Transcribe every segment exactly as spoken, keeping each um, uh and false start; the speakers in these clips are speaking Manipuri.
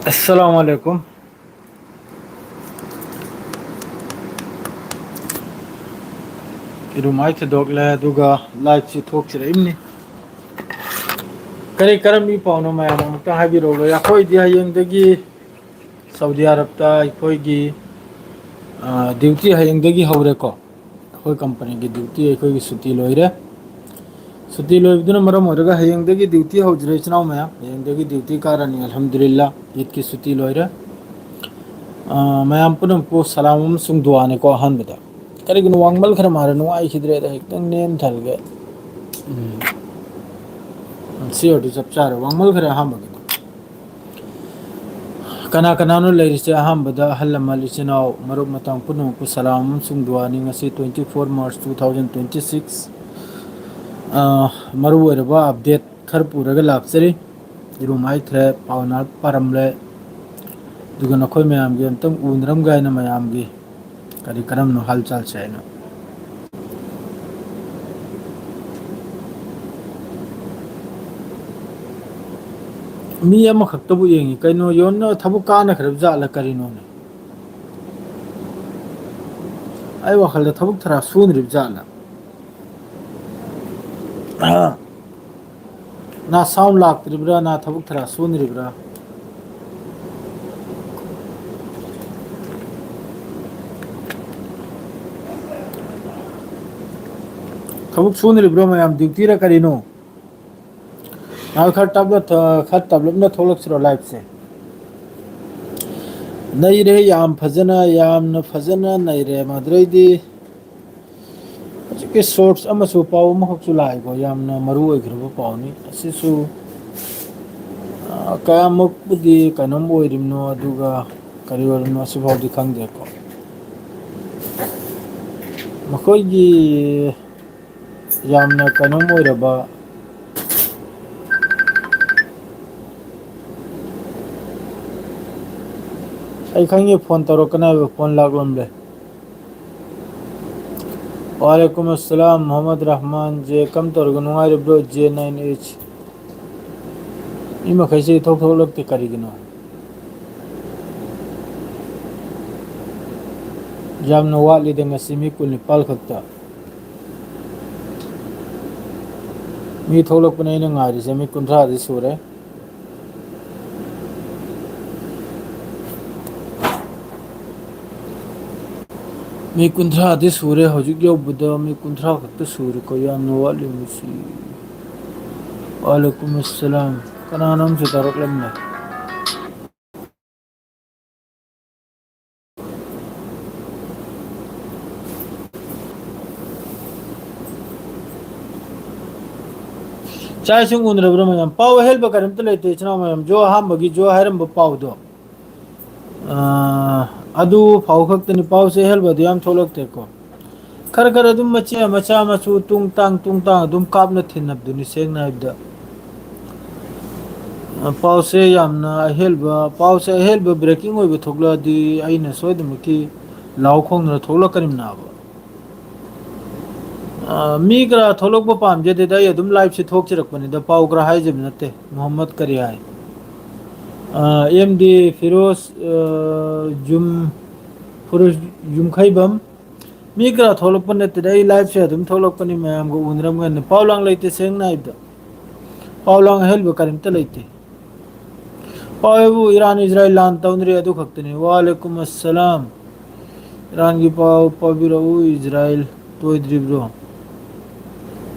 ꯑꯁꯂꯥꯃꯨ ꯑꯂꯥꯏꯀꯨꯝ꯫ ꯏꯔꯨꯃꯥꯏ ꯊꯤꯗꯣꯛꯂꯦ, ꯑꯗꯨꯒ ꯂꯥꯏꯠꯁꯤ ꯊꯣꯛꯆꯔꯛꯏꯕꯅꯤ꯫ ꯀꯔꯤ ꯀꯔꯝꯕꯤ ꯄꯥꯎꯅꯣ ꯃꯌꯥꯝ ꯑꯃꯨꯛꯇ ꯍꯥꯏꯕꯤꯔꯛꯎꯔꯣ? ꯑꯩꯈꯣꯏꯗꯤ ꯍꯌꯦꯡꯗꯒꯤ ꯁꯥꯎꯗꯤ ꯑꯔꯕꯇ ꯑꯩꯈꯣꯏꯒꯤ, ꯑ, ꯗ꯭ꯌꯨꯇꯤ ꯍꯌꯦꯡꯗꯒꯤ ꯍꯧꯔꯦꯀꯣ꯫ ꯑꯩꯈꯣꯏ ꯀꯝꯄꯅꯤꯒꯤ ꯗ꯭ꯌꯨꯇꯤ ꯑꯩꯈꯣꯏꯒꯤ ꯁꯨꯇꯤ ꯂꯣꯏꯔꯦ꯫ ꯁꯨꯇꯤ ꯂꯣꯏꯕꯗꯨꯅ ꯃꯔꯝ ꯑꯣꯏꯔꯒ ꯍꯌꯦꯡꯗꯒꯤ ꯗ꯭ꯌꯨꯇꯤ ꯍꯧꯖꯔꯦ ꯏꯆꯤꯟ ꯏꯅꯥꯎ ꯃꯌꯥꯝ꯫ ꯍꯌꯦꯡꯗꯒꯤ ꯗ꯭ꯌꯨꯇꯤ ꯀꯥꯔꯅꯤ, ꯑꯜꯍꯝꯗꯨꯂꯤꯜꯂꯥ, ꯏꯗꯀꯤ ꯁꯨꯇꯤ ꯂꯣꯏꯔꯦ꯫ ꯑ, ꯃꯌꯥꯝ ꯄꯨꯝꯅꯃꯛꯄꯨ ꯁꯂꯥꯝ ꯑꯃꯁꯨꯡ ꯗꯨꯋꯥꯅꯤꯀꯣ ꯑꯍꯥꯟꯕꯗ꯫ ꯀꯔꯤꯒꯤꯅꯣ ꯋꯥꯡꯃꯜ ꯈꯔ ꯃꯥꯜꯂꯦ, ꯅꯨꯡꯉꯥꯏꯈꯤꯗ꯭ꯔꯦꯗ, ꯈꯤꯇꯪ ꯅꯦꯝꯊꯔꯒꯦ꯫ ꯎꯝ꯫ ꯁꯤ ꯑꯣꯏꯔꯗꯤ ꯆꯞ ꯆꯥꯔꯦ, ꯋꯥꯡꯃꯜ ꯈꯔꯦ ꯑꯍꯥꯟꯕꯒꯤꯗꯣ꯫ ꯀꯅꯥ ꯀꯅꯥꯅꯣ ꯂꯩꯔꯤꯁꯦ? ꯑꯍꯥꯟꯕꯗ ꯑꯍꯜ ꯂꯃꯟ, ꯏꯆꯤꯟ ꯏꯅꯥꯎ, ꯃꯔꯨꯞ ꯃꯇꯥꯡ ꯄꯨꯝꯅꯃꯛꯄꯨ ꯁꯂꯥꯝ ꯑꯃꯁꯨꯡ ꯗꯨꯋꯥꯅꯤ꯫ ꯉꯁꯤ twenty four March two thousand twenty six꯫ ꯑ, ꯃꯔꯨ ꯑꯣꯏꯔꯕ ꯑꯞꯗꯦꯠ ꯈꯔ ꯄꯨꯔꯒ ꯂꯥꯛꯆꯔꯤ꯫ ꯏꯔꯨ ꯃꯥꯏꯊꯔꯦ, ꯄꯥꯎ ꯅꯥ ꯄꯥꯔꯝꯂꯦ꯫ ꯑꯗꯨꯒ ꯅꯈꯣꯏ ꯃꯌꯥꯝꯒꯤ ꯑꯝꯇꯪ ꯎꯅꯔꯝꯒꯦ ꯍꯥꯏꯅ ꯃꯌꯥꯝꯒꯤ ꯀꯔꯤ ꯀꯔꯝꯅꯣ ꯍꯥꯜ ꯆꯥꯜꯁꯦ ꯍꯥꯏꯅ꯫ ꯃꯤ ꯑꯃꯈꯛꯇꯕꯨ ꯌꯦꯡꯉꯤ꯫ ꯀꯩꯅꯣ, ꯌꯣꯟꯅ ꯊꯕꯛ ꯀꯥꯟꯅꯈ꯭ꯔꯕ ꯖꯥꯠꯂ ꯀꯔꯤꯅꯣꯅꯦ? ꯑꯩ ꯋꯥꯈꯜꯗ ꯊꯕꯛ ꯊꯔꯥ ꯁꯨꯅꯔꯤꯕ ꯖꯥꯠꯂ? ꯅꯥ ꯁꯥꯎꯟ ꯂꯥꯛꯇ꯭ꯔꯤꯕ꯭ꯔꯥ? ꯅꯥ ꯊꯕꯛ ꯊꯔꯥ ꯁꯨꯅꯔꯤꯕ꯭ꯔꯥ? ꯊꯕꯛ ꯁꯨꯅꯔꯤꯕ꯭ꯔꯣ ꯃꯌꯥꯝ? ꯗ꯭ꯌꯨꯇꯤꯔ ꯀꯔꯤꯅꯣ? ꯉꯥꯏꯈꯣ, ꯈꯔ ꯇꯞꯅ ꯊ-, ꯈꯔ ꯇꯞꯂꯞꯅ ꯊꯣꯛꯂꯛꯁꯤꯔꯣ ꯂꯥꯏꯚꯁꯦ? ꯅꯩꯔꯦ, ꯌꯥꯝ ꯐꯖꯅ, ꯌꯥꯝꯅ ꯐꯖꯅ ꯅꯩꯔꯦ ꯃꯗꯨꯗꯩꯗꯤ꯫ ꯍꯧꯖꯤꯛꯀꯤ ꯁꯣꯔꯠꯁ ꯑꯃꯁꯨ, ꯄꯥꯎ ꯑꯃꯈꯛꯁꯨ ꯂꯥꯛꯏꯀꯣ, ꯌꯥꯝꯅ ꯃꯔꯨ ꯑꯣꯏꯈ꯭ꯔꯕ ꯄꯥꯎꯅꯤ꯫ ꯑꯁꯤꯁꯨ, ꯑ, ꯀꯌꯥꯃꯨꯛꯄꯨꯗꯤ ꯀꯩꯅꯣꯝ ꯑꯣꯏꯔꯤꯕꯅꯣ, ꯑꯗꯨꯒ ꯀꯔꯤ ꯑꯣꯏꯔꯤꯕꯅꯣ, ꯑꯁꯤꯐꯥꯎꯗꯤ ꯈꯪꯗꯦꯀꯣ꯫ ꯃꯈꯣꯏꯒꯤ ꯌꯥꯝꯅ ꯀꯩꯅꯣꯝ ꯑꯣꯏꯔꯕ, ꯑꯩ ꯈꯪꯉꯦ ꯐꯣꯟ ꯇꯧꯔꯛꯀꯅꯤ ꯍꯥꯏꯕ, ꯐꯣꯟ ꯂꯥꯛꯂꯝꯂꯦ꯫ ꯋꯥꯂꯦꯀꯨꯝ ꯑꯁꯂꯥꯝ, ꯃꯨꯍꯝꯃꯗ ꯔꯍꯃꯥꯟ꯫ ꯖꯦ, ꯀꯝ ꯇꯧꯔꯒ ꯅꯨꯡꯉꯥꯏꯔꯤꯕ꯭ꯔꯣ? J nine H. ꯃꯤ ꯃꯈꯩꯁꯦ ꯏꯊꯣꯛ ꯊꯣꯛꯂꯛꯇꯦ ꯀꯔꯤꯒꯤꯅꯣ? ꯌꯥꯝꯅ ꯋꯥꯠꯂꯤꯗ, ꯉꯁꯤ ꯃꯤ ꯀꯨꯟꯅꯤꯄꯥꯜ ꯈꯛꯇ꯫ ꯃꯤ ꯊꯣꯛꯂꯛꯄꯅꯦ ꯑꯩꯅ ꯉꯥꯏꯔꯤꯁꯦ, ꯃꯤ ꯀꯨꯟꯊ꯭ꯔꯥꯗꯤ ꯁꯨꯔꯦ꯫ ꯃꯤ ꯀꯨꯟꯊ꯭ꯔꯥꯗꯤ ꯁꯨꯔꯦ, ꯍꯧꯖꯤꯛ ꯌꯧꯕꯗ ꯃꯤ ꯀꯨꯟꯊ꯭ꯔꯥ ꯈꯛꯇ ꯁꯨꯔꯦꯀꯣ, ꯌꯥꯝꯅ ꯋꯥꯠꯂꯤ꯫ ꯃꯁꯤ ꯋꯥꯂꯩꯀꯨꯝ ꯑꯁꯂꯥꯝ꯫ ꯀꯅꯥꯅꯣꯝꯁꯨ ꯇꯧꯔꯛꯂꯝꯃꯦ꯫ ꯆꯥꯛ ꯏꯁꯤꯡ ꯎꯅꯔꯕ꯭ꯔꯥ ꯃꯌꯥꯝ? ꯄꯥꯎ ꯑꯍꯦꯟꯕ ꯀꯔꯤꯝꯇ ꯂꯩꯇꯦ, ꯏꯆꯤꯟ ꯏꯅꯥꯎ ꯃꯌꯥꯝ꯫ ꯖꯣ ꯑꯍꯥꯟꯕꯒꯤ ꯖꯣ ꯍꯥꯏꯔꯝꯕ ꯄꯥꯎꯗꯣ, ꯑꯥ, ꯑꯗꯨ ꯄꯥꯎ ꯈꯛꯇꯅꯤ꯫ ꯄꯥꯎꯁꯦ ꯑꯍꯦꯟꯕꯗꯤ ꯌꯥꯝ ꯊꯣꯛꯂꯛꯇꯦꯀꯣ꯫ ꯈꯔ ꯈꯔ ꯑꯗꯨꯝ ꯃꯆꯦ ꯃꯆꯥ ꯃꯁꯨ ꯇꯨꯡ ꯇꯥꯡ ꯇꯨꯡ ꯇꯥꯡ ꯑꯗꯨꯝ ꯀꯥꯞꯅ ꯊꯤꯟꯅꯕꯗꯨꯅꯤ, ꯁꯦꯡꯅ ꯍꯥꯏꯕꯗ꯫ ꯑ, ꯄꯥꯎꯁꯦ ꯌꯥꯝꯅ ꯑꯍꯦꯟꯕ, ꯄꯥꯎꯁꯦ ꯑꯍꯦꯟꯕ breaking ꯑꯣꯏꯕ ꯊꯣꯛꯂꯛꯑꯗꯤ ꯑꯩꯅ ꯁꯣꯏꯗꯅꯃꯛꯀꯤ ꯂꯥꯎ ꯈꯣꯡꯗꯨꯅ ꯊꯣꯛꯂꯛꯀꯅꯤꯕ ꯅꯥꯕ꯫ ꯑ, ꯃꯤ ꯈꯔ ꯊꯣꯛꯂꯛꯄ ꯄꯥꯝꯖꯗꯦꯗ, ꯑꯩ ꯑꯗꯨꯝ live ꯁꯦ ꯊꯣꯛꯆꯔꯛꯄꯅꯤꯗ, ꯄꯥꯎ ꯈꯔ ꯍꯥꯏꯖꯕ ꯅꯠꯇꯦ꯫ ꯃꯣꯍꯝꯃꯗ ꯀꯔꯤ ꯍꯥꯏ? ꯑ, ꯑꯦꯝ ꯗꯤ ꯐꯤꯔꯣꯖ, ꯑ, ꯌꯨꯝ-, ꯐꯤꯔꯣꯖ ꯌꯨꯝꯈꯩꯕꯝ꯫ ꯃꯤ ꯈꯔ ꯊꯣꯛꯂꯛꯄ ꯅꯠꯇꯦꯗ, ꯑꯩ live ꯁꯦ ꯑꯗꯨꯝ ꯊꯣꯛꯂꯛꯄꯅꯤ, ꯃꯌꯥꯝꯒ ꯎꯅꯔꯝꯒꯅꯤ꯫ ꯄꯥꯎ ꯂꯥꯡ ꯂꯩꯇꯦ, ꯁꯦꯡꯅ ꯍꯥꯏꯕꯗ꯫ ꯄꯥꯎ ꯂꯥꯡ ꯑꯍꯦꯟꯕ ꯀꯔꯤꯝꯇ ꯂꯩꯇꯦ꯫ ꯄꯥꯎ ꯍꯥꯏꯕꯨ ꯏꯔꯥꯟ ꯏꯖꯔꯥꯏꯜ ꯂꯥꯟ ꯇꯧꯅꯔꯤ, ꯑꯗꯨ ꯈꯛꯇꯅꯤ꯫ ꯋꯥꯂꯩꯀꯨꯝ ꯑꯁꯂꯥꯝ꯫ ꯏꯔꯥꯟꯒꯤ ꯄꯥꯎ ꯄꯥꯕꯤꯔꯛꯎ, ꯏꯖꯔꯥꯏꯜ ꯇꯣꯏꯗ꯭ꯔꯤꯕ꯭ꯔꯣ?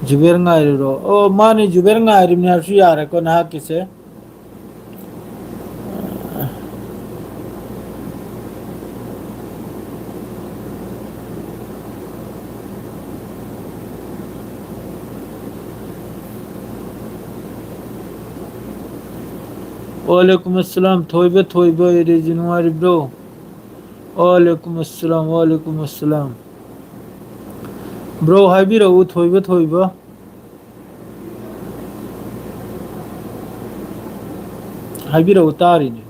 ꯖꯨꯕꯦꯔ ꯉꯥꯏꯔꯤꯔꯣ? ꯑꯣ, ꯃꯥꯅꯤ, ꯖꯨꯕꯦꯔ ꯉꯥꯏꯔꯤꯕꯅꯤ ꯍꯥꯏꯔꯁꯨ ꯌꯥꯔꯦꯀꯣ, ꯅꯍꯥꯛꯀꯤꯁꯦ꯫ ꯋꯥꯂꯩꯀꯨꯝ ꯑꯁꯂꯥꯝ, ꯊꯣꯏꯕ, ꯊꯣꯏꯕ, ꯏꯔꯦꯖꯤ ꯅꯨꯡꯉꯥꯏꯔꯤꯕ꯭ꯔꯣ? ꯋꯥꯂꯩꯀꯨꯝ ꯑꯁꯂꯥꯝ, ꯋꯥꯂꯩꯀꯨꯝ ꯑꯁꯂꯥꯝ꯫ Bro, ꯍꯥꯏꯕꯤꯔꯛꯎ, ꯊꯣꯏꯕ, ꯊꯣꯏꯕ꯫ ꯍꯥꯏꯕꯤꯔꯛꯎ, ꯇꯥꯔꯤꯅꯦ꯫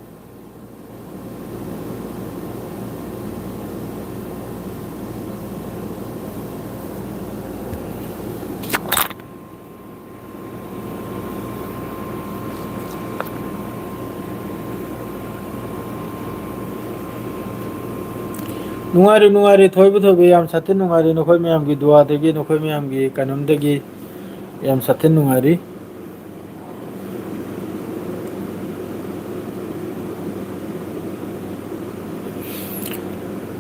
ꯅꯨꯡꯉꯥꯏꯔꯤ, ꯅꯨꯡꯉꯥꯏꯔꯤ, ꯊꯣꯏꯕ, ꯊꯣꯏꯕ, ꯌꯥꯝ ꯁꯥꯊꯤꯅ ꯅꯨꯡꯉꯥꯏꯔꯤ꯫ ꯅꯈꯣꯏ ꯃꯌꯥꯝꯒꯤ ꯗꯨꯋꯥꯗꯒꯤ, ꯅꯈꯣꯏ ꯃꯌꯥꯝꯒꯤ ꯀꯩꯅꯣꯝꯗꯒꯤ ꯌꯥꯝ ꯁꯥꯊꯤꯅ ꯅꯨꯡꯉꯥꯏꯔꯤ꯫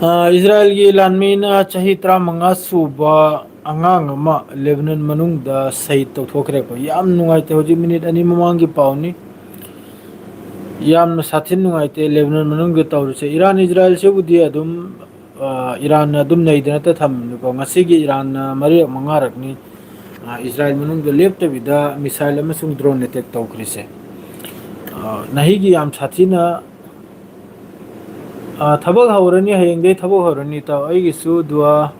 ꯑ, ꯏꯖꯔꯥꯌꯦꯜꯒꯤ ꯂꯥꯟꯃꯤꯅ ꯆꯍꯤ ꯇꯔꯥꯃꯉꯥ ꯁꯨꯕ ꯑꯉꯥꯡ ꯑꯃ ꯂꯦꯕꯅꯟ ꯃꯅꯨꯡꯗ ꯁꯍꯤꯗ ꯇꯧꯊꯣꯛꯈ꯭ꯔꯦꯀꯣ꯫ ꯌꯥꯝ ꯅꯨꯡꯉꯥꯏꯇꯦ, ꯍꯧꯖꯤꯛ ꯃꯤꯅꯤꯠ ꯑꯅꯤ ꯃꯃꯥꯡꯒꯤ ꯄꯥꯎꯅꯤ꯫ ꯌꯥꯝꯅ ꯁꯥꯊꯤꯅ ꯅꯨꯡꯉꯥꯏꯇꯦ ꯂꯦꯕꯅꯟ ꯃꯅꯨꯡꯗ ꯇꯧꯔꯤꯁꯦ꯫ ꯏꯔꯥꯟ ꯏꯖꯔꯥꯌꯦꯜꯁꯤꯕꯨꯗꯤ ꯑꯗꯨꯝ, ꯑ, ꯏꯔꯥꯟꯅ ꯑꯗꯨꯝ ꯅꯩꯗꯅꯇ ꯊꯝꯃꯤꯕꯅꯤꯀꯣ꯫ ꯉꯁꯤꯒꯤ ꯏꯔꯥꯟꯅ ꯃꯔꯤꯔꯛ ꯃꯉꯥꯔꯛꯅꯤ, ꯑ, ꯏꯖꯔꯥꯌꯦꯜ ꯃꯅꯨꯡꯗ ꯂꯦꯞꯇꯕꯤꯗ ꯃꯤꯁꯥꯏꯜ ꯑꯃꯁꯨꯡ ꯗ꯭ꯔꯣꯟ ꯑꯦꯇꯦꯛ ꯇꯧꯈ꯭ꯔꯤꯁꯦ꯫ ꯑ, ꯅꯍꯤꯒꯤ ꯌꯥꯝ ꯁꯥꯊꯤꯅ, ꯑ, ꯊꯕꯛ ꯍꯧꯔꯅꯤ, ꯍꯌꯦꯡꯗꯒꯤ ꯊꯕꯛ ꯍꯧꯔꯅꯤ, ꯏꯇꯥꯎ꯫ ꯑꯩꯒꯤꯁꯨ ꯗꯨꯋꯥ,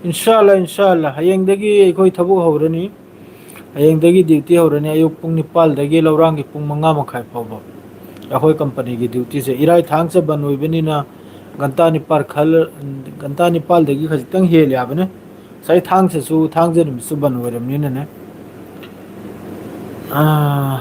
ꯏꯟꯁꯥ ꯑꯜꯂꯥ, ꯏꯟꯁꯥ ꯑꯜꯂꯥ, ꯍꯌꯦꯡꯗꯒꯤ ꯑꯩꯈꯣꯏ ꯊꯕꯛ ꯍꯧꯔꯅꯤ꯫ ꯍꯌꯦꯡꯗꯒꯤ ꯗ꯭ꯌꯨꯇꯤ ꯍꯧꯔꯅꯤ, ꯑꯌꯨꯛ ꯄꯨꯡ ꯅꯤꯄꯥꯜꯗꯒꯤ ꯂꯧꯔꯥꯡꯒꯤ ꯄꯨꯡ ꯃꯉꯥ ꯃꯈꯥꯏ ꯐꯥꯎꯕ꯫ ꯑꯩꯈꯣꯏ ꯀꯝꯄꯅꯤꯒꯤ ꯗ꯭ꯌꯨꯇꯤꯁꯦ ꯏꯔꯥꯏ ꯊꯥꯡꯖ ꯕꯟ ꯑꯣꯏꯕꯅꯤꯅ ꯘꯟꯇꯥ ꯅꯤꯄꯥꯜ ꯈꯜ-, ꯘꯟꯇꯥ ꯅꯤꯄꯥꯜꯗꯒꯤ ꯈꯖꯤꯛꯇꯪ ꯍꯦꯜꯂꯦ ꯍꯥꯏꯕꯅꯦ꯫ ꯉꯁꯥꯏ ꯊꯥꯡꯖꯁꯨ, ꯊꯥꯡꯖ ꯅꯨꯃꯤꯠꯁꯨ ꯕꯟ ꯑꯣꯏꯔꯕꯅꯤꯅꯅꯦ꯫ ꯑꯥ,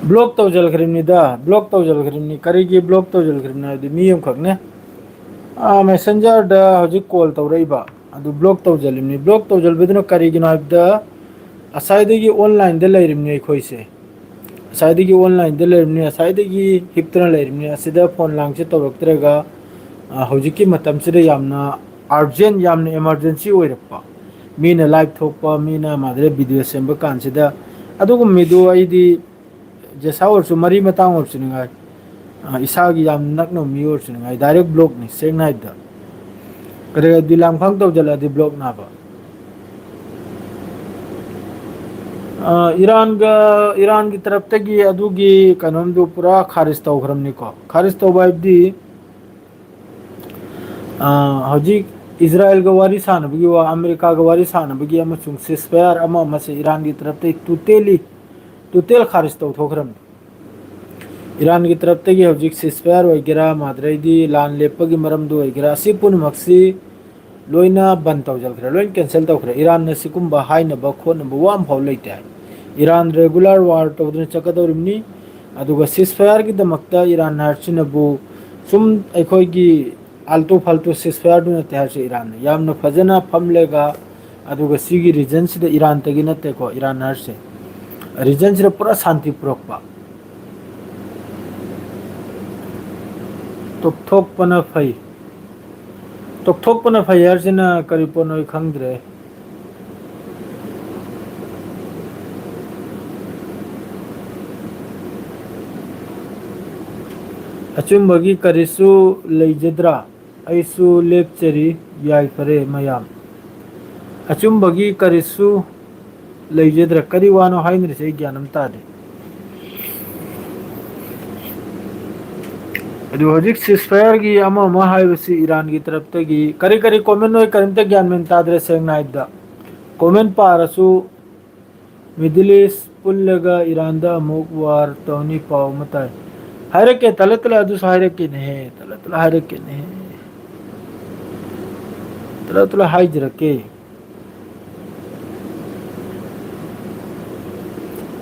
ꯕ꯭ꯂꯣꯛ ꯇꯧꯁꯤꯟꯈ꯭ꯔꯤꯕꯅꯤꯗ, ꯕ꯭ꯂꯣꯛ ꯇꯧꯁꯤꯟꯈ꯭ꯔꯤꯕꯅꯤ꯫ ꯀꯔꯤꯒꯤ ꯕ꯭ꯂꯣꯛ ꯇꯧꯁꯤꯟꯈ꯭ꯔꯤꯕꯅꯣ ꯍꯥꯏꯕꯗꯤ, ꯃꯤ ꯑꯃꯈꯛꯅꯦ, ꯑꯥ, ꯃꯦꯁꯦꯟꯖꯔꯗ ꯍꯧꯖꯤꯛ ꯀꯣꯜ ꯇꯧꯔꯛꯏꯕ, ꯑꯗꯨ ꯕ꯭ꯂꯣꯛ ꯇꯧꯁꯤꯜꯂꯤꯕꯅꯤ꯫ ꯕ꯭ꯂꯣꯛ ꯇꯧꯁꯤꯟꯕꯗꯨꯅ ꯀꯔꯤꯒꯤꯅꯣ ꯍꯥꯏꯕꯗ, ꯉꯁꯥꯏꯗꯒꯤ ꯑꯣꯟꯂꯥꯏꯟꯗ ꯂꯩꯔꯤꯕꯅꯤ ꯑꯩꯈꯣꯏꯁꯦ, ꯉꯁꯥꯏꯗꯒꯤ ꯑꯣꯟꯂꯥꯏꯟꯗ ꯂꯩꯔꯤꯕꯅꯤ, ꯉꯁꯥꯏꯗꯒꯤ ꯍꯤꯞꯇꯅ ꯂꯩꯔꯤꯕꯅꯤ꯫ ꯑꯁꯤꯗ ꯐꯣꯟ ꯂꯥꯡꯁꯦ ꯇꯧꯔꯛꯇ꯭ꯔꯒ, ꯑ, ꯍꯧꯖꯤꯛꯀꯤ ꯃꯇꯝꯁꯤꯗ ꯌꯥꯝꯅ ꯑꯥꯔꯖꯦꯟ, ꯌꯥꯝꯅ ꯏꯃꯥꯔꯖꯦꯟꯁꯤ ꯑꯣꯏꯔꯛꯄ, ꯃꯤꯅ ꯂꯥꯏꯚ ꯊꯣꯛꯄ, ꯃꯤꯅ ꯃꯥꯗꯔꯦ ꯚꯤꯗꯤꯑꯣ ꯁꯦꯝꯕ ꯀꯥꯟꯁꯤꯗ, ꯑꯗꯨꯒꯨꯝꯕ ꯃꯤꯗꯨ ꯑꯩꯗꯤ ꯖꯦꯁꯥ ꯑꯣꯏꯔꯁꯨ, ꯃꯔꯤ ꯃꯇꯥꯡ ꯑꯣꯏꯔꯁꯨ ꯅꯤꯡꯉꯥꯏ, ꯑ, ꯏꯁꯥꯒꯤ ꯌꯥꯝ ꯅꯛꯅꯕ ꯃꯤ ꯑꯣꯏꯔꯁꯨ ꯅꯤꯡꯉꯥꯏ, ꯗꯥꯏꯔꯦꯛ ꯕ꯭ꯂꯣꯛꯅꯤ, ꯁꯦꯡꯅ ꯍꯥꯏꯕꯗ꯫ ꯀꯔꯤ ꯗꯤꯂꯥꯡ ꯐꯥꯡ ꯇꯧꯖꯜꯂꯛꯑꯗꯤ ꯕ꯭ꯂꯣꯛꯅꯦꯕ꯫ ꯑ, ꯏꯔꯥꯟꯒ, ꯏꯔꯥꯟꯒꯤ ꯇꯔꯞꯇꯒꯤ ꯑꯗꯨꯒꯤ ꯀꯩꯅꯣꯝꯗꯨ ꯄꯨꯔꯥ ꯈꯥꯔꯤꯖ ꯇꯧꯈ꯭ꯔꯕꯅꯤꯀꯣ꯫ ꯈꯥꯔꯤꯖ ꯇꯧꯕ ꯍꯥꯏꯕꯗꯤ, ꯑ, ꯍꯧꯖꯤꯛ ꯏꯖꯔꯥꯌꯦꯜꯒ ꯋꯥꯔꯤ ꯁꯥꯟꯅꯕꯒꯤ ꯋꯥ, ꯑꯃꯦꯔꯤꯀꯥꯒ ꯋꯥꯔꯤ ꯁꯥꯟꯅꯕꯒꯤ ꯑꯃꯁꯨꯡ ceasefire ꯑꯃ ꯑꯃꯁꯦ ꯏꯔꯥꯟꯒꯤ ꯇꯔꯞꯇꯒꯤ totally, total ꯈꯥꯔꯤꯖ ꯇꯧꯊꯣꯛꯈ꯭ꯔꯕꯅꯤ꯫ ꯏꯔꯥꯟꯒꯤ ꯇꯔꯞꯇꯒꯤ ꯍꯧꯖꯤꯛ ceasefire ꯑꯣꯏꯒꯦꯔꯥ, ꯃꯥꯗ꯭ꯔꯩꯗꯤ ꯂꯥꯟ ꯂꯦꯞꯄꯒꯤ ꯃꯔꯝꯗ ꯑꯣꯏꯒꯦꯔꯥ, ꯑꯁꯤ ꯄꯨꯝꯅꯃꯛꯁꯤ ꯂꯣꯏꯅ ꯕꯟ ꯇꯧꯁꯤꯟꯈ꯭ꯔꯦ, ꯂꯣꯏꯅ cancel ꯇꯧꯈ꯭ꯔꯦ꯫ ꯏꯔꯥꯟꯅ ꯁꯤꯒꯨꯝꯕ ꯍꯥꯏꯅꯕ ꯈꯣꯠꯅꯕ ꯋꯥ ꯑꯃꯐꯥꯎ ꯂꯩꯇꯦ ꯍꯥꯏ꯫ ꯏꯔꯥꯟ regular war ꯇꯧꯗꯨꯅ ꯆꯠꯀꯗꯧꯔꯤꯕꯅꯤ꯫ ꯑꯗꯨꯒ ceasefireꯒꯤꯗꯃꯛꯇ ꯏꯔꯥꯟ ꯍꯥꯏꯔꯁꯤꯅꯕꯨ ꯁꯨꯝ ꯑꯩꯈꯣꯏꯒꯤ ꯑꯥꯜꯇꯨ ꯐꯥꯜꯇꯨ ceasefireꯗꯨ ꯅꯠꯇꯦ ꯍꯥꯏꯔꯁꯦ꯫ ꯏꯔꯥꯟꯅ ꯌꯥꯝꯅ ꯐꯖꯅ ꯐꯝꯂꯒ, ꯑꯗꯨꯒ ꯁꯤꯒꯤ regionꯁꯤꯗ ꯏꯔꯥꯟꯇꯒꯤ ꯅꯠꯇꯦꯀꯣ, ꯏꯔꯥꯟ ꯍꯥꯏꯔꯁꯦ, regionꯁꯤꯗ ꯄꯨꯔꯥ ꯁꯥꯟꯇꯤ ꯄꯨꯔꯛꯄ꯫ ꯇꯣꯛꯊꯣꯛꯄꯅ ꯐꯩ꯫ ꯇꯣꯛꯊꯣꯛꯄꯅ ꯐꯩ ꯍꯥꯏꯔꯤꯁꯤꯅ ꯀꯔꯤ ꯄꯣꯠꯅꯣ ꯑꯩ ꯈꯪꯗ꯭ꯔꯦ꯫ ꯑꯆꯨꯝꯕꯒꯤ ꯀꯔꯤꯁꯨ ꯂꯩꯖꯗ꯭ꯔꯥ? ꯑꯩꯁꯨ ꯂꯦꯞꯆꯔꯤ, ꯌꯥꯏꯐꯔꯦ ꯃꯌꯥꯝ꯫ ꯑꯆꯨꯝꯕꯒꯤ ꯀꯔꯤꯁꯨ ꯂꯩꯖꯗ꯭ꯔꯦ꯫ ꯀꯔꯤ ꯋꯥꯅꯣ ꯍꯥꯏꯅꯔꯤꯁꯦ? ꯑꯩ ꯒ꯭ꯌꯥꯟ ꯑꯃ ꯇꯥꯗꯦ꯫ ꯑꯗꯨ ꯍꯧꯖꯤꯛ ceasefireꯒꯤ ꯑꯃ ꯑꯃ ꯍꯥꯏꯕꯁꯤ ꯏꯔꯥꯟꯒꯤ ꯇꯔꯞꯇꯒꯤ ꯀꯔꯤ ꯀꯔꯤ comment ꯑꯣꯏ, ꯀꯔꯤꯝꯇ ꯒ꯭ꯌꯥꯟ ꯃꯦꯟ ꯇꯥꯗ꯭ꯔꯦ꯫ ꯁꯦꯡꯅ ꯍꯥꯏꯕꯗ, comment ꯄꯥꯔꯁꯨ Middle East ꯄꯨꯜꯂꯒ ꯏꯔꯥꯟꯗ ꯑꯃꯨꯛ war ꯇꯧꯅꯤ ꯄꯥꯎ ꯑꯃ ꯇꯥꯏ꯫ ꯍꯥꯏꯔꯛꯀꯦ, ꯇꯠꯂ ꯇꯠꯂ ꯑꯗꯨꯁꯨ ꯍꯥꯏꯔꯛꯀꯦꯅꯦꯍꯦ, ꯇꯠꯂ ꯇꯠꯂ ꯍꯥꯏꯔꯛꯀꯦꯅꯦꯍꯦ, ꯇꯠꯂ ꯇꯠꯂ ꯍꯥꯏꯖꯔꯛꯀꯦ꯫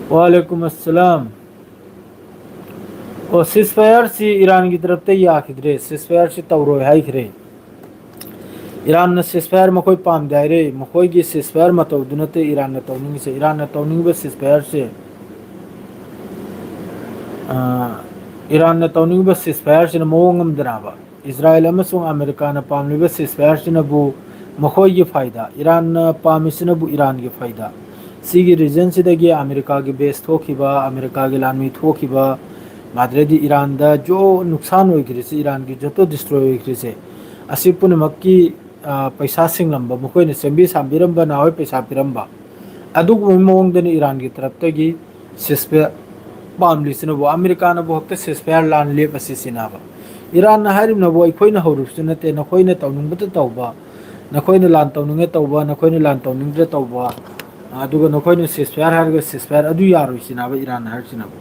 ꯋꯥꯂꯦꯀꯨꯝ ꯑꯁꯂꯥꯝ꯫ ꯑꯣ, ceasefireꯁꯤ ꯏꯔꯥꯟꯒꯤ ꯇꯔꯞꯇ ꯌꯥꯈꯤꯗ꯭ꯔꯦ, ceasefireꯁꯤ ꯇꯧꯔꯣꯏ ꯍꯥꯏꯈ꯭ꯔꯦ꯫ ꯏꯔꯥꯟꯅ ceasefire ꯃꯈꯣꯏ ꯄꯥꯝꯗꯦ ꯍꯥꯏꯔꯦ꯫ ꯃꯈꯣꯏꯒꯤ ceasefire ꯃꯇꯧꯗꯨ ꯅꯠꯇꯦ ꯏꯔꯥꯟꯅ ꯇꯧꯅꯤꯡꯉꯤꯁꯦ꯫ ꯏꯔꯥꯟꯅ ꯇꯧꯅꯤꯡꯉꯤꯕ ceasefireꯁꯦ, ꯑ, ꯏꯔꯥꯟꯅ ꯇꯧꯅꯤꯡꯉꯤꯕ ceasefireꯁꯤꯅ ꯃꯑꯣꯡ ꯑꯃꯗꯅꯦꯕ꯫ ꯏꯖꯔꯥꯌꯦꯜ ꯑꯃꯁꯨꯡ ꯑꯃꯦꯔꯤꯀꯥꯅ ꯄꯥꯝꯂꯤꯕ ceasefireꯁꯤꯅꯕꯨ ꯃꯈꯣꯏꯒꯤ ꯐꯥꯏꯗ, ꯏꯔꯥꯟꯅ ꯄꯥꯝꯃꯤꯁꯤꯅꯕꯨ ꯏꯔꯥꯟꯒꯤ ꯐꯥꯏꯗ꯫ ꯁꯤꯒꯤ regionꯁꯤꯗꯒꯤ ꯑꯃꯦꯔꯤꯀꯥꯒꯤ base ꯊꯣꯛꯈꯤꯕ, ꯑꯃꯦꯔꯤꯀꯥꯒꯤ ꯂꯥꯟꯃꯤ ꯊꯣꯛꯈꯤꯕ, ꯃꯥꯗ꯭ꯔꯦꯗꯤ ꯏꯔꯥꯟꯗ ꯖꯣ ꯅꯨꯛꯁꯥꯟ ꯑꯣꯏꯈ꯭ꯔꯤꯁꯦ, ꯏꯔꯥꯟꯒꯤ ꯖꯣꯇꯣ destroy ꯑꯣꯏꯈ꯭ꯔꯤꯁꯦ, ꯑꯁꯤ ꯄꯨꯝꯅꯃꯛꯀꯤ, ꯑ, ꯄꯩꯁꯥ ꯁꯤꯡꯂꯝꯕ, ꯃꯈꯣꯏꯅ ꯁꯦꯝꯕꯤ ꯁꯥꯝꯕꯤꯔꯝꯕ, ꯅꯍꯥꯟꯋꯥꯏ ꯄꯩꯁꯥ ꯄꯤꯔꯝꯕ, ꯑꯗꯨꯒꯨꯝꯕ ꯃꯑꯣꯡꯗꯅꯤ ꯏꯔꯥꯟꯒꯤ ꯇꯔꯞꯇꯒꯤ ceasefire ꯄꯥꯝꯂꯤꯁꯤꯅꯕꯨ, ꯑꯃꯦꯔꯤꯀꯥꯅꯕꯨ ꯍꯦꯛꯇ ceasefire ꯂꯥꯟ ꯂꯦꯞ ꯑꯁꯤ ꯁꯤꯅꯕ꯫ ꯏꯔꯥꯟꯅ ꯍꯥꯏꯔꯤꯕꯅꯕꯨ, ꯑꯩꯈꯣꯏꯅ ꯍꯧꯔꯨꯕꯁꯨ ꯅꯠꯇꯦ, ꯅꯈꯣꯏꯅ ꯇꯧꯅꯤꯡꯕꯇ ꯇꯧꯕ, ꯅꯈꯣꯏꯅ ꯂꯥꯟ ꯇꯧꯅꯤꯡꯉꯦ ꯇꯧꯕ, ꯅꯈꯣꯏꯅ ꯂꯥꯟ ꯇꯧꯅꯤꯡꯗ꯭ꯔꯦ ꯇꯧꯕ, ꯑꯗꯨꯒ ꯅꯈꯣꯏꯅ ceasefire ꯍꯥꯏꯔꯒ ceasefire ꯑꯗꯨ ꯌꯥꯔꯣꯏ ꯁꯤꯅꯕ ꯏꯔꯥꯟ ꯍꯥꯏꯔꯤꯁꯤꯅꯕꯨ꯫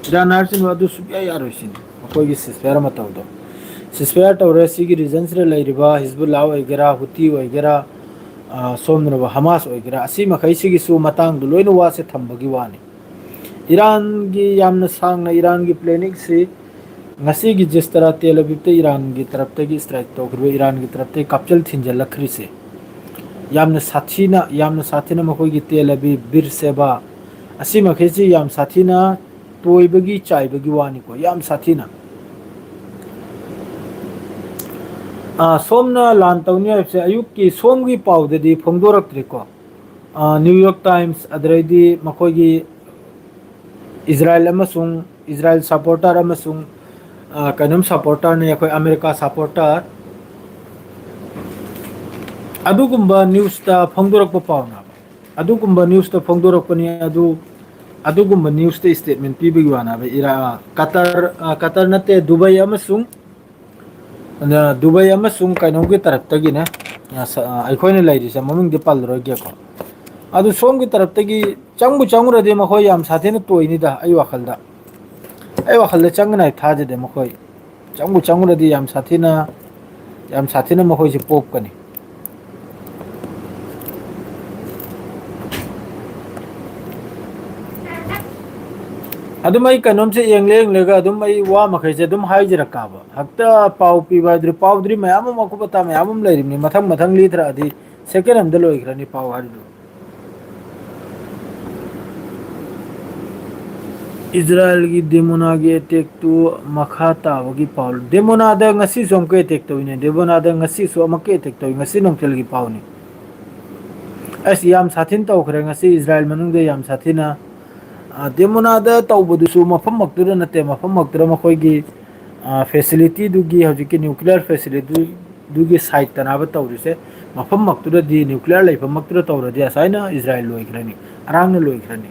ꯏꯔꯥꯟ ꯍꯥꯏꯔꯤꯁꯤꯅꯕꯨ ꯑꯗꯨ ꯁꯨꯡꯌꯥ ꯌꯥꯔꯣꯏ ꯁꯤꯅꯤ, ꯃꯈꯣꯏꯒꯤ ceasefire ꯃꯇꯧꯗꯣ꯫ Ceasefire ꯇꯧꯔꯦ, ꯁꯤꯒꯤ regionꯁꯤꯗ ꯂꯩꯔꯤꯕ ꯍꯤꯖꯕꯨꯜꯂꯥ ꯑꯣꯏꯒꯦꯔꯥ, ꯍꯨꯇꯤ ꯑꯣꯏꯒꯦꯔꯥ, ꯑ, ꯁꯣꯝꯗꯅꯕꯨ ꯍꯃꯥꯁ ꯑꯣꯏꯒꯦꯔꯥ, ꯑꯁꯤ ꯃꯈꯩꯁꯤꯒꯤꯁꯨ ꯃꯇꯥꯡꯗ ꯂꯣꯏꯅ ꯋꯥꯁꯦ ꯊꯝꯕꯒꯤ ꯋꯥꯅꯤ꯫ ꯏꯔꯥꯟꯒꯤ ꯌꯥꯝꯅ ꯁꯥꯡꯅ ꯏꯔꯥꯟꯒꯤ planningꯁꯤ ꯉꯁꯤꯒꯤ ꯖꯤꯁꯇꯔꯥ ꯇꯦꯜ ꯑꯕꯤꯕꯇ ꯏꯔꯥꯟꯒꯤ ꯇꯔꯞꯇꯒꯤ strike ꯇꯧꯈ꯭ꯔꯤꯕ, ꯏꯔꯥꯟꯒꯤ ꯇꯔꯞꯇꯒꯤ ꯀꯥꯞꯆꯜ ꯊꯤꯟꯖꯜꯂꯛꯈ꯭ꯔꯤꯁꯦ ꯌꯥꯝꯅ ꯁꯥꯊꯤꯅ, ꯌꯥꯝꯅ ꯁꯥꯊꯤꯅ ꯃꯈꯣꯏꯒꯤ ꯇꯦꯜ ꯑꯕꯤꯕ, ꯕꯤꯔ ꯁꯦꯕꯥ, ꯑꯁꯤ ꯃꯈꯩꯁꯤ ꯌꯥꯝ ꯁꯥꯊꯤꯅ ꯇꯣꯏꯕꯒꯤ ꯆꯥꯏꯕꯒꯤ ꯋꯥꯅꯤꯀꯣ, ꯌꯥꯝ ꯁꯥꯊꯤꯅ꯫ ꯑ, ꯁꯣꯝꯅ ꯂꯥꯟ ꯇꯧꯅꯤ ꯍꯥꯏꯕꯁꯦ ꯑꯌꯨꯛꯀꯤ ꯁꯣꯝꯒꯤ ꯄꯥꯎꯗꯗꯤ ꯐꯣꯡꯗꯣꯔꯛꯇ꯭ꯔꯤꯀꯣ꯫ ꯑ, New York Times, ꯑꯗꯩꯗꯤ ꯃꯈꯣꯏꯒꯤ ꯏꯖꯔꯥꯏꯜ ꯑꯃꯁꯨꯡ ꯏꯖꯔꯥꯏꯜ supporter ꯑꯃꯁꯨꯡ, ꯑ, ꯀꯩꯅꯣꯝ supporterꯅꯤ, ꯑꯩꯈꯣꯏ ꯑꯃꯦꯔꯤꯀꯥ supporter꯫ ꯑꯗꯨꯒꯨꯝꯕ newsꯇ ꯐꯣꯡꯗꯣꯔꯛꯄ ꯄꯥꯎꯅꯦꯕ꯫ ꯑꯗꯨꯒꯨꯝꯕ newsꯇ ꯐꯣꯡꯗꯣꯔꯛꯄꯅꯤ꯫ ꯑꯗꯨ, ꯑꯗꯨꯒꯨꯝꯕ newsꯇ statement ꯄꯤꯕꯒꯤ ꯋꯥꯅꯦꯕ꯫ ꯏꯔꯥ-, ꯀꯇꯔ, ꯑ, ꯀꯇꯔ ꯅꯠꯇꯦ, ꯗꯨꯕꯥꯏ ꯑꯃꯁꯨꯡ, ꯑꯗ, ꯗꯨꯕꯥꯏ ꯑꯃꯁꯨꯡ ꯀꯩꯅꯣꯝꯒꯤ ꯇꯔꯞꯇꯒꯤꯅꯦ꯫ ꯑ, ꯁ-, ꯑ, ꯑꯩꯈꯣꯏꯅ ꯂꯩꯔꯤꯁꯦ ꯃꯃꯤꯡꯗꯤ ꯄꯜꯂꯔꯣꯏꯒꯦꯀꯣ꯫ ꯑꯗꯨ ꯁꯣꯝꯒꯤ ꯇꯔꯞꯇꯒꯤ ꯆꯪꯕꯨ ꯆꯪꯉꯨꯔꯗꯤ ꯃꯈꯣꯏ ꯌꯥꯝ ꯁꯥꯊꯤꯅ ꯇꯣꯏꯅꯤꯗ, ꯑꯩ ꯋꯥꯈꯜꯗ꯫ ꯑꯩ ꯋꯥꯈꯜꯗ ꯆꯪꯒꯅꯤ ꯍꯥꯏ ꯊꯥꯖꯗꯦ ꯃꯈꯣꯏ꯫ ꯆꯪꯕꯨ ꯆꯪꯉꯨꯔꯗꯤ ꯌꯥꯝ ꯁꯥꯊꯤꯅ, ꯌꯥꯝ ꯁꯥꯊꯤꯅ ꯃꯈꯣꯏꯁꯦ ꯄꯣꯛꯀꯅꯤ꯫ ꯑꯗꯨꯝ ꯑꯩ ꯀꯩꯅꯣꯝꯁꯦ ꯌꯦꯡꯂꯦ ꯌꯦꯡꯂꯒ ꯑꯗꯨꯝ ꯑꯩ ꯋꯥ ꯃꯈꯩꯁꯦ ꯑꯗꯨꯝ ꯍꯥꯏꯖꯔꯛꯀꯕ꯫ ꯍꯦꯛꯇ ꯄꯥꯎ ꯄꯤꯕ ꯍꯥꯏꯗꯨꯗꯤ, ꯄꯥꯎꯗꯨꯗꯤ ꯃꯌꯥꯝ ꯑꯃ, ꯑꯀꯨꯞ ꯑꯇꯥ ꯃꯌꯥꯝ ꯑꯃ ꯂꯩꯔꯤꯕꯅꯤ꯫ ꯃꯊꯪ ꯃꯊꯪ ꯂꯤꯊꯔꯛꯑꯗꯤ second ꯑꯃꯗ ꯂꯣꯏꯈ꯭ꯔꯅꯤ ꯄꯥꯎ ꯍꯥꯏꯔꯤꯗꯨ꯫ ꯏꯖꯔꯥꯏꯜꯒꯤ ꯗꯦꯃꯣꯅꯥꯒꯤ attackꯇꯨ ꯃꯈꯥ ꯇꯥꯕꯒꯤ ꯄꯥꯎ꯫ ꯗꯦꯃꯣꯅꯥꯗ ꯉꯁꯤꯁꯨ ꯑꯃꯨꯛꯀ attack ꯇꯧꯋꯤꯅꯦ꯫ ꯗꯦꯃꯣꯅꯥꯗ ꯉꯁꯤꯁꯨ ꯑꯃꯨꯛꯀ attack ꯇꯧꯋꯤ꯫ ꯉꯁꯤ ꯅꯨꯡꯊꯤꯜꯒꯤ ꯄꯥꯎꯅꯤ꯫ ꯑꯁ, ꯌꯥꯝ ꯁꯥꯊꯤꯅ ꯇꯧꯈ꯭ꯔꯦ ꯉꯁꯤ ꯏꯖꯔꯥꯏꯜ ꯃꯅꯨꯡꯗ, ꯌꯥꯝ ꯁꯥꯊꯤꯅ꯫ ꯑ, ꯗꯦꯃꯣꯅꯥꯗ ꯇꯧꯕꯗꯨꯁꯨ ꯃꯐꯝꯃꯛꯇꯨꯗ ꯅꯠꯇꯦ, ꯃꯐꯝꯃꯛꯇꯨꯗ ꯃꯈꯣꯏꯒꯤ, ꯑ, facilityꯗꯨꯒꯤ, ꯍꯧꯖꯤꯛꯀꯤ nuclear facilityꯗꯨꯒꯤ sideꯇꯅꯦꯕ ꯇꯧꯔꯤꯁꯦ꯫ ꯃꯐꯝꯃꯛꯇꯨꯗꯗꯤ, ꯅ꯭ꯌꯨꯀ꯭ꯂꯤꯌꯔ ꯂꯩꯐꯝꯃꯛꯇꯨꯗ ꯇꯧꯔꯗꯤ ꯑꯁꯥꯏꯅ ꯏꯖꯔꯥꯏꯜ ꯂꯣꯏꯈ꯭ꯔꯅꯤ, ꯑꯔꯥꯡꯅ ꯂꯣꯏꯈ꯭ꯔꯅꯤ꯫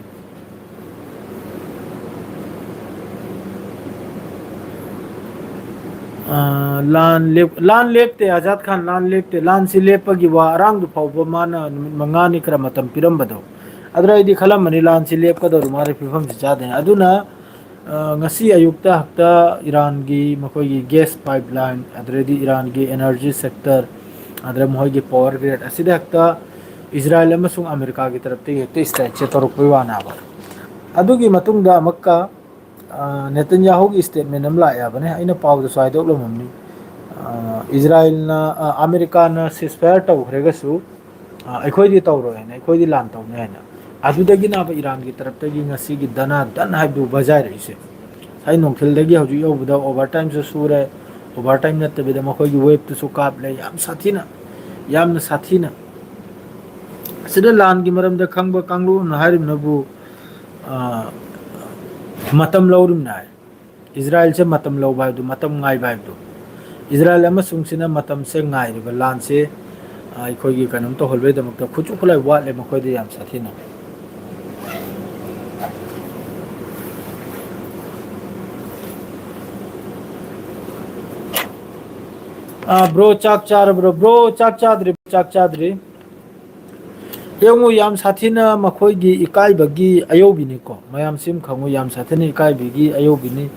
ꯑ, ꯂꯥꯟ ꯂꯦꯞ-, ꯂꯥꯟ ꯂꯦꯞꯇꯦ, ꯑꯖꯥꯗ ꯈꯥꯟ, ꯂꯥꯟ ꯂꯦꯞꯇꯦ꯫ ꯂꯥꯟꯁꯤ ꯂꯦꯞꯄꯒꯤ ꯋꯥ ꯑꯔꯥꯡꯗꯨ ꯐꯥꯎꯕ ꯃꯥꯅ ꯅꯨꯃꯤꯠ ꯃꯉꯥꯅꯤ ꯈꯔ ꯃꯇꯝ ꯄꯤꯔꯝꯕꯗꯣ, ꯑꯗꯨꯗ ꯑꯩꯗꯤ ꯈꯜꯂꯝꯕꯅꯤ ꯂꯥꯟꯁꯤ ꯂꯦꯞꯀꯗꯧꯔꯤ ꯃꯥꯜꯂꯦ, ꯐꯤꯕꯝꯁꯤ ꯆꯥꯗꯦꯅ꯫ ꯑꯗꯨꯅ, ꯑ, ꯉꯁꯤ ꯑꯌꯨꯛꯇ ꯍꯛꯇ ꯏꯔꯥꯟꯒꯤ ꯃꯈꯣꯏꯒꯤ gas pipeline, ꯑꯗꯨꯗꯩꯗꯤ ꯏꯔꯥꯟꯒꯤ energy sector, ꯑꯗꯨꯗ ꯃꯈꯣꯏꯒꯤ power grid ꯑꯁꯤꯗ ꯍꯦꯛꯇ ꯏꯖꯔꯥꯏꯜ ꯑꯃꯁꯨꯡ ꯑꯃꯦꯔꯤꯀꯥꯒꯤ ꯇꯔꯞꯇꯒꯤ ꯍꯦꯛꯇ strikeꯁꯦ ꯇꯧꯔꯛꯄꯩ ꯋꯥꯅꯦꯕ꯫ ꯑꯗꯨꯒꯤ ꯃꯇꯨꯡꯗ ꯑꯃꯨꯛꯀ, ꯑ, ꯅꯦꯇꯟꯌꯥꯍꯨꯒꯤ statement ꯑꯃ ꯂꯥꯛꯑꯦ ꯍꯥꯏꯕꯅꯦ, ꯑꯩꯅ ꯄꯥꯎꯗꯁꯨ ꯍꯥꯏꯗꯣꯛꯂꯝꯃꯕꯅꯤ꯫ ꯑ, ꯏꯖꯔꯥꯏꯜꯅ, ꯑ, ꯑꯃꯦꯔꯤꯀꯥꯅ ceasefire ꯇꯧꯈ꯭ꯔꯒꯁꯨ, ꯑ, ꯑꯩꯈꯣꯏꯗꯤ ꯇꯧꯔꯣꯏ ꯍꯥꯏꯅ, ꯑꯩꯈꯣꯏꯗꯤ ꯂꯥꯟ ꯇꯧꯅꯤ ꯍꯥꯏꯅ꯫ ꯑꯗꯨꯗꯒꯤꯅꯦꯕ ꯏꯔꯥꯟꯒꯤ ꯇꯔꯞꯇꯒꯤ ꯉꯁꯤꯒꯤ ꯗꯅꯥ ꯗꯟ ꯍꯥꯏꯕꯗꯨ ꯕꯖꯥꯏꯔꯛꯏꯁꯦ꯫ ꯉꯁꯥꯏ ꯅꯨꯡꯊꯤꯜꯗꯒꯤ ꯍꯧꯖꯤꯛ ꯌꯧꯕꯗ overtimeꯁꯨ ꯁꯨꯔꯦ, overtime ꯅꯠꯇꯕꯤꯗ ꯃꯈꯣꯏꯒꯤ waveꯇꯨꯁꯨ ꯀꯥꯞꯂꯦ, ꯌꯥꯝ ꯁꯥꯊꯤꯅ, ꯌꯥꯝꯅ ꯁꯥꯊꯤꯅ꯫ ꯑꯁꯤꯗ ꯂꯥꯟꯒꯤ ꯃꯔꯝꯗ ꯈꯪꯕ ꯀꯥꯡꯂꯨꯞ ꯑꯃꯅ ꯍꯥꯏꯔꯤꯕꯅꯕꯨ, ꯑ, ꯃꯇꯝ ꯂꯧꯔꯤꯕꯅꯤ ꯍꯥꯏ꯫ ꯏꯖꯔꯥꯏꯜꯁꯦ ꯃꯇꯝ ꯂꯧꯕ ꯍꯥꯏꯕꯗꯨ, ꯃꯇꯝ ꯉꯥꯏꯕ ꯍꯥꯏꯕꯗꯨ꯫ ꯏꯖꯔꯥꯏꯜ ꯑꯃꯁꯨꯡ ꯁꯤꯅ ꯃꯇꯝꯁꯦ ꯉꯥꯏꯔꯤꯕ, ꯂꯥꯟꯁꯦ, ꯑ, ꯑꯩꯈꯣꯏꯒꯤ ꯀꯩꯅꯣꯝ ꯇꯧꯍꯜꯂꯣꯏꯗꯃꯛꯇ ꯈꯨꯠꯁꯨ ꯈꯨꯠꯂꯥꯏ ꯋꯥꯠꯂꯦ ꯃꯈꯣꯏꯗ ꯌꯥꯝ ꯁꯥꯊꯤꯅ꯫ ꯑ, bro, ꯆꯥꯛ ꯆꯥꯔꯕ꯭ꯔꯣ? Bro, ꯆꯥꯛ ꯆꯥꯗ꯭ꯔꯤ, ꯆꯥꯛ ꯆꯥꯗ꯭ꯔꯤ꯫ ꯌꯦꯡꯉꯨ, ꯌꯥꯝ ꯁꯥꯊꯤꯅ ꯃꯈꯣꯏꯒꯤ ꯏꯀꯥꯏꯕꯒꯤ ꯑꯌꯧꯕꯤꯅꯤꯀꯣ꯫ ꯃꯌꯥꯝꯁꯤ ꯑꯃ ꯈꯪꯉꯨ, ꯌꯥꯝ ꯁꯥꯊꯤꯅ ꯏꯀꯥꯏꯕꯒꯤ ꯑꯌꯧꯕꯤꯅꯤ꯫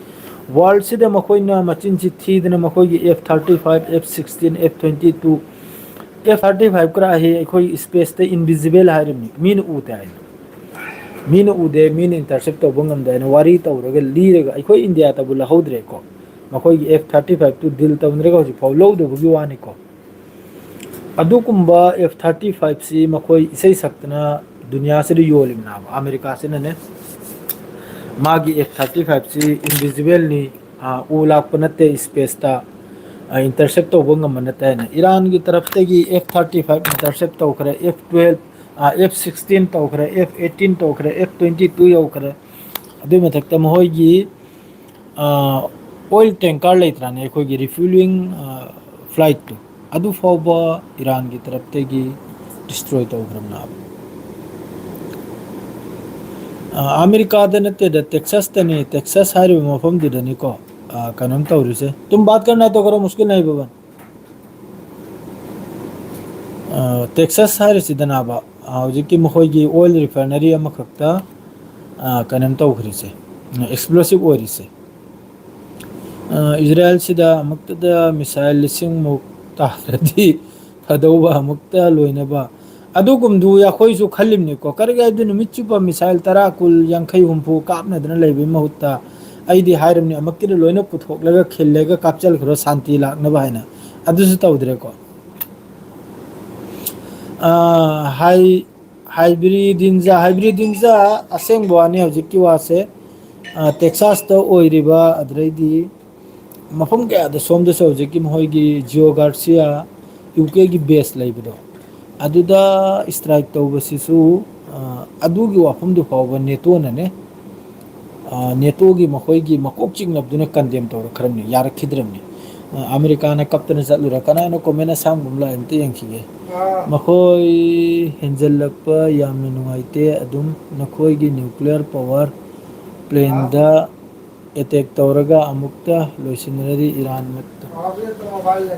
Worldꯁꯤꯗ ꯃꯈꯣꯏꯅ ꯃꯆꯤꯟꯁꯤ ꯊꯤꯗꯅ ꯃꯈꯣꯏꯒꯤ F thirty five, F sixteen, F twenty two, F thirty five ꯀꯔꯥ ꯍꯦ ꯑꯩꯈꯣꯏ spaceꯇ invisible ꯍꯥꯏꯔꯤꯕꯅꯤ, ꯃꯤꯅ ꯎꯗꯦ ꯍꯥꯏꯅ꯫ ꯃꯤꯅ ꯎꯗꯦ, ꯃꯤꯅ intercept ꯇꯧꯕ ꯉꯝꯗꯦ ꯍꯥꯏꯅ ꯋꯥꯔꯤ ꯇꯧꯔꯒ ꯂꯤꯔꯒ ꯑꯩꯈꯣꯏ ꯏꯟꯗꯤꯌꯥꯗꯕꯨ ꯂꯧꯍꯧꯗ꯭ꯔꯦꯀꯣ꯫ ꯃꯈꯣꯏꯒꯤ F thirty five two deal ꯇꯧꯅꯔꯒ ꯍꯧꯖꯤꯛ ꯐꯥꯎ ꯂꯧꯗꯕꯒꯤ ꯋꯥꯅꯤꯀꯣ꯫ ꯑꯗꯨꯒꯨꯝꯕ F thirty five ꯁꯤ ꯃꯈꯣꯏ ꯏꯁꯩ ꯁꯛꯇꯅ ꯗꯨꯅꯤꯌꯥꯁꯤꯗ ꯌꯣꯜꯂꯤꯕꯅꯦꯕ꯫ ꯑꯃꯦꯔꯤꯀꯥꯁꯤꯅꯅꯦ, ꯃꯥꯒꯤ F thirty five ꯁꯤ invisibleꯅꯤ, ꯑ, ꯎ ꯂꯥꯛꯄ ꯅꯠꯇꯦ spaceꯇ, ꯑ, intercept ꯇꯧꯕ ꯉꯝꯕ ꯅꯠꯇꯦ ꯍꯥꯏꯅ꯫ ꯏꯔꯥꯟꯒꯤ ꯇꯔꯐꯇꯒꯤ F thirty five intercept ꯇꯧꯈ꯭ꯔꯦ, F twelve, ꯑ, F sixteen ꯇꯧꯈ꯭ꯔꯦ, F eighteen ꯇꯧꯈ꯭ꯔꯦ, F twenty two ꯌꯧꯈ꯭ꯔꯦ꯫ ꯑꯗꯨꯏ ꯃꯊꯛꯇ ꯃꯈꯣꯏꯒꯤ, ꯑ, oil tanker ꯂꯩꯇ꯭ꯔꯥꯅꯦ, ꯑꯩꯈꯣꯏꯒꯤ refueling, ꯑ, flightꯇꯨ, ꯑꯗꯨ ꯐꯥꯎꯕ ꯏꯔꯥꯟꯒꯤ ꯇꯔꯞꯇꯒꯤ destroy ꯇꯧꯈ꯭ꯔꯕꯅꯦꯕ꯫ ꯑ, ꯑꯃꯦꯔꯤꯀꯥꯗ ꯅꯠꯇꯦꯗ, ꯇꯦꯛꯁꯥꯁꯇꯅꯤ꯫ ꯇꯦꯛꯁꯥꯁ ꯍꯥꯏꯔꯤꯕ ꯃꯐꯝꯗꯨꯗꯅꯤꯀꯣ, ꯑ, ꯀꯩꯅꯣꯝ ꯇꯧꯔꯤꯁꯦ꯫ ꯇꯨꯝ ꯕꯥꯠ ꯀꯔꯅꯥ ꯇꯣ ꯀꯔꯣ, ꯃꯨꯁꯀꯤꯜ ꯅꯍꯤ ꯕꯕꯟ꯫ ꯑ, ꯇꯦꯛꯁꯥꯁ ꯍꯥꯏꯔꯤꯁꯤꯗꯅꯕ, ꯑ, ꯍꯧꯖꯤꯛꯀꯤ ꯃꯈꯣꯏꯒꯤ oil refinery ꯑꯃꯈꯛꯇ, ꯑ, ꯀꯩꯅꯣꯝ ꯇꯧꯈ꯭ꯔꯤꯁꯦ, explosive ꯑꯣꯏꯔꯤꯁꯦ꯫ ꯑ, ꯏꯖꯔꯥꯌꯦꯜꯁꯤꯗ ꯑꯃꯨꯛꯇꯗ missile ꯂꯤꯁꯤꯡꯃꯨꯛ ꯇꯥꯔꯗꯤ ꯐꯗꯧꯕ, ꯑꯃꯨꯛꯇ ꯂꯣꯏꯅꯕ꯫ ꯑꯗꯨꯒꯨꯝꯗꯨ ꯑꯩꯈꯣꯏꯁꯨ ꯈꯜꯂꯤꯕꯅꯤꯀꯣ꯫ ꯀꯔꯤꯒꯤ ꯍꯥꯏꯕꯗꯤ ꯅꯨꯃꯤꯠ ꯆꯨꯞꯄ missile ꯇꯔꯥ, ꯀꯨꯟ, ꯌꯥꯡꯈꯩ, ꯍꯨꯝꯐꯨ ꯀꯥꯞꯅꯗꯅ ꯂꯩꯕꯒꯤ ꯃꯍꯨꯠꯇ, ꯑꯩꯗꯤ ꯍꯥꯏꯔꯕꯅꯤ, ꯑꯃꯨꯛꯀꯤꯗ ꯂꯣꯏꯅ ꯄꯨꯊꯣꯛꯂꯒ ꯈꯤꯜꯂꯒ ꯀꯥꯞꯆꯜꯈ꯭ꯔꯣ, ꯁꯥꯟꯇꯤ ꯂꯥꯛꯅꯕ ꯍꯥꯏꯅ꯫ ꯑꯗꯨꯁꯨ ꯇꯧꯗ꯭ꯔꯦꯀꯣ꯫ ꯑ, ꯍꯥꯏ-, ꯍꯥꯏꯕ꯭ꯔꯤꯗꯤꯟꯖꯥ, ꯍꯥꯏꯕ꯭ꯔꯤꯗꯤꯟꯖꯥ ꯑꯁꯦꯡꯕ ꯋꯥꯅꯤ ꯍꯧꯖꯤꯛꯀꯤ ꯋꯥꯁꯦ꯫ ꯑ, ꯇꯦꯛꯁꯥꯁꯇ ꯑꯣꯏꯔꯤꯕ, ꯑꯗꯨꯗꯩꯗꯤ ꯃꯐꯝ ꯀꯌꯥꯗ ꯁꯣꯝꯗꯁꯨ ꯍꯧꯖꯤꯛꯀꯤ ꯃꯈꯣꯏꯒꯤ ꯖꯤꯑꯣ ꯒꯥꯔꯁꯤꯌꯥ, ꯌꯨ ꯀꯦꯒꯤ base ꯂꯩꯕꯗꯣ, ꯑꯗꯨꯗ strike ꯇꯧꯕꯁꯤꯁꯨ, ꯑ, ꯑꯗꯨꯒꯤ ꯋꯥꯐꯝꯗꯨ ꯐꯥꯎꯕ ꯅꯦꯇꯣꯅꯅꯦ꯫ ꯑ, ꯅꯦꯇꯣꯒꯤ ꯃꯈꯣꯏꯒꯤ ꯃꯀꯣꯛ ꯆꯤꯡꯅꯕꯗꯨꯅ condemn ꯇꯧꯔꯛꯈ꯭ꯔꯕꯅꯤ, ꯌꯥꯔꯛꯈꯤꯗ꯭ꯔꯕꯅꯤ꯫ ꯑ, ꯑꯃꯦꯔꯤꯀꯥꯅ ꯀꯞꯇꯅ ꯆꯠꯂꯨꯔꯦ꯫ ꯀꯅꯥꯅꯣ comment ꯑꯁꯥꯡꯕ ꯑꯃ ꯂꯥꯛꯑꯦ, ꯑꯝꯇ ꯌꯦꯡꯈꯤꯒꯦ꯫ ꯃꯈꯣꯏ ꯍꯦꯟꯖꯜꯂꯛꯄ ꯌꯥꯝꯅ ꯅꯨꯡꯉꯥꯏꯇꯦ꯫ ꯑꯗꯨꯝ ꯅꯈꯣꯏꯒꯤ nuclear power plantꯗ attack ꯇꯧꯔꯒ ꯑꯃꯨꯛꯇ ꯂꯣꯏꯁꯤꯟꯅꯔꯗꯤ ꯏꯔꯥꯟ ꯃꯠꯇ꯫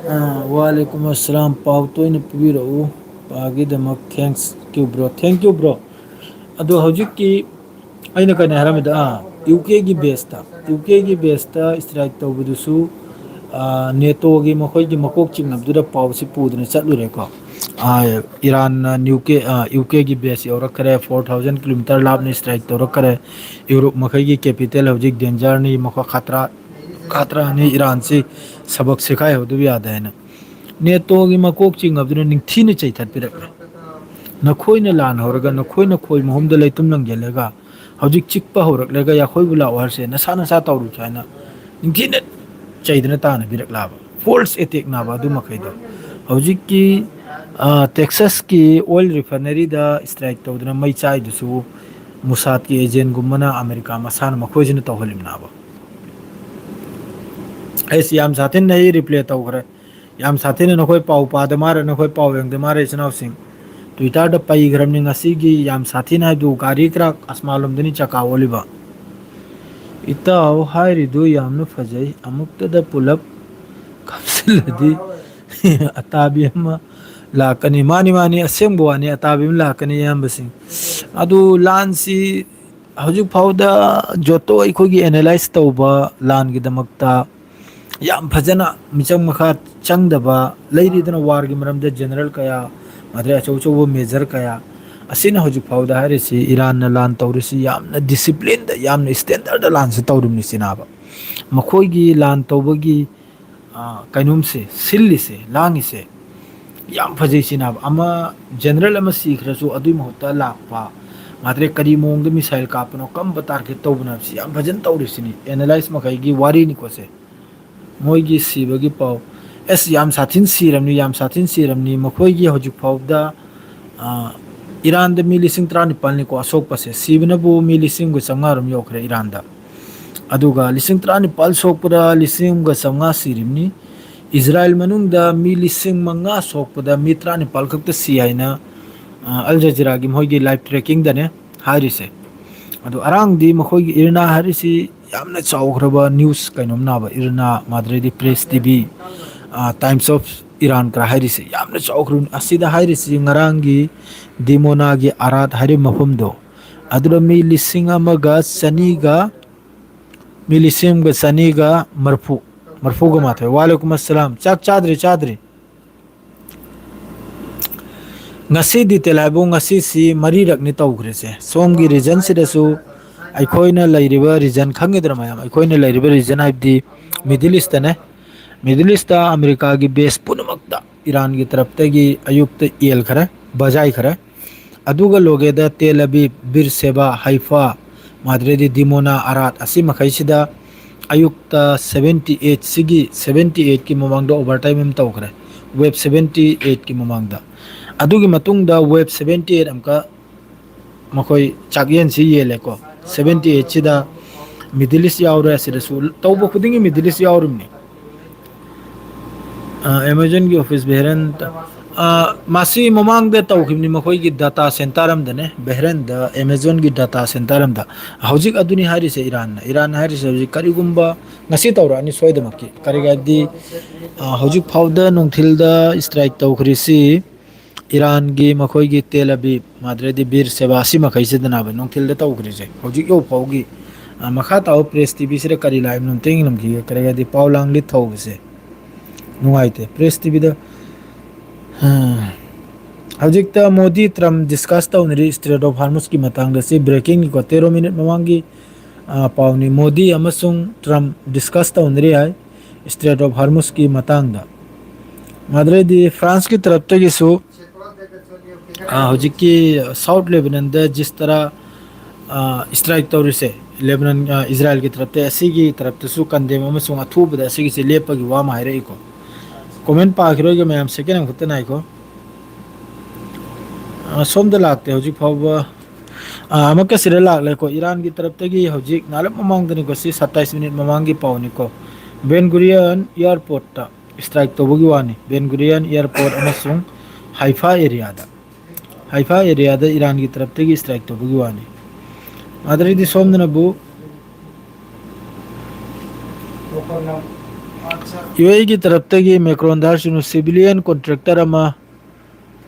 ꯑ, ꯋꯥꯂꯩꯀꯨꯝ ꯑꯁꯂꯥꯝ, ꯄꯥꯎ ꯇꯣꯏꯅ ꯄꯤꯕꯤꯔꯛꯎ꯫ ꯄꯥꯒꯤꯗꯃꯛ thanks you bro, thank you bro꯫ ꯑꯗꯣ ꯍꯧꯖꯤꯛꯀꯤ ꯑꯩꯅ ꯀꯩꯅꯣ ꯍꯥꯏꯔꯝꯃꯤꯗ, ꯑꯥ, ꯌꯨ ꯀꯦꯒꯤ baseꯇ, ꯌꯨ ꯀꯦꯒꯤ baseꯇ strike ꯇꯧꯕꯗꯨꯁꯨ, ꯑꯥ, ꯅꯦꯇꯣꯒꯤ ꯃꯈꯣꯏꯒꯤ ꯃꯀꯣꯛ ꯆꯤꯡꯅꯕꯗꯨꯗ ꯄꯥꯎꯁꯤ ꯄꯨꯗꯅ ꯆꯠꯂꯨꯔꯦꯀꯣ꯫ ꯑꯥ, ꯏꯔꯥꯟꯅ ꯅ꯭ꯌꯨ ꯀꯦ-, ꯑꯥ, ꯌꯨ ꯀꯦꯒꯤ base ꯌꯧꯔꯛꯈ꯭ꯔꯦ, four thousand kilometer ꯂꯥꯞꯅ strike ꯇꯧꯔꯛꯈ꯭ꯔꯦ꯫ ꯌꯨꯔꯣꯞ ꯃꯈꯩꯒꯤ capital ꯍꯧꯖꯤꯛ dangerꯅꯤ, ꯃꯈꯣꯏ ꯈꯇ꯭ꯔꯥ, ꯈꯇ꯭ꯔꯥꯅꯤ, ꯏꯔꯥꯟꯁꯤ ꯁꯕꯛ ꯁꯤꯈꯥꯏꯍꯧꯗꯕ ꯌꯥꯗꯦ ꯍꯥꯏꯅ꯫ ꯅꯦꯇꯣꯒꯤ ꯃꯀꯣꯛ ꯆꯤꯡꯉꯕꯗꯨꯅ ꯅꯤꯡꯊꯤꯅ ꯆꯩꯊꯠꯄꯤꯔꯛꯂꯦ꯫ ꯅꯈꯣꯏꯅ ꯂꯥꯟ ꯍꯧꯔꯒ, ꯅꯈꯣꯏꯅ ꯈꯣꯏ ꯃꯍꯨꯝꯗ ꯂꯩꯇꯨꯝ ꯂꯪꯁꯤꯜꯂꯒ, ꯍꯧꯖꯤꯛ ꯆꯤꯛꯄ ꯍꯧꯔꯛꯂꯒ, "ꯑꯩꯈꯣꯏꯕꯨ ꯂꯥꯛꯑꯣ" ꯍꯥꯏꯔꯁꯦ, "ꯅꯁꯥ ꯅꯁꯥ ꯇꯧꯔꯨꯁꯨ" ꯍꯥꯏꯅ ꯅꯤꯡꯊꯤꯅ ꯆꯩꯗꯅ ꯇꯥꯟꯅꯕꯤꯔꯛꯂꯕ꯫ False attackꯅꯕ ꯑꯗꯨ ꯃꯈꯩꯗꯣ꯫ ꯍꯧꯖꯤꯛꯀꯤ, ꯑ, ꯇꯦꯛꯁꯥꯁꯀꯤ oil refineryꯗ strike ꯇꯧꯗꯨꯅ ꯃꯩ ꯆꯥꯏꯗꯨꯁꯨ ꯃꯨꯁꯥꯗꯀꯤ agentꯒꯨꯝꯕꯅ, ꯑꯃꯦꯔꯤꯀꯥ ꯃꯁꯥꯅ ꯃꯈꯣꯏꯁꯤꯅ ꯇꯧꯍꯜꯂꯤꯕꯅꯦꯕ꯫ ꯑꯩꯁ, ꯌꯥꯝ ꯁꯥꯊꯤꯅ ꯑꯩ reply ꯇꯧꯈ꯭ꯔꯦ꯫ ꯌꯥꯝ ꯁꯥꯊꯤꯅ ꯅꯈꯣꯏ ꯄꯥꯎ ꯄꯥꯗ ꯃꯥꯔ, ꯅꯈꯣꯏ ꯄꯥꯎ ꯌꯦꯡꯗ ꯃꯥꯔ, ꯏꯆꯤꯟ ꯏꯅꯥꯎꯁꯤꯡ꯫ Twitterꯗ ꯄꯩꯈ꯭ꯔꯕꯅꯤ ꯉꯁꯤꯒꯤ ꯌꯥꯝ ꯁꯥꯊꯤꯅ ꯍꯥꯏꯕꯗꯨ, ꯒꯥꯔꯤ ꯀ꯭ꯔꯥꯛ ꯑꯁꯃꯥꯂꯣꯝꯗꯅꯤ ꯆꯀꯥ ꯑꯣꯜꯂꯤꯕ꯫ ꯏꯇꯥꯎ ꯍꯥꯏꯔꯤꯗꯨ ꯌꯥꯝꯅ ꯐꯖꯩ, ꯑꯃꯨꯛꯇꯗ ꯄꯨꯂꯞ ꯀꯥꯞꯁꯤꯜꯂꯗꯤ ꯑꯇꯥꯕꯤ ꯑꯃ ꯂꯥꯛꯀꯅꯤ꯫ ꯃꯥꯅꯤ, ꯃꯥꯅꯤ, ꯑꯁꯦꯡꯕ ꯋꯥꯅꯤ, ꯑꯇꯥꯕꯤ ꯑꯃ ꯂꯥꯛꯀꯅꯤ, ꯏꯌꯥꯝꯕꯁꯤꯡ꯫ ꯑꯗꯨ ꯂꯥꯟꯁꯤ ꯍꯧꯖꯤꯛ ꯐꯥꯎꯗ ꯖꯣꯇꯣ ꯑꯩꯈꯣꯏꯒꯤ analyse ꯇꯧꯕ ꯂꯥꯟꯒꯤꯗꯃꯛꯇ ꯌꯥꯝ ꯐꯖꯅ ꯃꯤꯆꯪ ꯃꯈꯥ ꯆꯪꯗꯕ ꯂꯩꯔꯤꯗꯅ, warꯒꯤ ꯃꯔꯝꯗ general ꯀꯌꯥ, ꯑꯗꯩ ꯑꯆꯧ ꯑꯆꯧꯕ major ꯀꯌꯥ ꯑꯁꯤꯅ ꯍꯧꯖꯤꯛ ꯐꯥꯎꯗ ꯍꯥꯏꯔꯤꯁꯤ, ꯏꯔꯥꯟꯅ ꯂꯥꯟ ꯇꯧꯔꯤꯁꯤ ꯌꯥꯝꯅ disciplineꯗ, ꯌꯥꯝꯅ standardꯗ ꯂꯥꯟꯁꯤ ꯇꯧꯔꯤꯕꯅꯤ ꯁꯤꯅꯥꯕ꯫ ꯃꯈꯣꯏꯒꯤ ꯂꯥꯟ ꯇꯧꯕꯒꯤ, ꯑ, ꯀꯩꯅꯣꯝꯁꯦ, ꯁꯤꯜꯂꯤꯁꯦ, ꯂꯥꯡꯉꯤꯁꯦ ꯌꯥꯝ ꯐꯖꯩ ꯁꯤꯅꯥꯕ꯫ ꯑꯃ general ꯑꯃ ꯁꯤꯈ꯭ꯔꯁꯨ ꯑꯗꯨꯒꯤ ꯃꯍꯨꯠꯇ ꯂꯥꯛꯄ, ꯃꯥꯗ꯭ꯔꯦ ꯀꯔꯤ ꯃꯑꯣꯡꯗ missile ꯀꯥꯞꯄꯅꯣ, ꯀꯝꯕ target ꯇꯧꯕꯅꯣ ꯍꯥꯏꯕꯁꯤ ꯌꯥꯝ ꯐꯖꯅ ꯇꯧꯔꯤꯁꯤꯅꯤ, analyse ꯃꯈꯩꯒꯤ ꯋꯥꯔꯤꯅꯤꯀꯣ ꯁꯦ꯫ ꯃꯣꯏꯒꯤ ꯁꯤꯕꯒꯤ ꯄꯥꯎ, ꯑꯦꯁ, ꯌꯥꯝ ꯁꯥꯊꯤꯟ ꯁꯤꯔꯝꯅꯤ, ꯌꯥꯝ ꯁꯥꯊꯤꯟ ꯁꯤꯔꯝꯅꯤ꯫ ꯃꯈꯣꯏꯒꯤ ꯍꯧꯖꯤꯛ ꯐꯥꯎꯕꯗ, ꯑ, ꯏꯔꯥꯟꯗ ꯃꯤ ꯂꯤꯁꯤꯡ ꯇꯔꯥꯅꯤꯄꯥꯜꯅꯤꯀꯣ ꯑꯁꯣꯛꯄꯁꯦ, ꯁꯤꯕꯅꯕꯨ ꯃꯤ ꯂꯤꯁꯤꯡ ꯑꯃꯒ ꯆꯥꯝꯃꯉꯥ ꯔꯣꯝ ꯌꯧꯈ꯭ꯔꯦ ꯏꯔꯥꯟꯗ꯫ ꯑꯗꯨꯒ ꯂꯤꯁꯤꯡ ꯇꯔꯥꯅꯤꯄꯥꯜ ꯁꯣꯛꯄꯗ ꯂꯤꯁꯤꯡ ꯑꯃꯒ ꯆꯥꯝꯃꯉꯥ ꯁꯤꯔꯤꯕꯅꯤ꯫ ꯏꯖꯔꯥꯏꯜ ꯃꯅꯨꯡꯗ ꯃꯤ ꯂꯤꯁꯤꯡ ꯃꯉꯥ ꯁꯣꯛꯄꯗ ꯃꯤ ꯇꯔꯥꯅꯤꯄꯥꯜ ꯈꯛꯇ ꯁꯤ ꯍꯥꯏꯅ, ꯑ, ꯑꯜ ꯖꯖꯤꯔꯥꯒꯤ ꯃꯈꯣꯏꯒꯤ live trackingꯗꯅꯦ ꯍꯥꯏꯔꯤꯁꯦ꯫ ꯑꯗꯣ ꯑꯔꯥꯡꯗꯤ ꯃꯈꯣꯏꯒꯤ ꯏꯔꯅꯥ ꯍꯥꯏꯔꯤꯁꯤ ꯌꯥꯝꯅ ꯆꯥꯎꯈ꯭ꯔꯕ news ꯀꯩꯅꯣꯝꯅꯕ, ꯏꯔꯅꯥ ꯃꯥꯗ꯭ꯔꯦꯗꯤ Press TV, ꯑ, Times of Iran ꯀ ꯍꯥꯏꯔꯤꯁꯤ ꯌꯥꯝꯅ ꯆꯥꯎꯈ꯭ꯔꯕ꯫ ꯑꯁꯤꯗ ꯍꯥꯏꯔꯤꯁꯤ ꯉꯔꯥꯡꯒꯤ ꯗꯤꯃꯣꯅꯥꯒꯤ ꯑꯔꯥꯠ ꯍꯥꯏꯔꯤꯕ ꯃꯐꯝꯗꯣ, ꯑꯗꯨꯗ ꯃꯤ ꯂꯤꯁꯤꯡ ꯑꯃꯒ ꯆꯅꯤꯒ, ꯃꯤ ꯂꯤꯁꯤꯡ ꯑꯃꯒ ꯆꯅꯤꯒ ꯃꯔꯐꯨ, ꯃꯔꯐꯨꯒ ꯃꯥꯊꯣꯏ꯫ ꯋꯥꯂꯦꯀꯨꯝ ꯑꯁꯂꯥꯝ꯫ ꯆꯥꯛ ꯆꯥꯗ꯭ꯔꯤ, ꯆꯥꯗ꯭ꯔꯤ꯫ ꯉꯁꯤ detail ꯍꯥꯏꯕꯨ ꯉꯁꯤꯁꯤ ꯃꯔꯤꯔꯛꯅꯤ ꯇꯧꯈ꯭ꯔꯤꯁꯦ꯫ ꯁꯣꯝꯒꯤ regionꯁꯤꯗꯁꯨ ꯑꯩꯈꯣꯏꯅ ꯂꯩꯔꯤꯕ region ꯈꯪꯉꯤꯗꯅ ꯃꯌꯥꯝ, ꯑꯩꯈꯣꯏꯅ ꯂꯩꯔꯤꯕ region ꯍꯥꯏꯕꯗꯤ Middle Eastꯇꯅꯦ꯫ Middle Eastꯇ ꯑꯃꯦꯔꯤꯀꯥꯒꯤ base ꯄꯨꯝꯅꯃꯛꯇ ꯏꯔꯥꯟꯒꯤ ꯇꯔꯞꯇꯒꯤ ꯑꯌꯨꯛꯇ ꯌꯦꯜꯈꯔꯦ, ꯕꯖꯥꯏꯈꯔꯦ꯫ ꯑꯗꯨꯒ ꯂꯣꯒꯦꯗ ꯇꯦꯜ ꯑꯕꯤꯕ, ꯕꯤꯔ ꯁꯦꯕꯥ, ꯍꯩꯐꯥ, ꯃꯥꯗ꯭ꯔꯦꯗꯤ ꯗꯤꯃꯣꯅꯥ, ꯑꯔꯥꯠ ꯑꯁꯤ ꯃꯈꯩꯁꯤꯗ ꯑꯌꯨꯛꯇ seventy eight ꯁꯤꯒꯤ, seventy eight ꯀꯤ ꯃꯃꯥꯡꯗ overtime ꯑꯃ ꯇꯧꯈ꯭ꯔꯦ, wave seventy eight ꯀꯤ ꯃꯃꯥꯡꯗ꯫ ꯑꯗꯨꯒꯤ ꯃꯇꯨꯡꯗ wave seventy eight ꯑꯃꯨꯛꯀ ꯃꯈꯣꯏ ꯆꯥꯛꯌꯦꯟꯁꯤ ꯌꯦꯜꯂꯦꯀꯣ꯫ Seventy eight ꯁꯤꯗ Middle East ꯌꯥꯎꯔꯦ, ꯑꯁꯤꯗꯁꯨ ꯇꯧꯕ ꯈꯨꯗꯤꯡꯒꯤ Middle East ꯌꯥꯎꯔꯤꯕꯅꯤ꯫ ꯑꯦꯃꯥꯖꯣꯟꯒꯤ ꯑꯣꯐꯤꯁ ꯕꯦꯍꯔꯦꯟ, ꯃꯁꯤ ꯃꯃꯥꯡꯗ ꯇꯧꯈꯤꯕꯅꯤ, ꯃꯈꯣꯏꯒꯤ ꯗꯥꯇꯥ ꯁꯦꯟꯇꯔ ꯑꯃꯗꯅꯦ, ꯕꯦꯍꯔꯦꯟꯗ ꯑꯦꯃꯥꯖꯣꯟꯒꯤ ꯗꯥꯇꯥ ꯁꯦꯟꯇꯔ ꯑꯃꯗ꯫ ꯍꯧꯖꯤꯛ ꯑꯗꯨꯅꯤ ꯍꯥꯏꯔꯤꯁꯦ ꯏꯔꯥꯟꯅ꯫ ꯏꯔꯥꯟ ꯍꯥꯏꯔꯤꯁꯦ ꯍꯧꯖꯤꯛ ꯀꯔꯤꯒꯨꯝꯕ ꯉꯁꯤ ꯇꯧꯔꯛꯑꯅꯤ ꯁꯣꯏꯗꯃꯛꯀꯤ꯫ ꯀꯔꯤꯒꯤ ꯍꯥꯏꯗꯤ, ꯑ, ꯍꯧꯖꯤꯛ ꯐꯥꯎꯗ ꯅꯨꯡꯊꯤꯜꯗ ꯏꯁꯇ꯭ꯔꯥꯏꯛ ꯇꯧꯈ꯭ꯔꯤꯁꯤ ꯏꯔꯥꯟꯒꯤ ꯃꯈꯣꯏꯒꯤ ꯇꯦꯜ ꯑꯕꯤꯕ, ꯃꯥꯗ꯭ꯔꯦꯗꯤ ꯕꯤꯔ ꯁꯦꯕꯥ, ꯑꯁꯤ ꯃꯈꯩꯁꯤꯗꯅꯦꯕ ꯅꯨꯡꯊꯤꯜꯗ ꯇꯧꯈ꯭ꯔꯤꯁꯦ꯫ ꯍꯧꯖꯤꯛ ꯌꯧ ꯐꯥꯎꯒꯤ, ꯑ, ꯃꯈꯥ ꯇꯥꯕ ꯄ꯭ꯔꯦꯁ ꯇꯤꯚꯤꯁꯤꯗ ꯀꯔꯤ ꯂꯥꯛꯏꯕꯅꯣ ꯑꯝꯇ ꯌꯦꯡꯂꯝꯈꯤꯒꯦ꯫ ꯀꯔꯤꯒꯤ ꯍꯥꯏꯗꯤ ꯄꯥꯎ ꯂꯥꯡ ꯂꯤꯠ ꯊꯧꯕꯁꯦ ꯅꯨꯡꯉꯥꯏꯇꯦ꯫ ꯄ꯭ꯔꯦꯁ ꯇꯤꯚꯤꯗ, ꯑ, ꯍꯧꯖꯤꯛꯇ ꯃꯣꯗꯤ ꯇ꯭ꯔꯝ ꯗꯤꯁꯀꯁ ꯇꯧꯅꯔꯤ ꯏꯁꯇ꯭ꯔꯦꯠ ꯑꯣꯐ ꯍꯥꯔꯃꯨꯁꯀꯤ ꯃꯇꯥꯡꯗ꯫ ꯁꯤ ꯕ꯭ꯔꯦꯀꯤꯡꯅꯤꯀꯣ, ꯇꯦꯔꯣ ꯃꯤꯅꯤꯠ ꯃꯃꯥꯡꯒꯤ, ꯑ, ꯄꯥꯎꯅꯤ꯫ ꯃꯣꯗꯤ ꯑꯃꯁꯨꯡ ꯇ꯭ꯔꯝ ꯗꯤꯁꯀꯁ ꯇꯧꯅꯔꯤ ꯍꯥꯏ ꯏꯁꯇ꯭ꯔꯦꯠ ꯑꯣꯐ ꯍꯥꯔꯃꯨꯁꯀꯤ ꯃꯇꯥꯡꯗ꯫ ꯑꯗꯨꯗꯩꯗꯤ ꯐ꯭ꯔꯥꯟꯁꯀꯤ ꯇꯔꯞꯇꯒꯤꯁꯨ, ꯑ, ꯍꯧꯖꯤꯛꯀꯤ ꯁꯥꯎꯠ ꯂꯦꯕꯅꯟꯗ ꯖꯤꯁ ꯇꯔꯥ, ꯑ, ꯏꯁꯇ꯭ꯔꯥꯏꯛ ꯇꯧꯔꯤꯁꯦ, ꯂꯦꯕꯅꯟ, ꯑ, ꯏꯖꯔꯥꯏꯜꯒꯤ ꯇꯔꯞꯇ, ꯑꯁꯤꯒꯤ ꯇꯔꯞꯇꯁꯨ ꯀꯟꯗꯦꯝ ꯑꯃꯁꯨꯡ ꯑꯊꯨꯕꯗ ꯑꯁꯤꯒꯤꯁꯦ ꯂꯦꯞꯄꯒꯤ ꯋꯥ ꯑꯃ ꯍꯥꯏꯔꯛꯏꯀꯣ꯫ ꯀꯣꯃꯦꯟ ꯄꯥꯈꯤꯔꯣꯏꯒꯦ ꯃꯌꯥꯝ, ꯁꯦꯀꯦꯟ ꯑꯃꯈꯛꯇ ꯉꯥꯏꯈꯣ꯫ ꯑ, ꯁꯣꯝꯗ ꯂꯥꯛꯇꯦ ꯍꯧꯖꯤꯛ ꯐꯥꯎꯕ꯫ ꯑ, ꯑꯃꯨꯛꯀ ꯁꯤꯗ ꯂꯥꯛꯂꯦꯀꯣ꯫ ꯏꯔꯥꯟꯒꯤ ꯇꯔꯞꯇꯒꯤ ꯍꯧꯖꯤꯛ ꯅꯥꯔꯞ ꯃꯃꯥꯡꯗꯅꯤꯀꯣ, ꯁꯤ ꯁꯠꯇꯥꯏꯁ ꯃꯤꯅꯤꯠ ꯃꯃꯥꯡꯒꯤ ꯄꯥꯎꯅꯤꯀꯣ꯫ ꯕꯦꯟ ꯒꯨꯔꯤꯌꯟ ꯏꯌꯥꯔꯄꯣꯔꯠꯇ ꯏꯁꯇ꯭ꯔꯥꯏꯛ ꯇꯧꯕꯒꯤ ꯋꯥꯅꯤ꯫ ꯕꯦꯟ ꯒꯨꯔꯤꯌꯟ ꯏꯌꯥꯔꯄꯣꯔꯠ ꯑꯃꯁꯨꯡ ꯍꯥꯏꯐꯥ ꯑꯦꯔꯤꯌꯥꯗ, ꯍꯥꯏꯐꯥ ꯑꯦꯔꯤꯌꯥꯗ ꯏꯔꯥꯟꯒꯤ ꯇꯔꯞꯇꯒꯤ ꯏꯁꯇ꯭ꯔꯥꯏꯛ ꯇꯧꯕꯒꯤ ꯋꯥꯅꯤ꯫ ꯑꯗꯨꯗꯩꯗꯤ ꯁꯣꯝꯗꯅꯕꯨ ꯌꯨ ꯑꯦꯒꯤ ꯇꯔꯞꯇꯒꯤ ꯃꯦꯀ꯭ꯔꯣꯟ ꯗꯥꯔꯁꯤꯅ ꯁꯤꯚꯤꯂꯤꯌꯟ ꯀꯣꯟꯇ꯭ꯔꯦꯛꯇꯔ ꯑꯃ,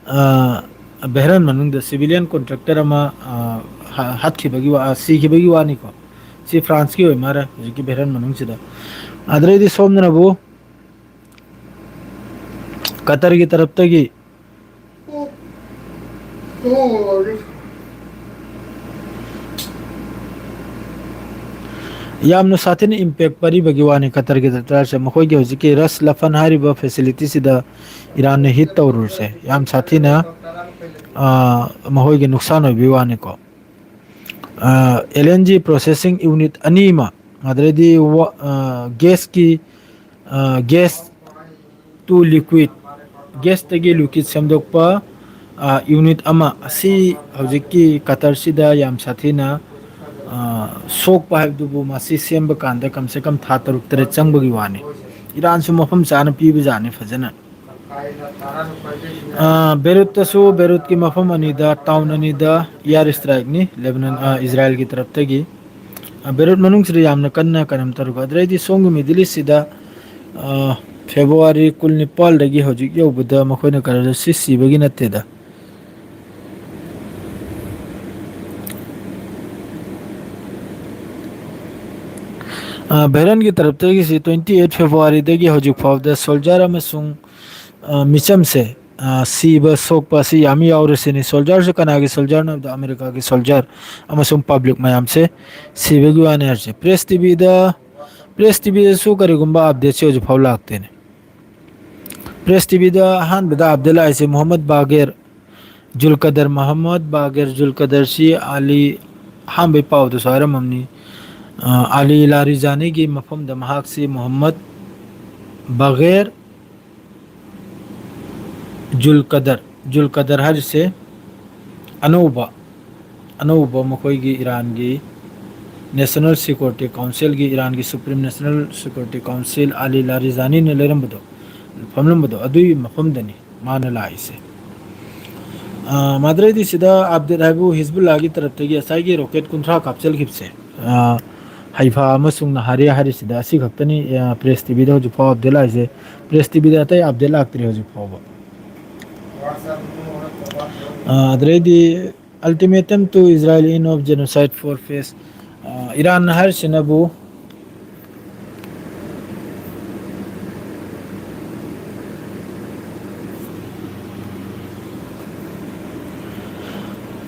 ꯑ, ꯕꯦꯍꯔꯟ ꯃꯅꯨꯡꯗ ꯁꯤꯚꯤꯂꯤꯌꯟ ꯀꯣꯟꯇ꯭ꯔꯦꯛꯇꯔ ꯑꯃ, ꯑ, ꯍꯥ-, ꯍꯥꯠꯈꯤꯕꯒꯤ ꯋꯥ-, ꯑ, ꯁꯤꯈꯤꯕꯒꯤ ꯋꯥꯅꯤꯀꯣ꯫ ꯁꯤ ꯐ꯭ꯔꯥꯟꯁꯀꯤ ꯑꯣꯏ ꯃꯥꯜꯂꯦ, ꯍꯧꯖꯤꯛꯀꯤ ꯕꯦꯍꯔꯟ ꯃꯅꯨꯡꯁꯤꯗ꯫ ꯑꯗꯨꯗꯩꯗꯤ ꯁꯣꯝꯗꯅꯕꯨ ꯀꯇꯔꯒꯤ ꯇꯔꯞꯇꯒꯤ ꯌꯥꯝꯅ ꯁꯥꯊꯤꯅ ꯏꯝꯄꯦꯛ ꯄꯔꯤꯕꯒꯤ ꯋꯥꯅꯤ ꯀꯇꯔꯒꯤ ꯇꯔꯞꯁꯦ꯫ ꯃꯈꯣꯏꯒꯤ ꯍꯧꯖꯤꯛꯀꯤ ꯔꯁ ꯂꯐꯟ ꯍꯥꯏꯔꯤꯕ ꯐꯦꯁꯤꯂꯤꯇꯤꯁꯤꯗ ꯏꯔꯥꯟꯅ ꯍꯤꯠ ꯇꯧꯔꯨꯔꯁꯦ꯫ ꯌꯥꯝ ꯁꯥꯊꯤꯅ, ꯑ, ꯃꯈꯣꯏꯒꯤ ꯅꯨꯡꯁꯥꯟ ꯑꯣꯏꯕꯒꯤ ꯋꯥꯅꯤꯀꯣ꯫ ꯑ, L N G processing unit ꯑꯅꯤ ꯑꯃ, ꯑꯗꯨꯗꯩꯗꯤ ꯋꯥ-, ꯑ, ꯒꯦꯁꯀꯤ, ꯑ, gas to liquid, ꯒꯦꯁꯇꯒꯤ ꯂꯤꯀ꯭ꯋꯤꯠ ꯁꯦꯝꯗꯣꯛꯄ, ꯑ, ꯌꯨꯅꯤꯠ ꯑꯃ, ꯑꯁꯤ ꯍꯧꯖꯤꯛꯀꯤ ꯀꯇꯔꯁꯤꯗ ꯌꯥꯝ ꯁꯥꯊꯤꯅ, ꯑ, ꯁꯣꯛꯄ ꯍꯥꯏꯕꯗꯨꯕꯨ, ꯃꯁꯤ ꯁꯦꯝꯕ ꯀꯥꯟꯗ ꯀꯝꯁꯦ ꯀꯝ ꯊꯥ ꯇꯔꯨꯛ ꯇꯔꯦꯠ ꯆꯪꯕꯒꯤ ꯋꯥꯅꯤ꯫ ꯏꯔꯥꯟꯁꯨ ꯃꯐꯝ ꯆꯥꯅ ꯄꯤꯕꯖꯥꯠꯅꯤ ꯐꯖꯅ꯫ ꯑ, ꯕꯦꯔꯨꯠꯇꯁꯨ, ꯕꯦꯔꯨꯠꯀꯤ ꯃꯐꯝ ꯑꯅꯤꯗ, ꯇꯥꯎꯟ ꯑꯅꯤꯗ ꯏꯌꯥꯔ ꯏꯁꯇ꯭ꯔꯥꯏꯛꯅꯤ ꯂꯦꯕꯅꯟ, ꯑ, ꯏꯖꯔꯥꯏꯜꯒꯤ ꯇꯔꯞꯇꯒꯤ꯫ ꯑ, ꯕꯦꯔꯨꯠ ꯃꯅꯨꯡꯁꯤꯗ ꯌꯥꯝꯅ ꯀꯟꯅ ꯀꯩꯅꯣꯝ ꯇꯧꯔꯤꯕ꯫ ꯑꯗꯨꯗꯩꯗꯤ ꯁꯣꯝꯒꯤ ꯃꯤꯗꯜ ꯏꯁꯁꯤꯗ, ꯑ, ꯐꯦꯕ꯭ꯔꯨꯋꯥꯔꯤ ꯀꯨꯟꯅꯤꯄꯥꯜꯗꯒꯤ ꯍꯧꯖꯤꯛ ꯌꯧꯕꯗ ꯃꯈꯣꯏꯅ ꯀꯩꯅꯣꯗ ꯁꯤ ꯁꯤꯕꯒꯤ ꯅꯠꯇꯦꯗ꯫ ꯑ, ꯚꯦꯔꯟꯒꯤ ꯇꯔꯞꯇꯒꯤꯁꯤ twenty eight ꯐꯦꯕ꯭ꯔꯨꯋꯥꯔꯤꯗꯒꯤ ꯍꯧꯖꯤꯛ ꯐꯥꯎꯕꯗ ꯁꯣꯜꯖꯔ ꯑꯃꯁꯨꯡ, ꯑ, ꯃꯤꯆꯝꯁꯦ, ꯑ, ꯁꯤꯕ ꯁꯣꯛꯄ ꯑꯁꯤ ꯌꯥꯝ ꯌꯥꯎꯔꯦ ꯁꯤꯅꯤ꯫ ꯁꯣꯜꯖꯔꯁꯦ ꯀꯅꯥꯒꯤ ꯁꯣꯜꯖꯔꯅꯣ ꯍꯥꯏꯕꯗ ꯑꯃꯦꯔꯤꯀꯥꯒꯤ ꯁꯣꯜꯖꯔ ꯑꯃꯁꯨꯡ ꯄꯕ꯭ꯂꯤꯛ ꯃꯌꯥꯝꯁꯦ ꯁꯤꯕꯒꯤ ꯋꯥꯅꯤ ꯍꯥꯏꯔꯤꯁꯦ꯫ ꯄ꯭ꯔꯦꯁ ꯇꯤꯚꯤꯗ, ꯄ꯭ꯔꯦꯁ ꯇꯤꯚꯤꯗꯁꯨ ꯀꯔꯤꯒꯨꯝꯕ ꯑꯞꯗꯦꯠꯁꯦ ꯍꯧꯖꯤꯛ ꯐꯥꯎ ꯂꯥꯛꯇꯦꯅꯦ꯫ ꯄ꯭ꯔꯦꯁ ꯇꯤꯚꯤꯗ ꯑꯍꯥꯟꯕꯗ ꯑꯞꯗꯦꯠ ꯂꯥꯛꯏꯁꯦ ꯃꯣꯍꯝꯃꯗ ꯕꯥꯒꯦꯔ, ꯖꯨꯜꯀꯗꯔ ꯃꯣꯍꯝꯃꯗ ꯕꯥꯒꯦꯔ ꯖꯨꯜꯀꯗꯔꯁꯤ ꯑꯂꯤ, ꯑꯍꯥꯟꯕꯩ ꯄꯥꯎꯗꯁꯨ ꯍꯥꯏꯔꯝꯃꯝꯅꯤ꯫ ꯑ, ꯑꯂꯤ ꯂꯥꯔꯤꯖꯥꯅꯤꯒꯤ ꯃꯐꯝꯗ ꯃꯍꯥꯛꯁꯤ ꯃꯣꯍꯝꯃꯗ ꯕꯥꯒꯦꯔ ꯖꯨꯜꯀꯗꯔ, ꯖꯨꯜꯀꯗꯔ ꯍꯥꯏꯔꯤꯁꯦ ꯑꯅꯧꯕ, ꯑꯅꯧꯕ ꯃꯈꯣꯏꯒꯤ ꯏꯔꯥꯟꯒꯤ National Security Councilꯒꯤ, ꯏꯔꯥꯟꯒꯤ Supreme National Security Council ꯑꯂꯤ ꯂꯥꯔꯤꯖꯥꯅꯤꯅ ꯂꯩꯔꯝꯕꯗꯣ, ꯐꯝꯂꯝꯕꯗꯣ, ꯑꯗꯨꯒꯤ ꯃꯐꯝꯗꯅꯤ ꯃꯥꯅ ꯂꯥꯛꯏꯁꯦ꯫ ꯑ, ꯃꯥꯗ꯭ꯔꯩꯗꯤ ꯁꯤꯗ ꯑꯞꯗꯦꯠ ꯍꯥꯏꯕꯨ ꯍꯤꯖꯕꯨꯜꯂꯥꯒꯤ ꯇꯔꯞꯇꯒꯤ ꯉꯁꯥꯏꯒꯤ ꯔꯣꯀꯦꯠ ꯀꯨꯟꯊ꯭ꯔꯥ ꯀꯥꯞꯆꯈꯤꯕꯁꯦ, ꯑ, ꯍꯩꯐꯥ ꯑꯃꯁꯨꯡ ꯅꯍꯥꯔꯤꯌꯥ ꯍꯥꯏꯔꯤꯁꯤꯗ ꯑꯁꯤ ꯈꯛꯇꯅꯤ, ꯑ, ꯄ꯭ꯔꯦꯁ ꯇꯤꯚꯤꯗ ꯍꯧꯖꯤꯛ ꯐꯥꯎ ꯑꯞꯗꯦꯠ ꯂꯥꯛꯏꯁꯦ꯫ ꯄ꯭ꯔꯦꯁ ꯇꯤꯚꯤꯗ ꯑꯇꯩ ꯑꯞꯗꯦꯠ ꯂꯥꯛꯇ꯭ꯔꯤ ꯍꯧꯖꯤꯛ ꯐꯥꯎꯕ꯫ ꯑ, ꯑꯗꯨꯗꯩꯗꯤ Ultimatum to Israel End of Genocide for Peace, ꯑ, ꯏꯔꯥꯟ ꯍꯥꯏꯔꯤꯁꯤꯅꯕꯨ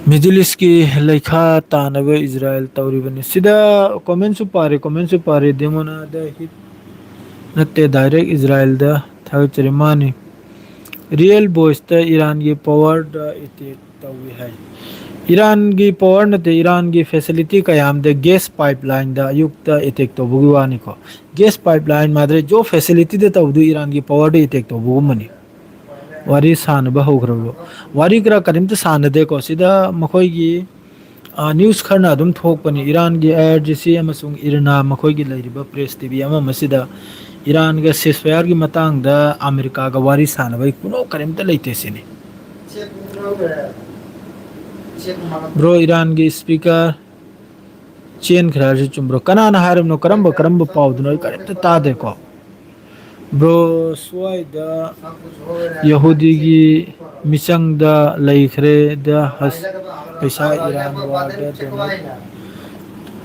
ꯃꯤꯗꯜ ꯏꯁꯀꯤ ꯂꯩꯈꯥ ꯇꯥꯅꯕ ꯏꯖꯔꯥꯏꯜ ꯇꯧꯔꯤꯕꯅꯤ꯫ ꯁꯤꯗ ꯀꯣꯃꯦꯟꯁꯨ ꯄꯥꯔꯦ, ꯀꯣꯃꯦꯟꯁꯨ ꯄꯥꯔꯦ, ꯗꯦꯃꯣꯅꯥꯗ ꯍꯤꯠ ꯅꯠꯇꯦ, ꯗꯥꯏꯔꯦꯛ ꯏꯖꯔꯥꯏꯜꯗ ꯊꯥꯒꯠꯆꯔꯤ꯫ ꯃꯥꯅꯤ, ꯔꯤꯌꯦꯜ ꯚꯣꯏꯁꯇ ꯏꯔꯥꯟꯒꯤ ꯄꯋꯥꯔꯗ ꯑꯦꯇꯦꯛ ꯇꯧꯏ ꯍꯥꯏ꯫ ꯏꯔꯥꯟꯒꯤ ꯄꯋꯥꯔ ꯅꯠꯇꯦ, ꯏꯔꯥꯟꯒꯤ ꯐꯦꯁꯤꯂꯤꯇꯤ ꯀꯌꯥꯝꯗ ꯒ꯭ꯌꯥꯁ ꯄꯥꯏꯞ ꯂꯥꯏꯟꯗ ꯑꯌꯨꯛꯇ ꯑꯦꯇꯦꯛ ꯇꯧꯕꯒꯤ ꯋꯥꯅꯤꯀꯣ꯫ ꯒ꯭ꯌꯥꯁ ꯄꯥꯏꯞ ꯂꯥꯏꯟ ꯃꯥꯗ꯭ꯔꯦ ꯖꯣ ꯐꯦꯁꯤꯂꯤꯇꯤꯗ ꯇꯧꯕꯗꯨ ꯏꯔꯥꯟꯒꯤ ꯄꯋꯥꯔꯗ ꯑꯦꯇꯦꯛ ꯇꯧꯕꯒꯨꯝꯕꯅꯤ꯫ ꯋꯥꯔꯤ ꯁꯥꯟꯅꯕ ꯍꯧꯈ꯭ꯔꯕ꯫ ꯋꯥꯔꯤ ꯀꯔꯥ ꯀꯔꯤꯝꯇ ꯁꯥꯟꯅꯗꯦꯀꯣ꯫ ꯁꯤꯗ ꯃꯈꯣꯏꯒꯤ, ꯑ, ꯅ꯭ꯌꯨꯁ ꯈꯔꯅ ꯑꯗꯨꯝ ꯊꯣꯛꯄꯅꯤ꯫ ꯏꯔꯥꯟꯒꯤ ꯑꯥꯏ ꯑꯥꯔ ꯖꯤ ꯁꯤ ꯑꯃꯁꯨꯡ ꯏꯔꯅꯥ, ꯃꯈꯣꯏꯒꯤ ꯂꯩꯔꯤꯕ ꯄ꯭ꯔꯦꯁ ꯇꯤ ꯚꯤ ꯑꯃ ꯑꯃꯁꯤꯗ ꯏꯔꯥꯟꯒ ceasefire ꯒꯤ ꯃꯇꯥꯡꯗ ꯑꯃꯦꯔꯤꯀꯥꯒ ꯋꯥꯔꯤ ꯁꯥꯟꯅꯕꯒꯤ ꯈꯨꯅꯣꯛ ꯀꯔꯤꯝꯇ ꯂꯩꯇꯦ ꯁꯤꯅꯤ꯫ ꯕ꯭ꯔꯣ, ꯏꯔꯥꯟꯒꯤ speaker ꯆꯦꯟꯈ꯭ꯔꯦ ꯍꯥꯏꯔꯁꯨ ꯆꯨꯝꯕ꯭ꯔꯣ? ꯀꯅꯥꯅ ꯍꯥꯏꯔꯕꯅꯣ? ꯀꯔꯝꯕ, ꯀꯔꯝꯕ ꯄꯥꯎꯗꯅꯣ? ꯑꯩ ꯀꯔꯤꯝꯇ ꯇꯥꯗꯦꯀꯣ꯫ ꯕ꯭ꯔꯣ, ꯁ꯭ꯋꯥꯏꯗ ꯌꯍꯨꯗꯤꯒꯤ ꯃꯤꯆꯪꯗ ꯂꯩꯈ꯭ꯔꯦꯗ ꯍꯁ-, ꯄꯩꯁꯥ ꯏꯔꯥꯟ ꯋꯥꯔꯗ donate꯫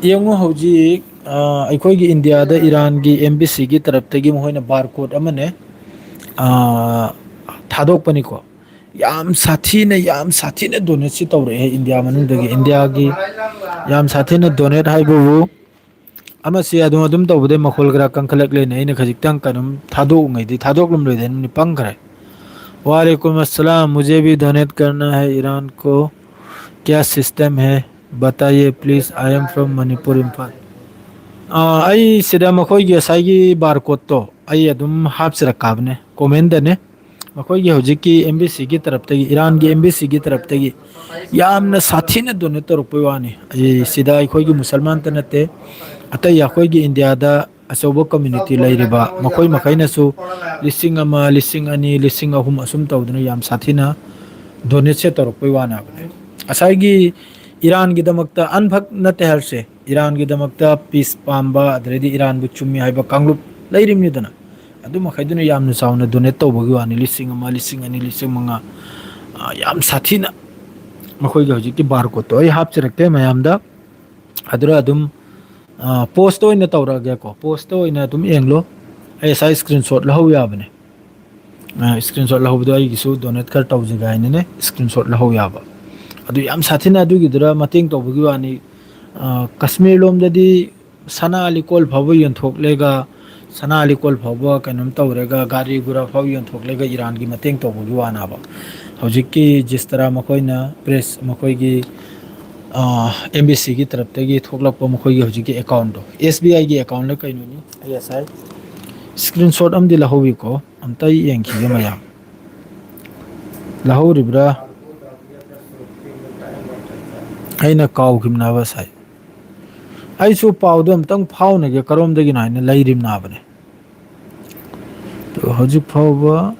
ꯌꯦꯡꯉꯨ ꯍꯧꯖꯤꯛ, ꯑ, ꯑꯩꯈꯣꯏꯒꯤ ꯏꯟꯗꯤꯌꯥꯗ ꯏꯔꯥꯟꯒꯤ embassy ꯒꯤ ꯇꯔꯞꯇꯒꯤ ꯃꯈꯣꯏꯅ barcode ꯑꯃꯅꯦ, ꯑ, ꯊꯥꯗꯣꯛꯄꯅꯤꯀꯣ꯫ ꯌꯥꯝ ꯁꯥꯊꯤꯅ, ꯌꯥꯝ ꯁꯥꯊꯤꯅ donate ꯁꯤ ꯇꯧꯔꯛꯑꯦ ꯏꯟꯗꯤꯌꯥ ꯃꯅꯨꯡꯗꯒꯤ꯫ ꯏꯟꯗꯤꯌꯥꯒꯤ ꯌꯥꯝ ꯁꯥꯊꯤꯅ donate ꯍꯥꯏꯕꯕꯨ, ꯑꯃꯁꯤ ꯑꯗꯨꯝ, ꯑꯗꯨꯝ ꯇꯧꯕꯗꯩ ꯃꯈꯣꯜ ꯈꯔ ꯀꯟꯈꯠꯂꯛꯂꯦꯅꯦ꯫ ꯑꯩꯅ ꯈꯖꯤꯛꯇꯪ ꯀꯩꯅꯣꯝ ꯊꯥꯗꯣꯛꯎꯉꯩꯗꯤ ꯊꯥꯗꯣꯛꯂꯝꯂꯣꯏꯗꯅ ꯄꯪꯈ꯭ꯔꯦ꯫ "वालेकुम अस्सलाम, मुझे भी donate करना है ईरान को, क्या system है बताइए please, I am from Manipur, Imphal." ꯑꯥ, ꯑꯩ ꯁꯤꯗ ꯃꯈꯣꯏꯒꯤ ꯉꯁꯥꯏꯒꯤ barcode ꯇꯣ ꯑꯩ ꯑꯗꯨꯝ ꯍꯥꯞꯆꯔꯛꯀꯥꯕꯅꯦ comment ꯇꯅꯦ꯫ ꯃꯈꯣꯏꯒꯤ ꯍꯧꯖꯤꯛꯀꯤ embassy ꯒꯤ ꯇꯔꯞꯇꯒꯤ, ꯏꯔꯥꯟꯒꯤ embassy ꯒꯤ ꯇꯔꯞꯇꯒꯤ ꯌꯥꯝꯅ ꯁꯥꯊꯤꯅ donate ꯇꯧꯔꯛꯄꯩ ꯋꯥꯅꯤ꯫ ꯑꯩ ꯁꯤꯗ ꯑꯩꯈꯣꯏꯒꯤ ꯃꯨꯁꯜꯃꯥꯟꯇ ꯅꯠꯇꯦ, ꯑꯇꯩ ꯑꯩꯈꯣꯏꯒꯤ ꯏꯟꯗꯤꯌꯥꯗ ꯑꯆꯧꯕ community ꯂꯩꯔꯤꯕ ꯃꯈꯣꯏ ꯃꯈꯩꯅꯁꯨ ꯂꯤꯁꯤꯡ ꯑꯃ, ꯂꯤꯁꯤꯡ ꯑꯅꯤ, ꯂꯤꯁꯤꯡ ꯑꯍꯨꯝ ꯑꯁꯨꯝ ꯇꯧꯗꯨꯅ ꯌꯥꯝ ꯁꯥꯊꯤꯅ donate ꯁꯦ ꯇꯧꯔꯛꯄꯩ ꯋꯥꯅꯦ ꯍꯥꯏꯕꯅꯦ꯫ ꯉꯁꯥꯏꯒꯤ ꯏꯔꯥꯟꯒꯤꯗꯃꯛꯇ, ꯑꯟꯐꯛ ꯅꯠꯇꯦ ꯍꯥꯏꯔꯁꯦ, ꯏꯔꯥꯟꯒꯤꯗꯃꯛꯇ peace ꯄꯥꯝꯕ, ꯑꯗꯨꯗꯩꯗꯤ ꯏꯔꯥꯟꯕꯨ ꯆꯨꯝꯃꯤ ꯍꯥꯏꯕ ꯀꯥꯡꯂꯨꯞ ꯂꯩꯔꯤꯕꯅꯤꯗꯅ, ꯑꯗꯨ ꯃꯈꯩꯗꯨꯅ ꯌꯥꯝꯅ ꯆꯥꯎꯅ donate ꯇꯧꯕꯒꯤ ꯋꯥꯅꯤ꯫ ꯂꯤꯁꯤꯡ ꯑꯃ, ꯂꯤꯁꯤꯡ ꯑꯅꯤ, ꯂꯤꯁꯤꯡ ꯃꯉꯥ, ꯑ, ꯌꯥꯝ ꯁꯥꯊꯤꯅ꯫ ꯃꯈꯣꯏꯒꯤ ꯍꯧꯖꯤꯛꯀꯤ barcode ꯇꯣ ꯑꯩ ꯍꯥꯞꯆꯔꯛꯀꯦ ꯃꯌꯥꯝꯗ꯫ ꯑꯗꯨꯗ ꯑꯗꯨꯝ, ꯑ, post ꯇ ꯑꯣꯏꯅ ꯇꯧꯔꯛꯑꯒꯦꯀꯣ꯫ Post ꯇ ꯑꯣꯏꯅ ꯑꯗꯨꯝ ꯌꯦꯡꯂꯣ꯫ ꯑꯩ ꯉꯁꯥꯏ screenshot ꯂꯧꯍꯧ ꯌꯥꯕꯅꯦ꯫ ꯑ, screenshot ꯂꯧꯍꯧꯕꯗꯣ ꯑꯩꯒꯤꯁꯨ donate ꯈꯔ ꯇꯧꯁꯤꯒꯦ ꯍꯥꯏꯅꯅꯦ screenshot ꯂꯧꯍꯧ ꯌꯥꯕ꯫ ꯑꯗꯨ ꯌꯥꯝ ꯁꯥꯊꯤꯅ ꯑꯗꯨꯒꯤꯗꯨꯗ ꯃꯇꯦꯡ ꯇꯧꯕꯒꯤ ꯋꯥꯅꯤ꯫ ꯑ, ꯀꯁꯃꯤꯔ ꯂꯣꯝꯗꯗꯤ ꯁꯅꯥ ꯂꯤꯛꯀꯣꯜ ꯐꯥꯎꯕ ꯌꯣꯟꯊꯣꯛꯂꯦꯒ, ꯁꯅꯥ ꯂꯤꯛꯀꯣꯜ ꯐꯥꯎꯕ ꯀꯩꯅꯣꯝ ꯇꯧꯔꯦꯒ, ꯒꯥꯔꯤ ꯒꯨꯔꯥ ꯐꯥꯎ ꯌꯣꯟꯊꯣꯛꯂꯦꯒ ꯏꯔꯥꯟꯒꯤ ꯃꯇꯦꯡ ꯇꯧꯕꯒꯤ ꯋꯥꯅꯦꯕ꯫ ꯍꯧꯖꯤꯛꯀꯤ ꯖꯤꯁꯇꯔꯥ ꯃꯈꯣꯏꯅ press, ꯃꯈꯣꯏꯒꯤ, ꯑ, embassy ꯒꯤ ꯇꯔꯞꯇꯒꯤ ꯊꯣꯛꯂꯛꯄ ꯃꯈꯣꯏꯒꯤ ꯍꯧꯖꯤꯛꯀꯤ account to, S B I ꯒꯤ account ꯂ ꯀꯩꯅꯣꯅꯤ, ꯑꯩ ꯉꯁꯥꯏ screenshot ꯑꯃꯗꯤ ꯂꯧꯍꯧꯋꯤꯀꯣ, ꯑꯝꯇ ꯌꯦꯡꯈꯤꯒꯦ ꯃꯌꯥꯝ꯫ ꯂꯧꯍꯧꯔꯤꯕ꯭ꯔꯥ? ꯑꯩꯅ ꯀꯥꯎꯈꯤꯕꯅꯦꯕ ꯉꯁꯥꯏ꯫ ꯑꯩꯁꯨ ꯄꯥꯎꯗꯣ ꯑꯝꯇꯪ ꯐꯥꯎꯅꯒꯦ, ꯀꯔꯣꯝꯗꯒꯤꯅꯣ ꯍꯥꯏꯅ ꯂꯩꯔꯤꯕꯅꯦ ꯍꯥꯏꯕꯅꯦ꯫ ꯍꯧꯖꯤꯛ ꯐꯥꯎꯕ,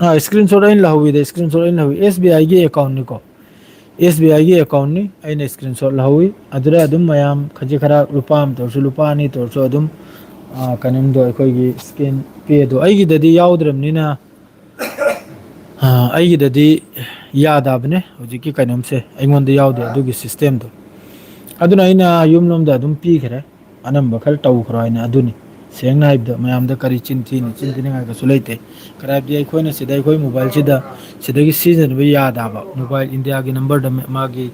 ꯑꯥ, screenshot ꯑꯩꯅ ꯂꯧꯍꯧꯋꯤꯗ, screenshot ꯑꯩꯅ ꯂꯧꯍꯧꯋꯤ꯫ S B I ꯒꯤ account ꯅꯤꯀꯣ, S B I ꯒꯤ account ꯅꯤ꯫ ꯑꯩꯅ screenshot ꯂꯧꯍꯧꯋꯤ꯫ ꯑꯗꯨꯗ ꯑꯗꯨꯝ ꯃꯌꯥꯝ ꯈꯖꯤꯛ ꯈꯔ ꯂꯨꯄꯥ ꯑꯃ ꯇꯧꯔꯁꯨ, ꯂꯨꯄꯥ ꯑꯅꯤ ꯇꯧꯔꯁꯨ ꯑꯗꯨꯝ, ꯑꯥ, ꯀꯩꯅꯣꯝꯗꯣ, ꯑꯩꯈꯣꯏꯒꯤ scan pay ꯗꯣ ꯑꯩꯒꯤꯗꯗꯤ ꯌꯥꯎꯗ꯭ꯔꯕꯅꯤꯅ, ꯑꯥ, ꯑꯩꯒꯤꯗꯗꯤ ꯌꯥꯗꯕꯅꯦ ꯍꯧꯖꯤꯛꯀꯤ ꯀꯩꯅꯣꯝꯁꯦ, ꯑꯩꯉꯣꯟꯗ ꯌꯥꯎꯗꯦ ꯑꯗꯨꯒꯤ system ꯗꯣ꯫ ꯑꯗꯨꯅ ꯑꯩꯅ ꯌꯨꯝꯂꯣꯝꯗ ꯑꯗꯨꯝ ꯄꯤꯈ꯭ꯔꯦ꯫ ꯑꯅꯝꯕ ꯈꯔ ꯇꯧꯈ꯭ꯔꯣ ꯍꯥꯏꯅ꯫ ꯑꯗꯨꯅꯤ ꯁꯦꯡꯅ ꯍꯥꯏꯕꯗ, ꯃꯌꯥꯝꯗ ꯀꯔꯤ ꯆꯤꯟ ꯊꯤꯅꯤ? ꯆꯤꯟ ꯊꯤꯅꯤꯡꯉꯥꯏ ꯀꯩꯁꯨ ꯂꯩꯇꯦ꯫ ꯀꯔꯤ ꯍꯥꯏꯕꯗꯤ, ꯑꯩꯈꯣꯏꯅ ꯁꯤꯗ ꯑꯩꯈꯣꯏ mobile ꯁꯤꯗ, ꯁꯤꯗꯒꯤ ꯁꯤꯖꯤꯟꯅꯕ ꯌꯥꯗꯕ, mobile India ꯒꯤ number ꯗ ꯃꯥꯒꯤ,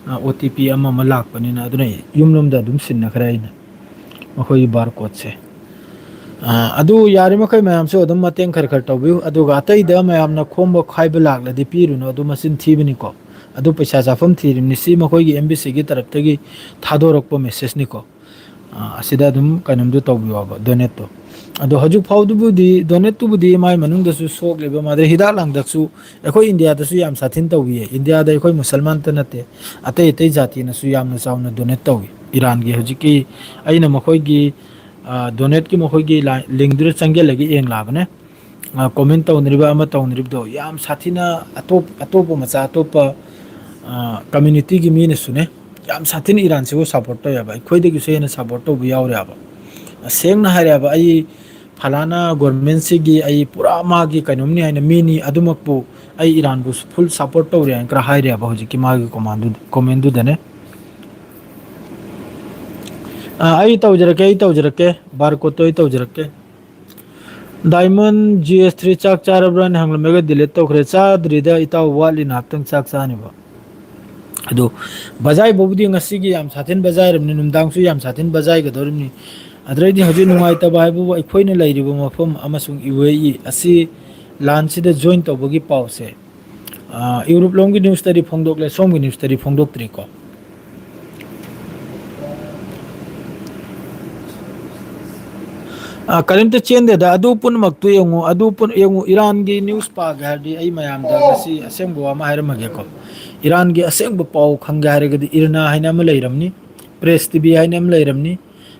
ꯑ, O T P ꯑꯃ ꯑꯃ ꯂꯥꯛꯄꯅꯤꯅ꯫ ꯑꯗꯨꯅ ꯌꯨꯝꯂꯣꯝꯗ ꯑꯗꯨꯝ ꯁꯤꯟꯅꯈ꯭ꯔꯦ ꯑꯩꯅ ꯃꯈꯣꯏꯒꯤ barcode ꯁꯦ꯫ ꯑ, ꯑꯗꯨ ꯌꯥꯔꯤꯃꯈꯩ ꯃꯌꯥꯝꯁꯨ ꯑꯗꯨꯝ ꯃꯇꯦꯡ ꯈꯔ ꯈꯔ ꯇꯧꯕꯤꯌꯨ꯫ ꯑꯗꯨꯒ ꯑꯇꯩꯗ ꯃꯌꯥꯝꯅ ꯈꯣꯝꯕ ꯈꯥꯏꯕ ꯂꯥꯛꯂꯗꯤ ꯄꯤꯔꯨꯅꯨ, ꯑꯗꯨ ꯃꯆꯤꯟ ꯊꯤꯕꯅꯤꯀꯣ꯫ ꯑꯗꯨ ꯄꯩꯁꯥ ꯆꯥꯐꯝ ꯊꯤꯔꯤꯕꯅꯤ꯫ ꯁꯤ ꯃꯈꯣꯏꯒꯤ M B C ꯒꯤ ꯇꯔꯞꯇꯒꯤ ꯊꯥꯗꯣꯔꯛꯄ message ꯅꯤꯀꯣ꯫ ꯑ, ꯑꯁꯤꯗ ꯑꯗꯨꯝ ꯀꯩꯅꯣꯝꯗꯣ ꯇꯧꯕꯤꯌꯣꯕ, donate ꯇꯣ꯫ ꯑꯗꯣ ꯍꯧꯖꯤꯛ ꯐꯥꯎꯗꯨꯕꯨꯗꯤ, donate ꯇꯨꯕꯨꯗꯤ ꯃꯥꯏ ꯃꯅꯨꯡꯗꯁꯨ ꯁꯣꯛꯂꯤꯕ ꯃꯥꯗꯩ ꯍꯤꯗꯥꯛ ꯂꯥꯡꯊꯛꯁꯨ ꯑꯩꯈꯣꯏ India ꯗꯁꯨ ꯌꯥꯝ ꯁꯥꯊꯤꯅ ꯇꯧꯕꯤꯌꯦ꯫ India ꯗ ꯑꯩꯈꯣꯏ ꯃꯨꯁꯜꯃꯥꯟꯇ ꯅꯠꯇꯦ, ꯑꯇꯩ ꯑꯇꯩ ꯖꯥꯇꯤꯅꯁꯨ ꯌꯥꯝꯅ ꯆꯥꯎꯅ donate ꯇꯧꯏ꯫ ꯏꯔꯥꯟꯒꯤ ꯍꯧꯖꯤꯛꯀꯤ ꯑꯩꯅ ꯃꯈꯣꯏꯒꯤ, ꯑ, donate ꯀꯤ ꯃꯈꯣꯏꯒꯤ ꯂꯥꯏ-, link ꯗꯨꯗ ꯆꯪꯁꯤꯜꯂꯒ ꯌꯦꯡꯂꯛꯑꯕꯅꯦ꯫ ꯑ, comment ꯇꯧꯅꯔꯤꯕ ꯑꯃ ꯇꯧꯅꯔꯤꯕꯗꯣ ꯌꯥꯝ ꯁꯥꯊꯤꯅ ꯑꯇꯣꯞ-, ꯑꯇꯣꯞꯄ ꯃꯆꯥ ꯑꯇꯣꯞꯄ, ꯑ, community ꯒꯤ ꯃꯤꯅꯁꯨꯅꯦ ꯌꯥꯝ ꯁꯥꯊꯤꯅ ꯏꯔꯥꯟꯁꯤꯕꯨ support ꯇꯧꯋꯦꯕ꯫ ꯑꯩꯈꯣꯏꯗꯒꯤꯁꯨ ꯍꯦꯟꯅ support ꯇꯧꯕ ꯌꯥꯎꯔꯦꯕ꯫ ꯁꯦꯡꯅ ꯍꯥꯏꯔꯦꯕ, ꯑꯩ ꯐꯂꯥꯅ government ꯁꯤꯒꯤ ꯑꯩ ꯄꯨꯔꯥ ꯃꯥꯒꯤ ꯀꯩꯅꯣꯝꯅꯤ ꯍꯥꯏꯅ ꯃꯤꯅꯤ, ꯑꯗꯨꯃꯛꯄꯨ ꯑꯩ ꯏꯔꯥꯟꯕꯨ full support ꯇꯧꯔꯦ ꯍꯥꯏꯅ ꯈꯔ ꯍꯥꯏꯔꯦꯕ ꯍꯧꯖꯤꯛꯀꯤ ꯃꯥꯒꯤ command ꯗꯨ-, comment ꯗꯨꯗꯅꯦ꯫ ꯑ, ꯑꯩ ꯇꯧꯖꯔꯛꯀꯦ, ꯑꯩ ꯇꯧꯖꯔꯛꯀꯦ꯫ Barcode ꯇꯣ ꯑꯩ ꯇꯧꯖꯔꯛꯀꯦ꯫ Diamond G S three ꯆꯥꯛ ꯆꯥꯔꯕ꯭ꯔꯥꯅ ꯍꯪꯂꯝꯃꯒ delete ꯇꯧꯈ꯭ꯔꯦ꯫ ꯆꯥꯗ꯭ꯔꯤꯗ ꯏꯇꯥꯎ, ꯋꯥꯠꯂꯤ, ꯉꯥꯏꯍꯥꯛꯇꯪ ꯆꯥꯛ ꯆꯥꯅꯕ꯫ ꯑꯗꯨ ꯕꯖꯥꯏꯕꯕꯨꯗꯤ ꯉꯁꯤꯒꯤ ꯌꯥꯝ ꯁꯥꯊꯤꯅ ꯕꯖꯥꯏꯔꯕꯅꯤ, ꯅꯨꯡꯗꯥꯡꯁꯨ ꯌꯥꯝ ꯁꯥꯊꯤꯅ ꯕꯖꯥꯏꯒꯗꯧꯔꯤꯕꯅꯤ꯫ ꯑꯗꯨꯗꯩꯗꯤ ꯍꯧꯖꯤꯛ ꯅꯨꯡꯉꯥꯏꯇꯕ ꯍꯥꯏꯕꯕꯨ ꯑꯩꯈꯣꯏꯅ ꯂꯩꯔꯤꯕ ꯃꯐꯝ ꯑꯃꯁꯨꯡ U A E ꯑꯁꯤ ꯂꯥꯟꯁꯤꯗ join ꯇꯧꯕꯒꯤ ꯄꯥꯎꯁꯦ, ꯑ, ꯌꯨꯔꯣꯞ ꯂꯣꯝꯒꯤ news ꯇꯗꯤ ꯐꯣꯡꯗꯣꯛꯂꯦ, ꯁꯣꯝꯒꯤ news ꯇꯗꯤ ꯐꯣꯡꯗꯣꯛꯇ꯭ꯔꯤꯀꯣ꯫ ꯑ, ꯀꯔꯤꯝꯇ ꯆꯦꯟꯗꯦꯗ꯫ ꯑꯗꯨ ꯄꯨꯝꯅꯃꯛꯇꯨ ꯌꯦꯡꯉꯨ, ꯑꯗꯨ ꯄꯨꯝ-, ꯌꯦꯡꯉꯨ, ꯏꯔꯥꯟꯒꯤ news ꯄꯥꯒꯦ ꯍꯥꯏꯔꯗꯤ ꯑꯩ ꯃꯌꯥꯝꯗ ꯉꯁꯤ ꯑꯁꯦꯡꯕ ꯋꯥ ꯑꯃ ꯍꯥꯏꯔꯝꯃꯒꯦꯀꯣ꯫ ꯏꯔꯥꯟꯒꯤ ꯑꯁꯦꯡꯕ ꯄꯥꯎ ꯈꯪꯒꯦ ꯍꯥꯏꯔꯒꯗꯤ IRNA ꯍꯥꯏꯅ ꯑꯃ ꯂꯩꯔꯝꯅꯤ, Press T V ꯍꯥꯏꯅ ꯑꯃ ꯂꯩꯔꯝꯅꯤ,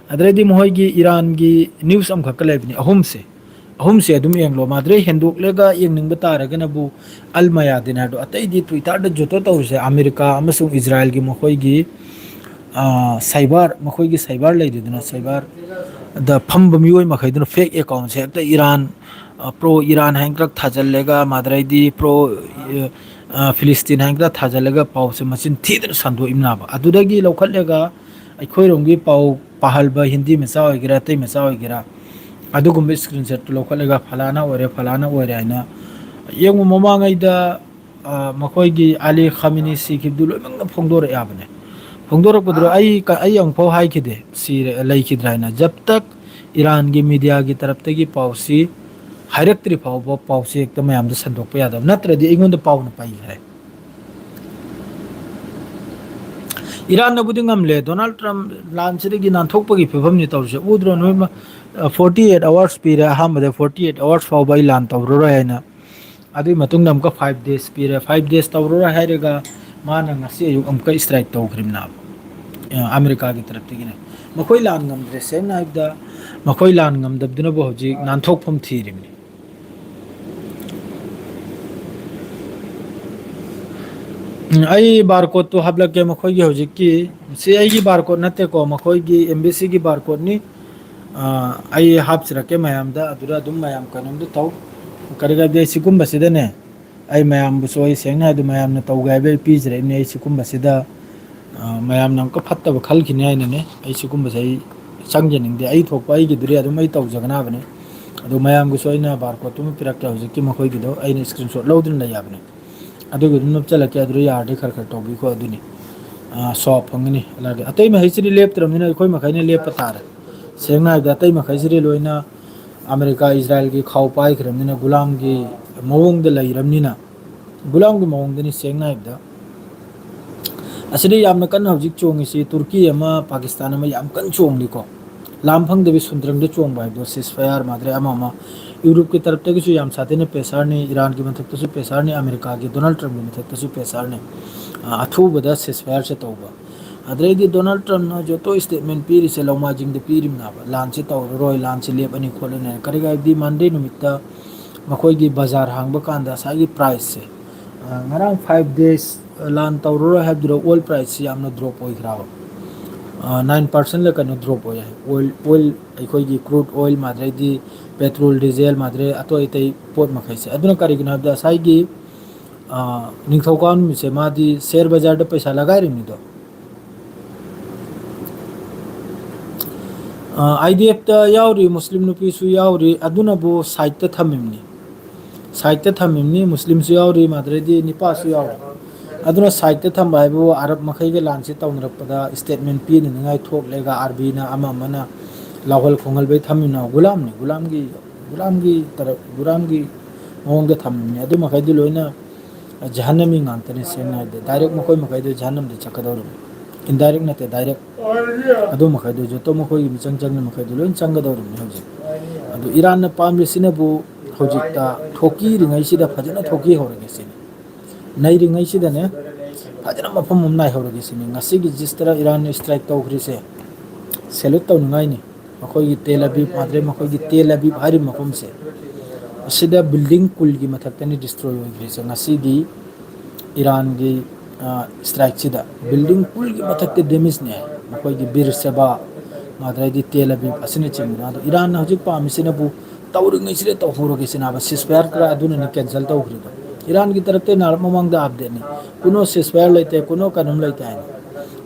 ꯑꯗꯩꯗꯤ ꯃꯈꯣꯏꯒꯤ ꯏꯔꯥꯟꯒꯤ news ꯑꯃꯈꯛꯀ ꯂꯩꯕꯅꯤ, ꯑꯍꯨꯝꯁꯦ꯫ ꯑꯍꯨꯝꯁꯦ ꯑꯗꯨꯝ ꯌꯦꯡꯂꯣ꯫ ꯃꯥꯗ꯭ꯔꯦ ꯍꯦꯟꯗꯣꯛꯂꯒ ꯌꯦꯡꯅꯤꯡꯕ ꯇꯥꯔꯒꯅꯕꯨ ꯑꯜ ꯃꯌꯥꯗꯤꯟ ꯍꯥꯏꯗꯣ꯫ ꯑꯇꯩꯗꯤ Twitter-ꯗ ꯖꯣꯇꯣ ꯇꯧꯔꯤꯁꯦ ꯑꯃꯦꯔꯤꯀꯥ ꯑꯃꯁꯨꯡ ꯏꯖꯔꯥꯏꯜꯒꯤ ꯃꯈꯣꯏꯒꯤ, ꯑ, cyber, ꯃꯈꯣꯏꯒꯤ cyber ꯂꯩꯔꯤꯗꯅ, cyber-ꯗ ꯐꯝꯕ ꯃꯤꯑꯣꯏ ꯃꯈꯩꯗꯨꯅ fake account-ꯁꯦ ꯍꯦꯛꯇ ꯏꯔꯥꯟ, ꯑ, pro Iran ꯍꯥꯏꯅ ꯈꯛ ꯊꯥꯖꯜꯂꯒ, ꯃꯥꯗ꯭ꯔꯩꯗꯤ pro, ꯑ, Philistine ꯍꯥꯏꯅ ꯈꯛ ꯊꯥꯖꯜꯂꯒ ꯄꯥꯎꯁꯦ ꯃꯆꯤꯟ ꯊꯤꯗꯅ ꯁꯟꯗꯣꯛꯏꯕꯅꯦꯕ꯫ ꯑꯗꯨꯗꯒꯤ ꯂꯧꯈꯠꯂꯒ ꯑꯩꯈꯣꯏꯔꯣꯝꯒꯤ ꯄꯥꯎ ꯄꯥꯍꯜꯕ ꯍꯤꯟꯗꯤ ꯃꯆꯥ ꯑꯣꯏꯒꯦꯔꯥ, ꯑꯇꯩ ꯃꯆꯥ ꯑꯣꯏꯒꯦꯔꯥ, ꯑꯗꯨꯒꯨꯝꯕ screenshot-ꯇꯨ ꯂꯧꯈꯠꯂꯒ ꯐꯂꯥꯅ ꯑꯣꯏꯔꯦ, ꯐꯂꯥꯅ ꯑꯣꯏꯔꯦ ꯍꯥꯏꯅ꯫ ꯌꯦꯡꯉꯨ, ꯃꯃꯥꯡꯉꯩꯗ, ꯑ, ꯃꯈꯣꯏꯒꯤ ꯑꯂꯤ ꯈꯥꯃꯤꯅꯤ ꯁꯤꯈꯤꯕꯗꯨ ꯂꯣꯏꯅꯃꯛꯅ ꯐꯣꯡꯗꯣꯔꯛꯑꯕꯅꯦ꯫ ꯐꯣꯡꯗꯣꯔꯛꯄꯗꯨꯗ ꯑꯩ ꯀ-, ꯑꯩ ꯑꯃꯨꯛꯐꯥꯎ ꯍꯥꯏꯈꯤꯗꯦ, ꯁꯤꯔꯦ, ꯂꯩꯈꯤꯗ꯭ꯔꯥ ꯍꯥꯏꯅ꯫ ꯖꯕ ꯇꯛ ꯏꯔꯥꯟꯒꯤ media-ꯒꯤ ꯇꯔꯞꯇꯒꯤ ꯄꯥꯎꯁꯤ ꯍꯥꯏꯔꯛꯇ꯭ꯔꯤ ꯐꯥꯎꯕ ꯄꯥꯎꯁꯤ ꯍꯦꯛꯇ ꯃꯌꯥꯝꯗ ꯁꯟꯗꯣꯛꯄ ꯌꯥꯗꯕ, ꯅꯠꯇ꯭ꯔꯗꯤ ꯑꯩꯉꯣꯟꯗ ꯄꯥꯎꯅ ꯄꯩꯈ꯭ꯔꯦ꯫ ꯏꯔꯥꯟꯅꯕꯨꯗꯤ ꯉꯝꯂꯦ, ꯗꯣꯅꯥꯜꯗ ꯇ꯭ꯔꯝꯞ ꯂꯥꯟꯁꯤꯗꯒꯤ ꯅꯥꯟꯊꯣꯛꯄꯒꯤ ꯐꯤꯕꯝꯅꯤ ꯇꯧꯔꯤꯁꯦ꯫ ꯎꯗ꯭ꯔꯣ ꯅꯣꯏ ꯃ-, forty eight hours ꯄꯤꯔꯦ, ꯑꯍꯥꯟꯕꯗ forty eight hours ꯐꯥꯎꯕ ꯑꯩ ꯂꯥꯟ ꯇꯧꯔꯔꯣꯏ ꯍꯥꯏꯅ꯫ ꯑꯗꯨꯒꯤ ꯃꯇꯨꯡꯗ ꯑꯃꯨꯛꯀ five days ꯄꯤꯔꯦ, five days ꯇꯧꯔꯔꯣꯏ ꯍꯥꯏꯔꯒ ꯃꯥꯅ ꯉꯁꯤ ꯑꯌꯨꯛ ꯑꯃꯨꯛꯀ strike ꯇꯧꯈ꯭ꯔꯤꯕꯅꯦꯕ, ꯑ, ꯑꯃꯦꯔꯤꯀꯥꯒꯤ ꯇꯔꯞꯇꯒꯤꯅꯦ꯫ ꯃꯈꯣꯏ ꯂꯥꯟ ꯉꯝꯗ꯭ꯔꯦ, ꯁꯦꯡꯅ ꯍꯥꯏꯕꯗ ꯃꯈꯣꯏ ꯂꯥꯟ ꯉꯝꯗꯕꯗꯨꯅꯕꯨ ꯍꯧꯖꯤꯛ ꯅꯥꯟꯊꯣꯛꯐꯝ ꯊꯤꯔꯤꯕꯅꯤ꯫ ꯎꯝ, ꯑꯩ barcode-ꯇꯨ ꯍꯥꯞꯂꯛꯀꯦ ꯃꯈꯣꯏꯒꯤ ꯍꯧꯖꯤꯛꯀꯤ꯫ ꯁꯤ ꯑꯩꯒꯤ barcode ꯅꯠꯇꯦꯀꯣ, ꯃꯈꯣꯏꯒꯤ embassy-ꯒꯤ barcode-ꯅꯤ꯫ ꯑ, ꯑꯩ ꯍꯥꯞꯆꯔꯛꯀꯦ ꯃꯌꯥꯝꯗ, ꯑꯗꯨꯗ ꯑꯗꯨꯝ ꯃꯌꯥꯝ ꯀꯩꯅꯣꯝꯗ ꯇꯧ꯫ ꯀꯔꯤ ꯍꯥꯏꯕꯗꯤ ꯑꯩ ꯁꯤꯒꯨꯝꯕꯁꯤꯗꯅꯦ, ꯑꯩ ꯃꯌꯥꯝꯕꯨꯁꯨ ꯑꯩ ꯁꯦꯡꯅ ꯍꯥꯏꯗꯤ ꯃꯌꯥꯝꯅ ꯇꯧꯒꯦ ꯍꯥꯏꯕ ꯑꯩ ꯄꯤꯖꯔꯛꯏꯕꯅꯦ꯫ ꯑꯩ ꯁꯤꯒꯨꯝꯕꯁꯤꯗ, ꯑ, ꯃꯌꯥꯝꯅ ꯑꯃꯨꯛꯀ ꯐꯠꯇꯕ ꯈꯜꯈꯤꯅꯤ ꯍꯥꯏꯅꯅꯦ꯫ ꯑꯩ ꯁꯤꯒꯨꯝꯕꯁꯦ ꯑꯩ ꯆꯪꯖꯅꯤꯡꯗꯦ꯫ ꯑꯩ ꯊꯣꯛꯄ ꯑꯩꯒꯤꯗꯨꯗꯤ ꯑꯗꯨꯝ ꯑꯩ ꯇꯧꯖꯒꯅꯕꯅꯦ꯫ ꯑꯗꯣ ꯃꯌꯥꯝꯒꯤꯁꯨ ꯑꯩꯅ barcode-ꯇꯨ ꯑꯃ ꯄꯤꯔꯛꯀꯦ꯫ ꯍꯧꯖꯤꯛꯀꯤ ꯃꯈꯣꯏꯒꯤꯗꯣ ꯑꯩꯅ screenshot ꯂꯧꯗꯨꯅ ꯂꯩ ꯍꯥꯏꯕꯅꯦ꯫ ꯑꯗꯨꯒꯤ ꯑꯗꯨꯝ ꯅꯞꯆꯜꯂꯛꯀꯦ꯫ ꯑꯗꯨꯗ ꯌꯥꯔꯗꯤ ꯈꯔ ꯈꯔ ꯇꯧꯕꯤꯈꯣ꯫ ꯑꯗꯨꯅꯤ, ꯑ, ꯁꯣꯞ ꯐꯪꯒꯅꯤ꯫ ꯑꯗꯨꯒꯤ ꯑꯇꯩ ꯃꯍꯩꯁꯤꯗꯤ ꯂꯦꯞꯇ꯭ꯔꯕꯅꯤꯅ ꯑꯩꯈꯣꯏ ꯃꯈꯩꯅ ꯂꯦꯞꯄ ꯇꯥꯔꯦ꯫ ꯁꯦꯡꯅ ꯍꯥꯏꯕꯗ ꯑꯇꯩ ꯃꯈꯩꯁꯤꯗꯤ ꯂꯣꯏꯅ ꯑꯃꯦꯔꯤꯀꯥ ꯏꯖꯔꯥꯏꯜꯒꯤ ꯈꯥꯎ ꯄꯥꯏꯈ꯭ꯔꯕꯅꯤꯅ, ꯒꯨꯂꯥꯝꯒꯤ ꯃꯑꯣꯡꯗ ꯂꯩꯔꯕꯅꯤꯅ, ꯒꯨꯂꯥꯝꯒꯤ ꯃꯑꯣꯡꯗꯅꯤ ꯁꯦꯡꯅ ꯍꯥꯏꯕꯗ꯫ ꯑꯁꯤꯗ ꯌꯥꯝꯅ ꯀꯟꯅ ꯍꯧꯖꯤꯛ ꯆꯣꯡꯉꯤꯁꯤ ꯇꯨꯔꯀꯤ ꯑꯃ, ꯄꯥꯀꯤꯁꯇꯥꯟ ꯑꯃ ꯌꯥꯝ ꯀꯟꯅ ꯆꯣꯡꯂꯤꯀꯣ꯫ ꯂꯥꯝ ꯐꯪꯗꯕꯤ ꯁꯨꯟꯗ꯭ꯔꯪꯗ ꯆꯣꯡꯕ ꯍꯥꯏꯕꯗꯣ ceasefire ꯃꯥꯗ꯭ꯔꯦ ꯑꯃ ꯑꯃ꯫ ꯌꯨꯔꯣꯞꯀꯤ ꯇꯔꯞꯇꯒꯤꯁꯨ ꯌꯥꯝ ꯁꯥꯊꯤꯅ pressureꯅꯤ, ꯏꯔꯥꯟꯒꯤ ꯃꯊꯛꯇꯁꯨ pressureꯅꯤ, ꯑꯃꯦꯔꯤꯀꯥꯒꯤ ꯗꯣꯅꯥꯜꯗ ꯇ꯭ꯔꯝꯞꯀꯤ ꯃꯊꯛꯇꯁꯨ pressureꯅꯤ꯫ ꯑ, ꯑꯊꯨꯕꯗ ceasefireꯁꯦ ꯇꯧꯕ꯫ ꯑꯗꯩꯗꯤ ꯗꯣꯅꯥꯜꯗ ꯇ꯭ꯔꯝꯞꯅ ꯍꯧꯖꯤꯛ ꯑꯣꯇꯣ ꯁ꯭ꯇꯦꯠꯃꯦꯟ ꯄꯤꯔꯤꯁꯦ ꯂꯧꯃꯥꯏꯖꯤꯡꯗ ꯄꯤꯔꯤꯕꯅꯦꯕ, ꯂꯥꯟꯁꯦ ꯇꯧꯔꯔꯣꯏ, ꯂꯥꯟꯁꯦ ꯂꯦꯞꯄꯅꯤ ꯈꯣꯠꯂꯅꯤ꯫ ꯀꯔꯤꯒꯤꯅꯣ ꯍꯥꯏꯕꯗꯤ ꯃꯟꯗꯦ ꯅꯨꯃꯤꯠꯇ ꯃꯈꯣꯏꯒꯤ ꯕꯖꯥꯔ ꯍꯥꯡꯕ ꯀꯥꯟꯗ ꯉꯁꯥꯏꯒꯤ ꯄ꯭ꯔꯥꯏꯁꯁꯦ, ꯑ, ꯉꯔꯥꯡ ꯐꯥꯏꯚ ꯗꯦꯖ ꯂꯥꯟ ꯇꯧꯔꯔꯣꯏ ꯍꯥꯏꯕꯗꯨꯗ ꯑꯣꯏꯜ ꯄ꯭ꯔꯥꯏꯁꯁꯤ ꯌꯥꯝꯅ ꯗ꯭ꯔꯣꯞ ꯑꯣꯏꯈ꯭ꯔꯕ, ꯅꯥꯏꯟ ꯄꯥꯔꯁꯦꯟꯂ ꯀꯩꯅꯣ ꯗ꯭ꯔꯣꯞ ꯑꯣꯏ ꯍꯥꯏ꯫ ꯑꯣꯏꯜ, ꯑꯣꯏꯜ, ꯑꯩꯈꯣꯏꯒꯤ ꯀ꯭ꯔꯨꯗ ꯑꯣꯏꯜ ꯃꯥꯗ꯭ꯔꯩꯗꯤ ꯄꯦꯇ꯭ꯔꯣꯜ, ꯗꯤꯖꯦꯜ ꯃꯥꯗ꯭ꯔꯩ ꯑꯇꯣꯏ ꯑꯇꯩ ꯄꯣꯠ ꯃꯈꯩꯁꯦ꯫ ꯑꯗꯨꯅ ꯀꯔꯤꯒꯤꯅꯣ ꯍꯥꯏꯕꯗ ꯉꯁꯥꯏꯒꯤ, ꯑ, ꯅꯤꯡꯊꯧꯀꯥꯕ ꯅꯨꯃꯤꯠꯁꯦ ꯃꯥꯗꯤ ꯁꯦꯌꯔ ꯕꯖꯥꯔꯗ ꯄꯩꯁꯥ ꯂꯒꯥꯏꯔꯤꯕꯅꯤꯗꯣ꯫ ꯑꯥꯏ ꯗꯤ ꯑꯦꯐꯇ ꯌꯥꯎꯔꯤ, ꯃꯨꯁꯂꯤꯝ ꯅꯨꯄꯤꯁꯨ ꯌꯥꯎꯔꯤ, ꯑꯗꯨꯅꯕꯨ ꯁꯥꯏꯠꯇ ꯊꯝꯃꯤꯕꯅꯤ꯫ ꯁꯥꯏꯠꯇ ꯊꯝꯃꯤꯕꯅꯤ, ꯃꯨꯁꯂꯤꯝꯁꯨ ꯌꯥꯎꯔꯤ, ꯃꯥꯗ꯭ꯔꯩꯗꯤ ꯅꯤꯄꯥꯁꯨ ꯌꯥꯎꯔꯤ꯫ ꯑꯗꯨꯅ ꯁꯥꯏꯠꯇ ꯊꯝꯕ ꯍꯥꯏꯕꯨ ꯑꯔꯕ ꯃꯈꯩꯒ ꯂꯥꯟꯁꯤ ꯇꯧꯅꯔꯛꯄꯗ ꯁ꯭ꯇꯦꯠꯃꯦꯟ ꯄꯤꯅꯅꯤꯡꯉꯥꯏ ꯊꯣꯛꯂꯦꯒ ꯑꯥꯔꯕꯤꯅ ꯑꯃ ꯑꯃꯅ ꯂꯥꯎꯍꯜ ꯈꯣꯡꯍꯜꯕꯩ ꯊꯝꯃꯤꯕꯅ ꯒꯨꯂꯥꯝꯅꯤ, ꯒꯨꯂꯥꯝꯒꯤ, ꯒꯨꯂꯥꯝꯒꯤ ꯇꯔ-, ꯒꯨꯂꯥꯝꯒꯤ ꯃꯑꯣꯡꯗ ꯊꯝꯃꯤꯕꯅꯤ꯫ ꯑꯗꯨ ꯃꯈꯩꯗꯨ ꯂꯣꯏꯅ ꯖꯍꯟꯅꯃꯤ ꯉꯥꯛꯇꯅꯤ꯫ ꯁꯦꯡꯅ ꯍꯥꯏꯔꯗꯤ ꯗꯥꯏꯔꯦꯛ ꯃꯈꯣꯏ ꯃꯈꯩꯗꯨ ꯖꯍꯟꯅꯝꯗ ꯆꯠꯀꯗꯧꯔꯤꯕꯅꯤ꯫ ꯏꯟꯗꯥꯏꯔꯦꯛ ꯅꯠꯇꯦ, ꯗꯥꯏꯔꯦꯛ꯫ ꯑꯗꯨ ꯃꯈꯩꯗꯨ ꯖꯣꯇꯣ ꯃꯈꯣꯏꯒꯤ ꯃꯤꯆꯪ ꯆꯪꯕ ꯃꯈꯩꯗꯨ ꯂꯣꯏ ꯆꯪꯒꯗꯧꯔꯤꯕꯅꯤ ꯍꯧꯖꯤꯛ꯫ ꯑꯗꯨ ꯏꯔꯥꯟꯅ ꯄꯥꯝꯂꯤꯁꯤꯅꯕꯨ ꯍꯧꯖꯤꯛꯇ ꯊꯣꯛꯀꯤꯔꯤꯉꯩꯁꯤꯗ ꯐꯖꯅ ꯊꯣꯛꯀꯤꯍꯧꯔꯒꯦ ꯁꯤꯅꯤ꯫ ꯅꯩꯔꯤꯉꯩꯁꯤꯗꯅꯦ ꯐꯖꯅ ꯃꯐꯝ ꯑꯃ ꯅꯥꯏꯍꯧꯔꯒꯦ ꯁꯤꯅꯤ꯫ ꯉꯁꯤꯒꯤ ꯖꯤꯁꯇꯔ ꯏꯔꯥꯟꯅ ꯁ꯭ꯇ꯭ꯔꯥꯏꯛ ꯇꯧꯈ꯭ꯔꯤꯁꯦ ꯁꯦꯂ꯭ꯌꯨꯠ ꯇꯧꯅꯤꯡꯉꯥꯏꯅꯤ꯫ ꯃꯈꯣꯏꯒꯤ ꯇꯦꯜ ꯑꯕꯤꯕ ꯃꯥꯗ꯭ꯔꯦ, ꯃꯈꯣꯏꯒꯤ ꯇꯦꯜ ꯑꯕꯤꯕ ꯍꯥꯏꯔꯤꯕ ꯃꯐꯝꯁꯦ, ꯑꯁꯤꯗ ꯕꯤꯜꯗꯤꯡ ꯀꯨꯜꯒꯤ ꯃꯊꯛꯇꯅꯤ ꯗꯤꯁꯇ꯭ꯔꯣꯏ ꯑꯣꯏꯈ꯭ꯔꯤꯁꯦ ꯉꯁꯤꯒꯤ ꯏꯔꯥꯟꯒꯤ, ꯑ, ꯁ꯭ꯇ꯭ꯔꯥꯏꯛꯁꯤꯗ꯫ ꯕꯤꯜꯗꯤꯡ ꯀꯨꯜꯒꯤ ꯃꯊꯛꯇ ꯗꯦꯃꯦꯖꯅꯦ ꯍꯥꯏ, ꯃꯈꯣꯏꯒꯤ ꯕꯤꯔ ꯁꯦꯕꯥ, ꯃꯥꯗ꯭ꯔꯩꯗꯤ ꯇꯦꯜ ꯑꯕꯤꯕ ꯑꯁꯤꯅꯆꯤꯡꯕꯅ꯫ ꯑꯗꯣ ꯏꯔꯥꯟꯅ ꯍꯧꯖꯤꯛ ꯄꯥꯝꯃꯤꯁꯤꯅꯕꯨ ꯇꯧꯔꯤꯉꯩꯁꯤꯗ ꯇꯧꯍꯧꯔꯒꯦ ꯁꯤꯅꯦꯕ꯫ ꯁꯤꯁꯐꯥꯌꯔ ꯈꯔ ꯑꯗꯨꯅꯅꯤ ꯀꯦꯟꯁꯦꯜ ꯇꯧꯈ꯭ꯔꯤꯗꯣ꯫ ꯏꯔꯥꯟꯒꯤ ꯇꯔꯞꯇ ꯅꯍꯥꯟ ꯃꯃꯥꯡꯗ ꯑꯞꯗꯦꯠꯅꯤ, ꯀꯨꯅꯣ ꯁꯤꯁꯐꯥꯌꯔ ꯂꯩꯇꯦ, ꯀꯨꯅꯣ ꯀꯩꯅꯣꯝ ꯂꯩꯇꯦ ꯍꯥꯏꯅ꯫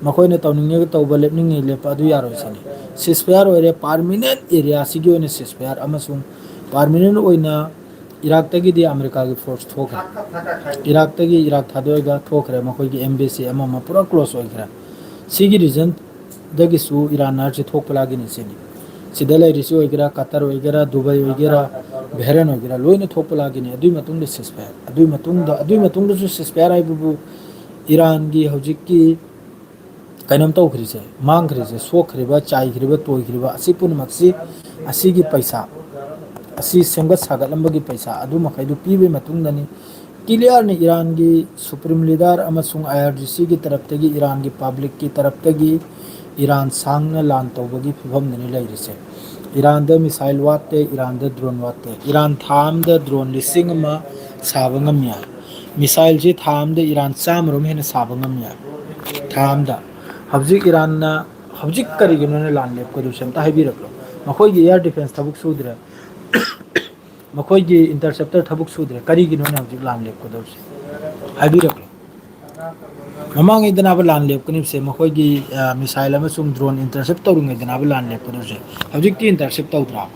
ꯃꯈꯣꯏꯅ ꯇꯧꯅꯤꯡꯉꯦꯒ ꯇꯧꯕ, ꯂꯦꯞꯅꯤꯡꯉꯦ ꯂꯦꯞꯄ, ꯑꯗꯨ ꯌꯥꯔꯣꯏ ꯁꯤꯅꯤ꯫ ꯁꯤꯁꯐꯥꯌꯔ ꯑꯣꯏꯔꯦ, ꯄꯥꯔꯃꯤꯅꯦꯟ ꯑꯦꯔꯤꯌꯥꯁꯤꯒꯤ ꯑꯣꯏꯅ ꯁꯤꯁꯐꯥꯌꯔ ꯑꯃꯁꯨꯡ ꯄꯥꯔꯃꯤꯅꯦꯟ ꯑꯣꯏꯅ ꯏꯔꯥꯛꯇꯒꯤꯗꯤ ꯑꯃꯦꯔꯤꯀꯥꯒꯤ ꯐꯣꯔꯁ ꯊꯣꯛꯈ꯭ꯔꯦ꯫ ꯏꯔꯥꯛꯇꯒꯤ ꯏꯔꯥꯛ ꯊꯥꯗꯣꯛꯑꯒ ꯊꯣꯛꯈ꯭ꯔꯦ, ꯃꯈꯣꯏꯒꯤ ꯑꯦꯝꯕꯦꯁꯤ ꯑꯃ ꯑꯃ ꯄꯨꯔꯥ ꯀ꯭ꯂꯣꯖ ꯑꯣꯏꯈ꯭ꯔꯦ꯫ ꯁꯤꯒꯤ ꯔꯤꯖꯟꯗꯒꯤꯁꯨ ꯏꯔꯥꯟꯅꯔꯁꯤ ꯊꯣꯛꯄ ꯂꯥꯒꯤꯅꯤ ꯁꯤꯅꯤ꯫ ꯁꯤꯗ ꯂꯩꯔꯤꯁꯤ ꯑꯣꯏꯒꯦꯔꯥ, ꯀꯇꯔ ꯑꯣꯏꯒꯦꯔꯥ, ꯗꯨꯕꯥꯏ ꯑꯣꯏꯒꯦꯔꯥ, ꯕꯍꯔꯦꯟ ꯑꯣꯏꯒꯦꯔꯥ, ꯂꯣꯏꯅ ꯊꯣꯛꯄ ꯂꯥꯒꯤꯅꯤ꯫ ꯑꯗꯨꯒꯤ ꯃꯇꯨꯡꯗ ꯁꯤꯁꯐꯥꯌꯔ, ꯑꯗꯨꯒꯤ ꯃꯇꯨꯡꯗ, ꯑꯗꯨꯒꯤ ꯃꯇꯨꯡꯗꯁꯨ ꯁꯤꯁꯐꯥꯌꯔ ꯍꯥꯏꯕꯕꯨ ꯏꯔꯥꯟꯒꯤ ꯍꯧꯖꯤꯛꯀꯤ ꯀꯩꯅꯣꯝ ꯇꯧꯈ꯭ꯔꯤꯁꯦ, ꯃꯥꯡꯈ꯭ꯔꯤꯁꯦ, ꯁꯣꯛꯈ꯭ꯔꯤꯕ, ꯆꯥꯏꯈ꯭ꯔꯤꯕ, ꯇꯣꯏꯈ꯭ꯔꯤꯕ, ꯑꯁꯤ ꯄꯨꯝꯅꯃꯛꯁꯤ ꯑꯁꯤꯒꯤ ꯄꯩꯁꯥ, ꯑꯁꯤ ꯁꯦꯝꯒꯠ ꯁꯥꯒꯠꯂꯝꯕꯒꯤ ꯄꯩꯁꯥ ꯑꯗꯨ ꯃꯈꯩꯗꯨ ꯄꯤꯕꯒꯤ ꯃꯇꯨꯡꯗꯅꯤ꯫ ꯀ꯭ꯂꯤꯌꯥꯔꯅꯤ, ꯏꯔꯥꯟꯒꯤ ꯁꯨꯄ꯭ꯔꯤꯝ ꯂꯤꯗꯔ ꯑꯃꯁꯨꯡ ꯑꯥꯏ ꯑꯥꯔ ꯖꯤ ꯁꯤꯒꯤ ꯇꯔꯞꯇꯒꯤ, ꯏꯔꯥꯟꯒꯤ ꯄꯕ꯭ꯂꯤꯛꯀꯤ ꯇꯔꯞꯇꯒꯤ ꯏꯔꯥꯟ ꯁꯥꯡꯅ ꯂꯥꯟ ꯇꯧꯕꯒꯤ ꯐꯤꯕꯝꯗꯅꯤ ꯂꯩꯔꯤꯁꯦ꯫ ꯏꯔꯥꯟꯗ ꯃꯤꯁꯥꯏꯜ ꯋꯥꯠꯇꯦ, ꯏꯔꯥꯟꯗ ꯗ꯭ꯔꯣꯟ ꯋꯥꯠꯇꯦ꯫ ꯏꯔꯥꯟ ꯊꯥ ꯑꯃꯗ ꯗ꯭ꯔꯣꯟ ꯂꯤꯁꯤꯡ ꯑꯃ ꯁꯥꯕ ꯉꯝꯃꯤ ꯍꯥꯏ꯫ ꯃꯤꯁꯥꯏꯜꯁꯤ ꯊꯥ ꯑꯃꯗ ꯏꯔꯥꯟ ꯆꯥꯝꯃꯔꯣꯝ ꯍꯦꯟꯅ ꯁꯥꯕ ꯉꯝꯃꯤ ꯍꯥꯏ, ꯊꯥ ꯑꯃꯗ꯫ ꯍꯧꯖꯤꯛ ꯏꯔꯥꯟꯅ, ꯍꯧꯖꯤꯛ ꯀꯔꯤꯒꯤꯅꯣꯅ ꯂꯥꯟ ꯂꯦꯞꯀꯗꯧꯁꯦ ꯑꯝꯇ ꯍꯥꯏꯕꯤꯔꯛꯂꯣ꯫ ꯃꯈꯣꯏꯒꯤ ꯑꯦꯌꯥꯔ ꯗꯤꯐꯦꯟꯁ ꯊꯕꯛ ꯁꯨꯗ꯭ꯔꯦ, ꯃꯈꯣꯏꯒꯤ ꯏꯟꯇꯔꯁꯦꯞꯇꯔ ꯊꯕꯛ ꯁꯨꯗ꯭ꯔꯦ, ꯀꯔꯤꯒꯤꯅꯣꯅ ꯍꯧꯖꯤꯛ ꯂꯥꯟ ꯂꯦꯞꯀꯗꯧꯁꯦ? ꯍꯥꯏꯕꯤꯔꯛꯂꯣ꯫ ꯃꯃꯥꯡꯉꯩꯗꯅꯕ ꯂꯥꯟ ꯂꯦꯞꯀꯅꯤꯕꯁꯦ, ꯃꯈꯣꯏꯒꯤ, ꯑ, ꯃꯤꯁꯥꯏꯜ ꯑꯃꯁꯨꯡ ꯗ꯭ꯔꯣꯟ ꯏꯟꯇꯔꯁꯦꯞ ꯇꯧꯔꯤꯉꯩꯗꯅꯕ ꯂꯥꯟ ꯂꯦꯞꯀꯗꯧꯁꯦ꯫ ꯍꯧꯖꯤꯛꯇꯤ ꯏꯟꯇꯔꯁꯦꯞ ꯇꯧꯗ꯭ꯔꯥ?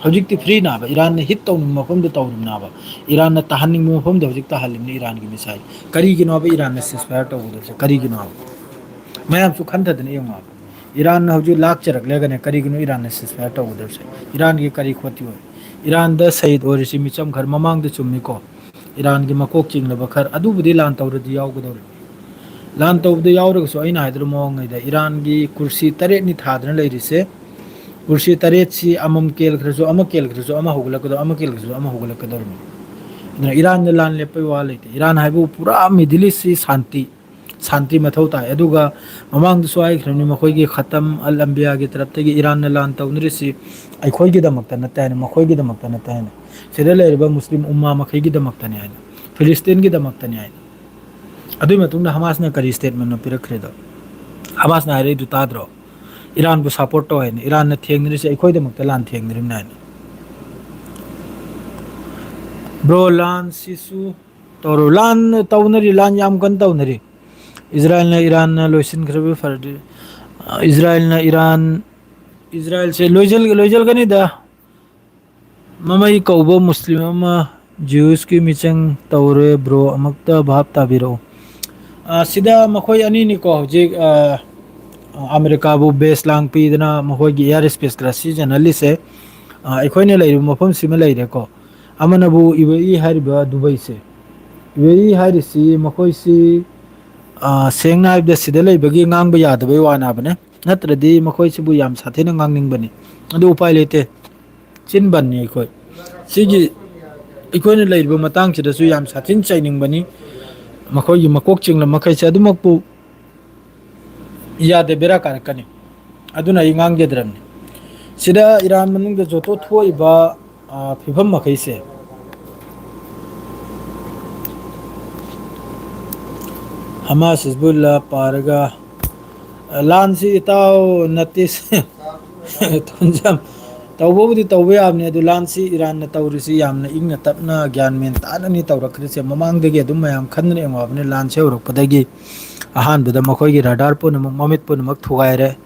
ꯍꯧꯖꯤꯛꯇꯤ ꯐ꯭ꯔꯤꯅꯥꯕ, ꯏꯔꯥꯟꯅ ꯍꯤꯠ ꯇꯧꯅꯤꯡꯕ ꯃꯐꯝꯗ ꯇꯧꯔꯤꯕꯅꯥꯕ, ꯏꯔꯥꯟꯅ ꯇꯥꯍꯟꯅꯤꯡꯕ ꯃꯐꯝꯗ ꯍꯧꯖꯤꯛ ꯇꯥꯍꯜꯂꯤꯕꯅꯤ ꯏꯔꯥꯟꯒꯤ ꯃꯤꯁꯥꯏꯜ꯫ ꯀꯔꯤꯒꯤꯅꯣꯕ ꯏꯔꯥꯟꯅ ꯁꯤꯁꯐꯥꯌꯔ ꯇꯧꯒꯗꯧꯁꯦ? ꯀꯔꯤꯒꯤꯅꯣꯕ? ꯃꯌꯥꯝꯁꯨ ꯈꯟꯊꯗꯅ ꯌꯦꯡꯉꯣ꯫ ꯏꯔꯥꯟꯅ ꯍꯧꯖꯤꯛ ꯂꯥꯛꯆꯔꯛꯂꯒꯅꯦ, ꯀꯔꯤꯒꯤꯅꯣ ꯏꯔꯥꯟꯅ ꯁꯤꯁꯐꯥꯌꯔ ꯇꯧꯒꯗꯧꯁꯦ? ꯏꯔꯥꯟꯒꯤ ꯀꯔꯤ ꯈꯣꯠꯇꯤ ꯑꯣꯏ? ꯏꯔꯥꯟꯗ ꯁꯍꯤꯗ ꯑꯣꯏꯔꯤꯁꯤ ꯃꯤꯆꯝ ꯈꯔ ꯃꯃꯥꯡꯗ ꯆꯨꯝꯃꯤꯀꯣ꯫ ꯏꯔꯥꯟꯒꯤ ꯃꯀꯣꯛ ꯆꯤꯡꯂꯕ ꯈꯔ, ꯑꯗꯨꯕꯨꯗꯤ ꯂꯥꯟ ꯇꯧꯔꯗꯤ ꯌꯥꯎꯒꯗꯧꯔꯤꯕꯅꯤ꯫ ꯂꯥꯟ ꯇꯧꯕꯗ ꯌꯥꯎꯔꯒꯁꯨ ꯑꯩꯅ ꯍꯥꯏꯗ꯭ꯔ ꯃꯑꯣꯡꯉꯩꯗ ꯏꯔꯥꯟꯒꯤ ꯀꯨꯔꯁꯤ ꯇꯔꯦꯠꯅꯤ ꯊꯥꯗꯅ ꯂꯩꯔꯤꯁꯦ꯫ ꯀꯨꯔꯁꯤ ꯇꯔꯦꯠꯁꯤ ꯑꯃꯃꯝ ꯀꯦꯜꯈ꯭ꯔꯁꯨ ꯑꯃ, ꯀꯦꯜꯈ꯭ꯔꯁꯨ ꯑꯃ ꯍꯧꯒꯠꯂꯛꯀꯗꯧ, ꯑꯃ ꯀꯦꯜꯈ꯭ꯔꯁꯨ ꯑꯃ ꯍꯧꯒꯠꯂꯛꯀꯗꯧꯔꯤꯕꯅꯤ꯫ ꯑꯗꯨꯅ ꯏꯔꯥꯟꯗ ꯂꯥꯟ ꯂꯦꯞꯄꯩ ꯋꯥ ꯂꯩꯇꯦ꯫ ꯏꯔꯥꯟ ꯍꯥꯏꯕꯕꯨ ꯄꯨꯔꯥ ꯃꯤꯗꯜ ꯏꯁꯁꯤ ꯁꯥꯟꯇꯤ, ꯁꯥꯟꯇꯤ ꯃꯊꯧ ꯇꯥꯏ꯫ ꯑꯗꯨꯒ ꯃꯃꯥꯡꯗꯁꯨ ꯍꯥꯏꯈ꯭ꯔꯕꯅꯤ, ꯃꯈꯣꯏꯒꯤ ꯈꯇꯝ ꯑꯜ ꯑꯝꯕꯤꯌꯥꯒꯤ ꯇꯔꯞꯇꯒꯤ ꯏꯔꯥꯟꯅ ꯂꯥꯟ ꯇꯧꯅꯔꯤꯁꯤ ꯑꯩꯈꯣꯏꯒꯤꯗꯃꯛꯇ ꯅꯠꯇꯦ ꯍꯥꯏꯅ, ꯃꯈꯣꯏꯒꯤꯗꯃꯛꯇ ꯅꯠꯇꯦ ꯍꯥꯏꯅ, ꯁꯤꯗ ꯂꯩꯔꯤꯕ ꯃꯨꯁꯂꯤꯝ ꯎꯝꯃꯥ ꯃꯈꯩꯒꯤꯗꯃꯛꯇꯅꯤ ꯍꯥꯏꯅ, ꯐꯤꯂꯤꯁꯇꯤꯟꯒꯤꯗꯃꯛꯇꯅꯤ ꯍꯥꯏꯅ꯫ ꯑꯗꯨꯒꯤ ꯃꯇꯨꯡꯗ ꯍꯃꯥꯁꯅ ꯀꯔꯤ ꯁ꯭ꯇꯦꯠꯃꯦꯟꯅꯣ ꯄꯤꯔꯛꯈ꯭ꯔꯤꯗꯣ? ꯍꯃꯥꯁꯅ ꯍꯥꯏꯔꯛꯏꯗꯨ ꯇꯥꯗ꯭ꯔꯣ? ꯏꯔꯥꯟꯕꯨ ꯁꯄꯣꯔꯠ ꯇꯧ ꯍꯥꯏꯅ꯫ ꯏꯔꯥꯟꯅ ꯊꯦꯡꯅꯔꯤꯁꯦ ꯑꯩꯈꯣꯏꯗꯃꯛꯇ ꯂꯥꯟ ꯊꯦꯡꯅꯔꯤꯕꯅꯤ ꯍꯥꯏꯅ꯫ ꯕ꯭ꯔꯣ, ꯂꯥꯟꯁꯤꯁꯨ ꯇꯧꯔꯣ꯫ ꯂꯥꯟ ꯇꯧꯅꯔꯤ, ꯂꯥꯟ ꯌꯥꯝ ꯀꯟꯅ ꯇꯧꯅꯔꯤ꯫ ꯏꯖꯔꯥꯏꯜꯅ ꯏꯔꯥꯟꯅ ꯂꯣꯏꯁꯤꯟꯈ꯭ꯔꯕ ꯐꯔꯗꯤ, ꯏꯖꯔꯥꯏꯜꯅ ꯏꯔꯥꯟ, ꯏꯖꯔꯥꯏꯜꯁꯦ ꯂꯣꯏꯖꯤꯜ-, ꯂꯣꯏꯖꯤꯜꯒꯅꯤꯗ꯫ ꯃꯃꯩ ꯀꯧꯕ ꯃꯨꯁꯂꯤꯝ ꯑꯃ ꯖ꯭ꯌꯨꯁꯀꯤ ꯃꯤꯆꯪ ꯇꯧꯔꯦ꯫ ꯕ꯭ꯔꯣ, ꯑꯃꯨꯛꯇ ꯚꯥꯞ ꯇꯥꯕꯤꯔꯛꯎ꯫ ꯑ, ꯁꯤꯗ ꯃꯈꯣꯏ ꯑꯅꯤꯅꯤꯀꯣ ꯍꯧꯖꯤꯛ, ꯑ, ꯑꯃꯦꯔꯤꯀꯥꯕꯨ ꯕꯦꯁ ꯂꯥꯡ ꯄꯤꯗꯅ ꯃꯈꯣꯏꯒꯤ ꯑꯦꯌꯥꯔ ꯁ꯭ꯄꯦꯁ ꯈꯔ ꯁꯤꯖꯤꯟꯅꯍꯜꯂꯤꯁꯦ꯫ ꯑ, ꯑꯩꯈꯣꯏꯅ ꯂꯩꯔꯤꯕ ꯃꯐꯝꯁꯤꯃ ꯂꯩꯔꯦꯀꯣ꯫ ꯑꯃꯅꯕꯨ ꯌꯨ ꯑꯦ ꯏ ꯍꯥꯏꯔꯤꯕ ꯗꯨꯕꯩꯁꯦ꯫ ꯌꯨ ꯑꯦ ꯏ ꯍꯥꯏꯔꯤꯁꯤ ꯃꯈꯣꯏꯁꯤ, ꯑ, ꯁꯦꯡꯅ ꯍꯥꯏꯕꯗ ꯁꯤꯗ ꯂꯩꯕꯒꯤ ꯉꯥꯡꯕ ꯌꯥꯗꯕꯩ ꯋꯥꯅꯕꯅꯦ꯫ ꯅꯠꯇ꯭ꯔꯗꯤ ꯃꯈꯣꯏꯁꯤꯕꯨ ꯌꯥꯝ ꯁꯥꯊꯤꯅ ꯉꯥꯡꯅꯤꯡꯕꯅꯤ꯫ ꯑꯗꯨ ꯎꯄꯥꯏ ꯂꯩꯇꯦ꯫ ꯆꯤꯟ ꯕꯟꯅꯤ ꯑꯩꯈꯣꯏ꯫ ꯁꯤꯒꯤ, ꯑꯩꯈꯣꯏꯅ ꯂꯩꯔꯤꯕ ꯃꯇꯥꯡꯁꯤꯗꯁꯨ ꯌꯥꯝ ꯁꯥꯊꯤꯅ ꯆꯩꯅꯤꯡꯕꯅꯤ꯫ ꯃꯈꯣꯏꯒꯤ ꯃꯀꯣꯛ ꯆꯤꯡꯂꯝ ꯃꯈꯩꯁꯦ ꯑꯗꯨꯃꯛꯄꯨ ꯌꯥꯗꯦ, ꯕꯦꯔꯥ ꯀꯥꯔꯛꯀꯅꯤ꯫ ꯑꯗꯨꯅ ꯑꯩ ꯉꯥꯡꯖꯗ꯭ꯔꯕꯅꯤ꯫ ꯁꯤꯗ ꯏꯔꯥꯟ ꯃꯅꯨꯡꯗ ꯖꯣꯇꯣ ꯊꯣꯛꯏꯕ, ꯑ, ꯐꯤꯕꯝ ꯃꯈꯩꯁꯦ, ꯍꯃꯥꯁ, ꯍꯤꯖꯕꯨꯜꯂꯥ ꯄꯥꯔꯒ, ꯑ, ꯂꯥꯟꯁꯤ ꯏꯇꯥꯎ ꯅꯠꯇꯦ꯫ ꯇꯧꯕꯕꯨꯗꯤ ꯇꯧꯕ ꯌꯥꯕꯅꯤ, ꯑꯗꯨ ꯂꯥꯟꯁꯤ ꯏꯔꯥꯟꯅ ꯇꯧꯔꯤꯁꯤ ꯌꯥꯝꯅ ꯏꯪꯅ ꯇꯞꯅ ꯒ꯭ꯌꯥꯟ ꯃꯦꯟ ꯇꯥꯅꯅꯤ ꯇꯧꯔꯛꯈ꯭ꯔꯤꯁꯦ꯫ ꯃꯃꯥꯡꯗꯒꯤ ꯑꯗꯨꯝ ꯃꯌꯥꯝ ꯈꯟꯗꯅ ꯌꯦꯡꯉꯕꯅꯤ, ꯂꯥꯟꯁꯤ ꯍꯧꯔꯛꯄꯗꯒꯤ ꯑꯍꯥꯟꯕꯗ ꯃꯈꯣꯏꯒꯤ ꯔꯥꯗꯥꯔ ꯄꯨꯝꯅꯃꯛ, ꯃꯃꯤꯠ ꯄꯨꯝꯅꯃꯛ ꯊꯨꯒꯥꯏꯔꯦ꯫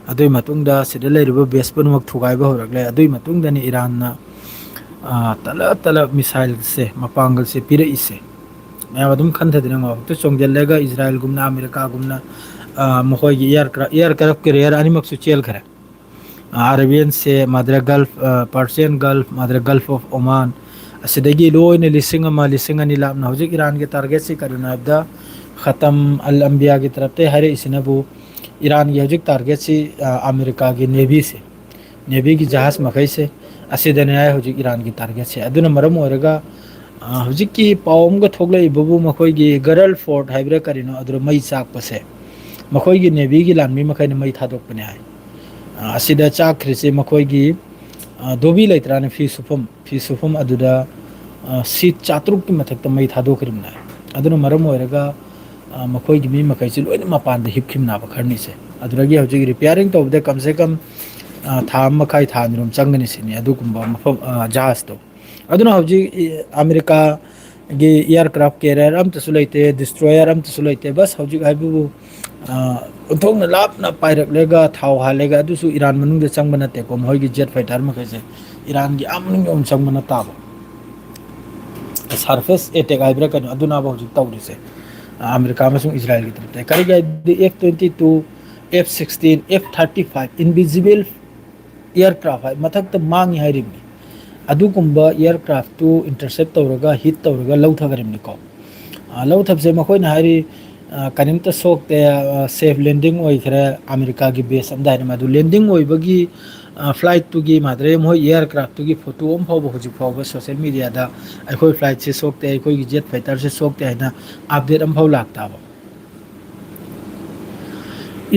ꯑꯗꯨꯒꯤ ꯃꯇꯨꯡꯗ ꯁꯤꯗ ꯂꯩꯔꯤꯕ ꯕꯦꯁ ꯄꯨꯝꯅꯃꯛ ꯊꯨꯒꯥꯏꯕ ꯍꯧꯔꯛꯂꯦ꯫ ꯑꯗꯨꯒꯤ ꯃꯇꯨꯡꯗꯅꯤ ꯏꯔꯥꯟꯅ, ꯑ, ꯇꯂꯞ ꯇꯂꯞ ꯃꯤꯁꯥꯏꯜꯁꯦ, ꯃꯄꯥꯡꯒꯜꯁꯦ ꯄꯤꯔꯛꯏꯁꯦ꯫ ꯃꯌꯥꯝ ꯑꯗꯨꯝ ꯈꯟꯊꯗꯅ ꯉꯥꯎꯔꯛꯇ ꯆꯣꯡꯁꯤꯜꯂꯒ ꯏꯖꯔꯥꯏꯜꯒꯨꯝꯅ, ꯑꯃꯦꯔꯤꯀꯥꯒꯨꯝꯅ, ꯑ, ꯃꯈꯣꯏꯒꯤ ꯏꯌꯥꯔ ꯀ꯭ꯔꯥ-, ꯏꯌꯥꯔ ꯀ꯭ꯔꯥꯐ ꯀꯦꯔꯤꯌꯔ ꯑꯅꯤꯃꯛꯁꯨ ꯆꯦꯜꯈ꯭ꯔꯦ꯫ ꯑ, ꯑꯔꯥꯕꯤꯌꯟ ꯁꯦ, ꯃꯥꯗ꯭ꯔ ꯒꯜꯐ, ꯑ, Persian golf, ꯃꯥꯗ꯭ꯔ golf of Oman, ꯑꯁꯤꯗꯒꯤ ꯂꯣꯏꯅ ꯂꯤꯁꯤꯡ ꯑꯃ, ꯂꯤꯁꯤꯡ ꯑꯅꯤ ꯂꯥꯞꯅ ꯍꯧꯖꯤꯛ ꯏꯔꯥꯟꯒꯤ ꯇꯥꯔꯒꯦꯠꯁꯤ ꯀꯔꯤꯅꯣ ꯍꯥꯏꯕꯗ, ꯈꯇꯝ ꯑꯜ ꯑꯝꯕꯤꯌꯥꯒꯤ ꯇꯔꯞꯇꯒꯤ ꯍꯥꯏꯔꯛꯏꯁꯤꯅꯕꯨ ꯏꯔꯥꯟꯒꯤ ꯍꯧꯖꯤꯛ ꯇꯥꯔꯒꯦꯠꯁꯤ, ꯑ, ꯑꯃꯦꯔꯤꯀꯥꯒꯤ ꯅꯦꯚꯤꯁꯦ, ꯅꯦꯚꯤꯒꯤ ꯖꯍꯥꯖ ꯃꯈꯩꯁꯦ, ꯑꯁꯤꯗꯅꯦ ꯍꯥꯏ ꯍꯧꯖꯤꯛ ꯏꯔꯥꯟꯒꯤ ꯇꯥꯔꯒꯦꯠꯁꯦ꯫ ꯑꯗꯨꯅ ꯃꯔꯝ ꯑꯣꯏꯔꯒ, ꯑ, ꯍꯧꯖꯤꯛꯀꯤ ꯄꯥꯎ ꯑꯃꯒ ꯊꯣꯛꯂꯛꯏꯕꯕꯨ ꯃꯈꯣꯏꯒꯤ ꯒꯔꯜ ꯐꯣꯔꯠ ꯍꯥꯏꯕ꯭ꯔꯥ ꯀꯔꯤꯅꯣ, ꯑꯗꯨꯗ ꯃꯩ ꯆꯥꯛꯄꯁꯦ ꯃꯈꯣꯏꯒꯤ ꯅꯦꯚꯤꯒꯤ ꯂꯥꯟꯃꯤ ꯃꯈꯩꯅ ꯃꯩ ꯊꯥꯗꯣꯛꯄꯅꯦ ꯍꯥꯏ꯫ ꯑ, ꯑꯁꯤꯗ ꯆꯥꯛꯈ꯭ꯔꯤꯁꯦ ꯃꯈꯣꯏꯒꯤ, ꯑ, ꯙꯣꯕꯤ ꯂꯩꯇ꯭ꯔꯥꯅꯦ, ꯐꯤ ꯁꯨꯐꯝ, ꯐꯤ ꯁꯨꯐꯝ ꯑꯗꯨꯗ, ꯑ, ꯁꯤꯠ ꯆꯥꯇ꯭ꯔꯨꯛꯀꯤ ꯃꯊꯛꯇ ꯃꯩ ꯊꯥꯗꯣꯛꯈ꯭ꯔꯤꯕꯅꯦ꯫ ꯑꯗꯨꯅ ꯃꯔꯝ ꯑꯣꯏꯔꯒ, ꯑ, ꯃꯈꯣꯏꯒꯤ ꯃꯤ ꯃꯈꯩꯁꯤ ꯂꯣꯏꯅ ꯃꯄꯥꯟꯗ ꯍꯤꯞꯈꯤꯕꯅꯦꯕ ꯈꯔꯅꯤꯁꯦ꯫ ꯑꯗꯨꯗꯒꯤ ꯍꯧꯖꯤꯛ ꯔꯤꯄꯤꯌꯥꯔꯤꯡ ꯇꯧꯕꯗ ꯀꯝ ꯁꯦ ꯀꯝ, ꯑ, ꯊꯥ ꯑꯃ ꯃꯈꯥꯏ, ꯊꯥ ꯑꯅꯤꯔꯣꯝ ꯆꯪꯒꯅꯤ ꯁꯤꯅꯤ ꯑꯗꯨꯒꯨꯝꯕ ꯃꯐꯝ, ꯑ, ꯖꯍꯥꯖꯇꯣ꯫ ꯑꯗꯨꯅ ꯍꯧꯖꯤꯛ, ꯏ-, ꯑꯃꯦꯔꯤꯀꯥꯒꯤ ꯑꯦꯌꯥꯔꯀ꯭ꯔꯥꯐ ꯀꯦꯔꯤꯌꯔ ꯑꯝꯇꯁꯨ ꯂꯩꯇꯦ, ꯗꯤꯁꯇ꯭ꯔꯣꯌꯔ ꯑꯝꯇꯁꯨ ꯂꯩꯇꯦ꯫ ꯕꯁ ꯍꯧꯖꯤꯛ ꯍꯥꯏꯕꯕꯨ, ꯑ, ꯑꯣꯟꯊꯣꯛꯅ ꯂꯥꯞꯅ ꯄꯥꯏꯔꯛꯂꯒ ꯊꯥꯎ ꯍꯥꯜꯂꯒ, ꯑꯗꯨꯁꯨ ꯏꯔꯥꯟ ꯃꯅꯨꯡꯗ ꯆꯪꯕ ꯅꯠꯇꯦꯀꯣ, ꯃꯈꯣꯏꯒꯤ ꯖꯦꯠ ꯐꯥꯏꯇꯔ ꯃꯈꯩꯁꯦ ꯏꯔꯥꯟꯒꯤ ꯑꯥ ꯃꯅꯨꯡ ꯌꯧꯅ ꯆꯪꯕ ꯅꯠꯇꯕ꯫ ꯁꯔꯐꯦꯁ ꯑꯦꯇꯦꯛ ꯍꯥꯏꯕ꯭ꯔꯥ ꯀꯩꯅꯣ, ꯑꯗꯨꯅꯕ ꯍꯧꯖꯤꯛ ꯇꯧꯔꯤꯁꯦ, ꯑ, ꯑꯃꯦꯔꯤꯀꯥ ꯑꯃꯁꯨꯡ ꯏꯖꯔꯥꯏꯜꯒꯤ ꯇꯔꯞꯇ꯫ ꯀꯔꯤꯒꯤ ꯍꯥꯏꯗꯤ F twenty two, F sixteen, F thirty five, invisible aircraft ꯍꯥꯏ, ꯃꯊꯛꯇ ꯃꯥꯡꯉꯤ ꯍꯥꯏꯔꯤꯕꯅꯤ꯫ ꯑꯗꯨꯒꯨꯝꯕ ꯑꯦꯌꯥꯔꯀ꯭ꯔꯥꯐꯇꯨ ꯏꯟꯇꯔꯁꯦꯞ ꯇꯧꯔꯒ, ꯍꯤꯠ ꯇꯧꯔꯒ ꯂꯧꯊꯈ꯭ꯔꯤꯕꯅꯤꯀꯣ꯫ ꯑ, ꯂꯧꯊꯕꯁꯦ ꯃꯈꯣꯏꯅ ꯍꯥꯏꯔꯤ, ꯑ, ꯀꯔꯤꯝꯇ ꯁꯣꯛꯇꯦ, ꯑ, safe landing ꯑꯣꯏꯈ꯭ꯔꯦ꯫ ꯑꯃꯦꯔꯤꯀꯥꯒꯤ base ꯑꯝꯗ ꯍꯥꯏꯅ ꯃꯗꯨ landing ꯑꯣꯏꯕꯒꯤ, ꯑ, flight ꯇꯨꯒꯤ ꯃꯥꯗ꯭ꯔꯦ ꯃꯈꯣꯏ aircraft ꯇꯨꯒꯤ photo ꯑꯃ ꯐꯥꯎꯕ ꯍꯧꯖꯤꯛ ꯐꯥꯎꯕ social media ꯗ "ꯑꯩꯈꯣꯏ flight ꯁꯦ ꯁꯣꯛꯇꯦ, ꯑꯩꯈꯣꯏꯒꯤ jet fighter ꯁꯦ ꯁꯣꯛꯇꯦ" ꯍꯥꯏꯅ update ꯑꯃꯐꯥꯎ ꯂꯥꯛꯇꯕ꯫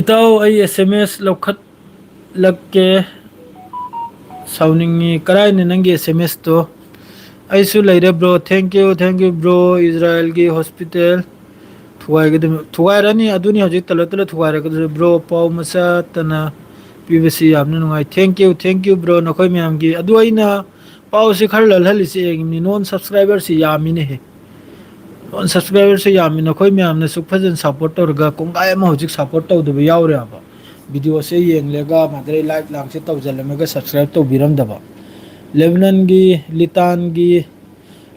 ꯏꯇꯥꯎ, ꯑꯩ S M S ꯂꯧꯈꯠꯂꯛꯀꯦ꯫ ꯁꯥꯎꯅꯤꯡꯉꯤ꯫ ꯀꯔꯥꯏꯅꯣ ꯅꯪꯒꯤ S M S ꯇꯣ? ꯑꯩꯁꯨ ꯂꯩꯔꯦ bro꯫ Thank you, thank you bro꯫ ꯏꯖꯔꯥꯏꯜꯒꯤ hospital ꯊꯨꯒꯥꯏꯒꯗꯕ, ꯊꯨꯒꯥꯏꯔꯅꯤ꯫ ꯑꯗꯨꯅꯤ ꯍꯧꯖꯤꯛ ꯇꯂ ꯇꯂ ꯊꯨꯒꯥꯏꯔꯒꯗꯕ bro꯫ ꯄꯥꯎ ꯃꯆꯥ ꯇꯅ ꯄꯤꯕꯁꯤ ꯌꯥꯝꯅ ꯅꯨꯡꯉꯥꯏ꯫ Thank you, thank you bro꯫ ꯅꯈꯣꯏ ꯃꯌꯥꯝꯒꯤ, ꯑꯗꯨ ꯑꯩꯅ ꯄꯥꯎꯁꯤ ꯈꯔ ꯂꯜꯍꯜꯂꯤꯁꯦ ꯌꯦꯡꯉꯤꯅꯦ꯫ Non subscriber ꯁꯤ ꯌꯥꯝꯃꯤꯅꯦꯍꯦ꯫ Non subscriber ꯁꯤ ꯌꯥꯝꯃꯤ꯫ ꯅꯈꯣꯏ ꯃꯌꯥꯝꯅ ꯁꯨꯛ ꯐꯖꯅ support ꯇꯧꯔꯒ ꯀꯣꯡꯒꯥꯏ ꯑꯃ ꯍꯧꯖꯤꯛ support ꯇꯧꯗꯕ ꯌꯥꯎꯔꯦꯕ꯫ Video ꯁꯦ ꯌꯦꯡꯂꯒ ꯃꯗꯩ like ꯂꯥꯡꯁꯦ ꯇꯧꯖꯜꯂꯝꯃꯒ subscribe ꯇꯧꯕꯤꯔꯝꯗꯕ꯫ ꯂꯦꯕꯅꯟꯒꯤ, ꯂꯤꯇꯥꯟꯒꯤ,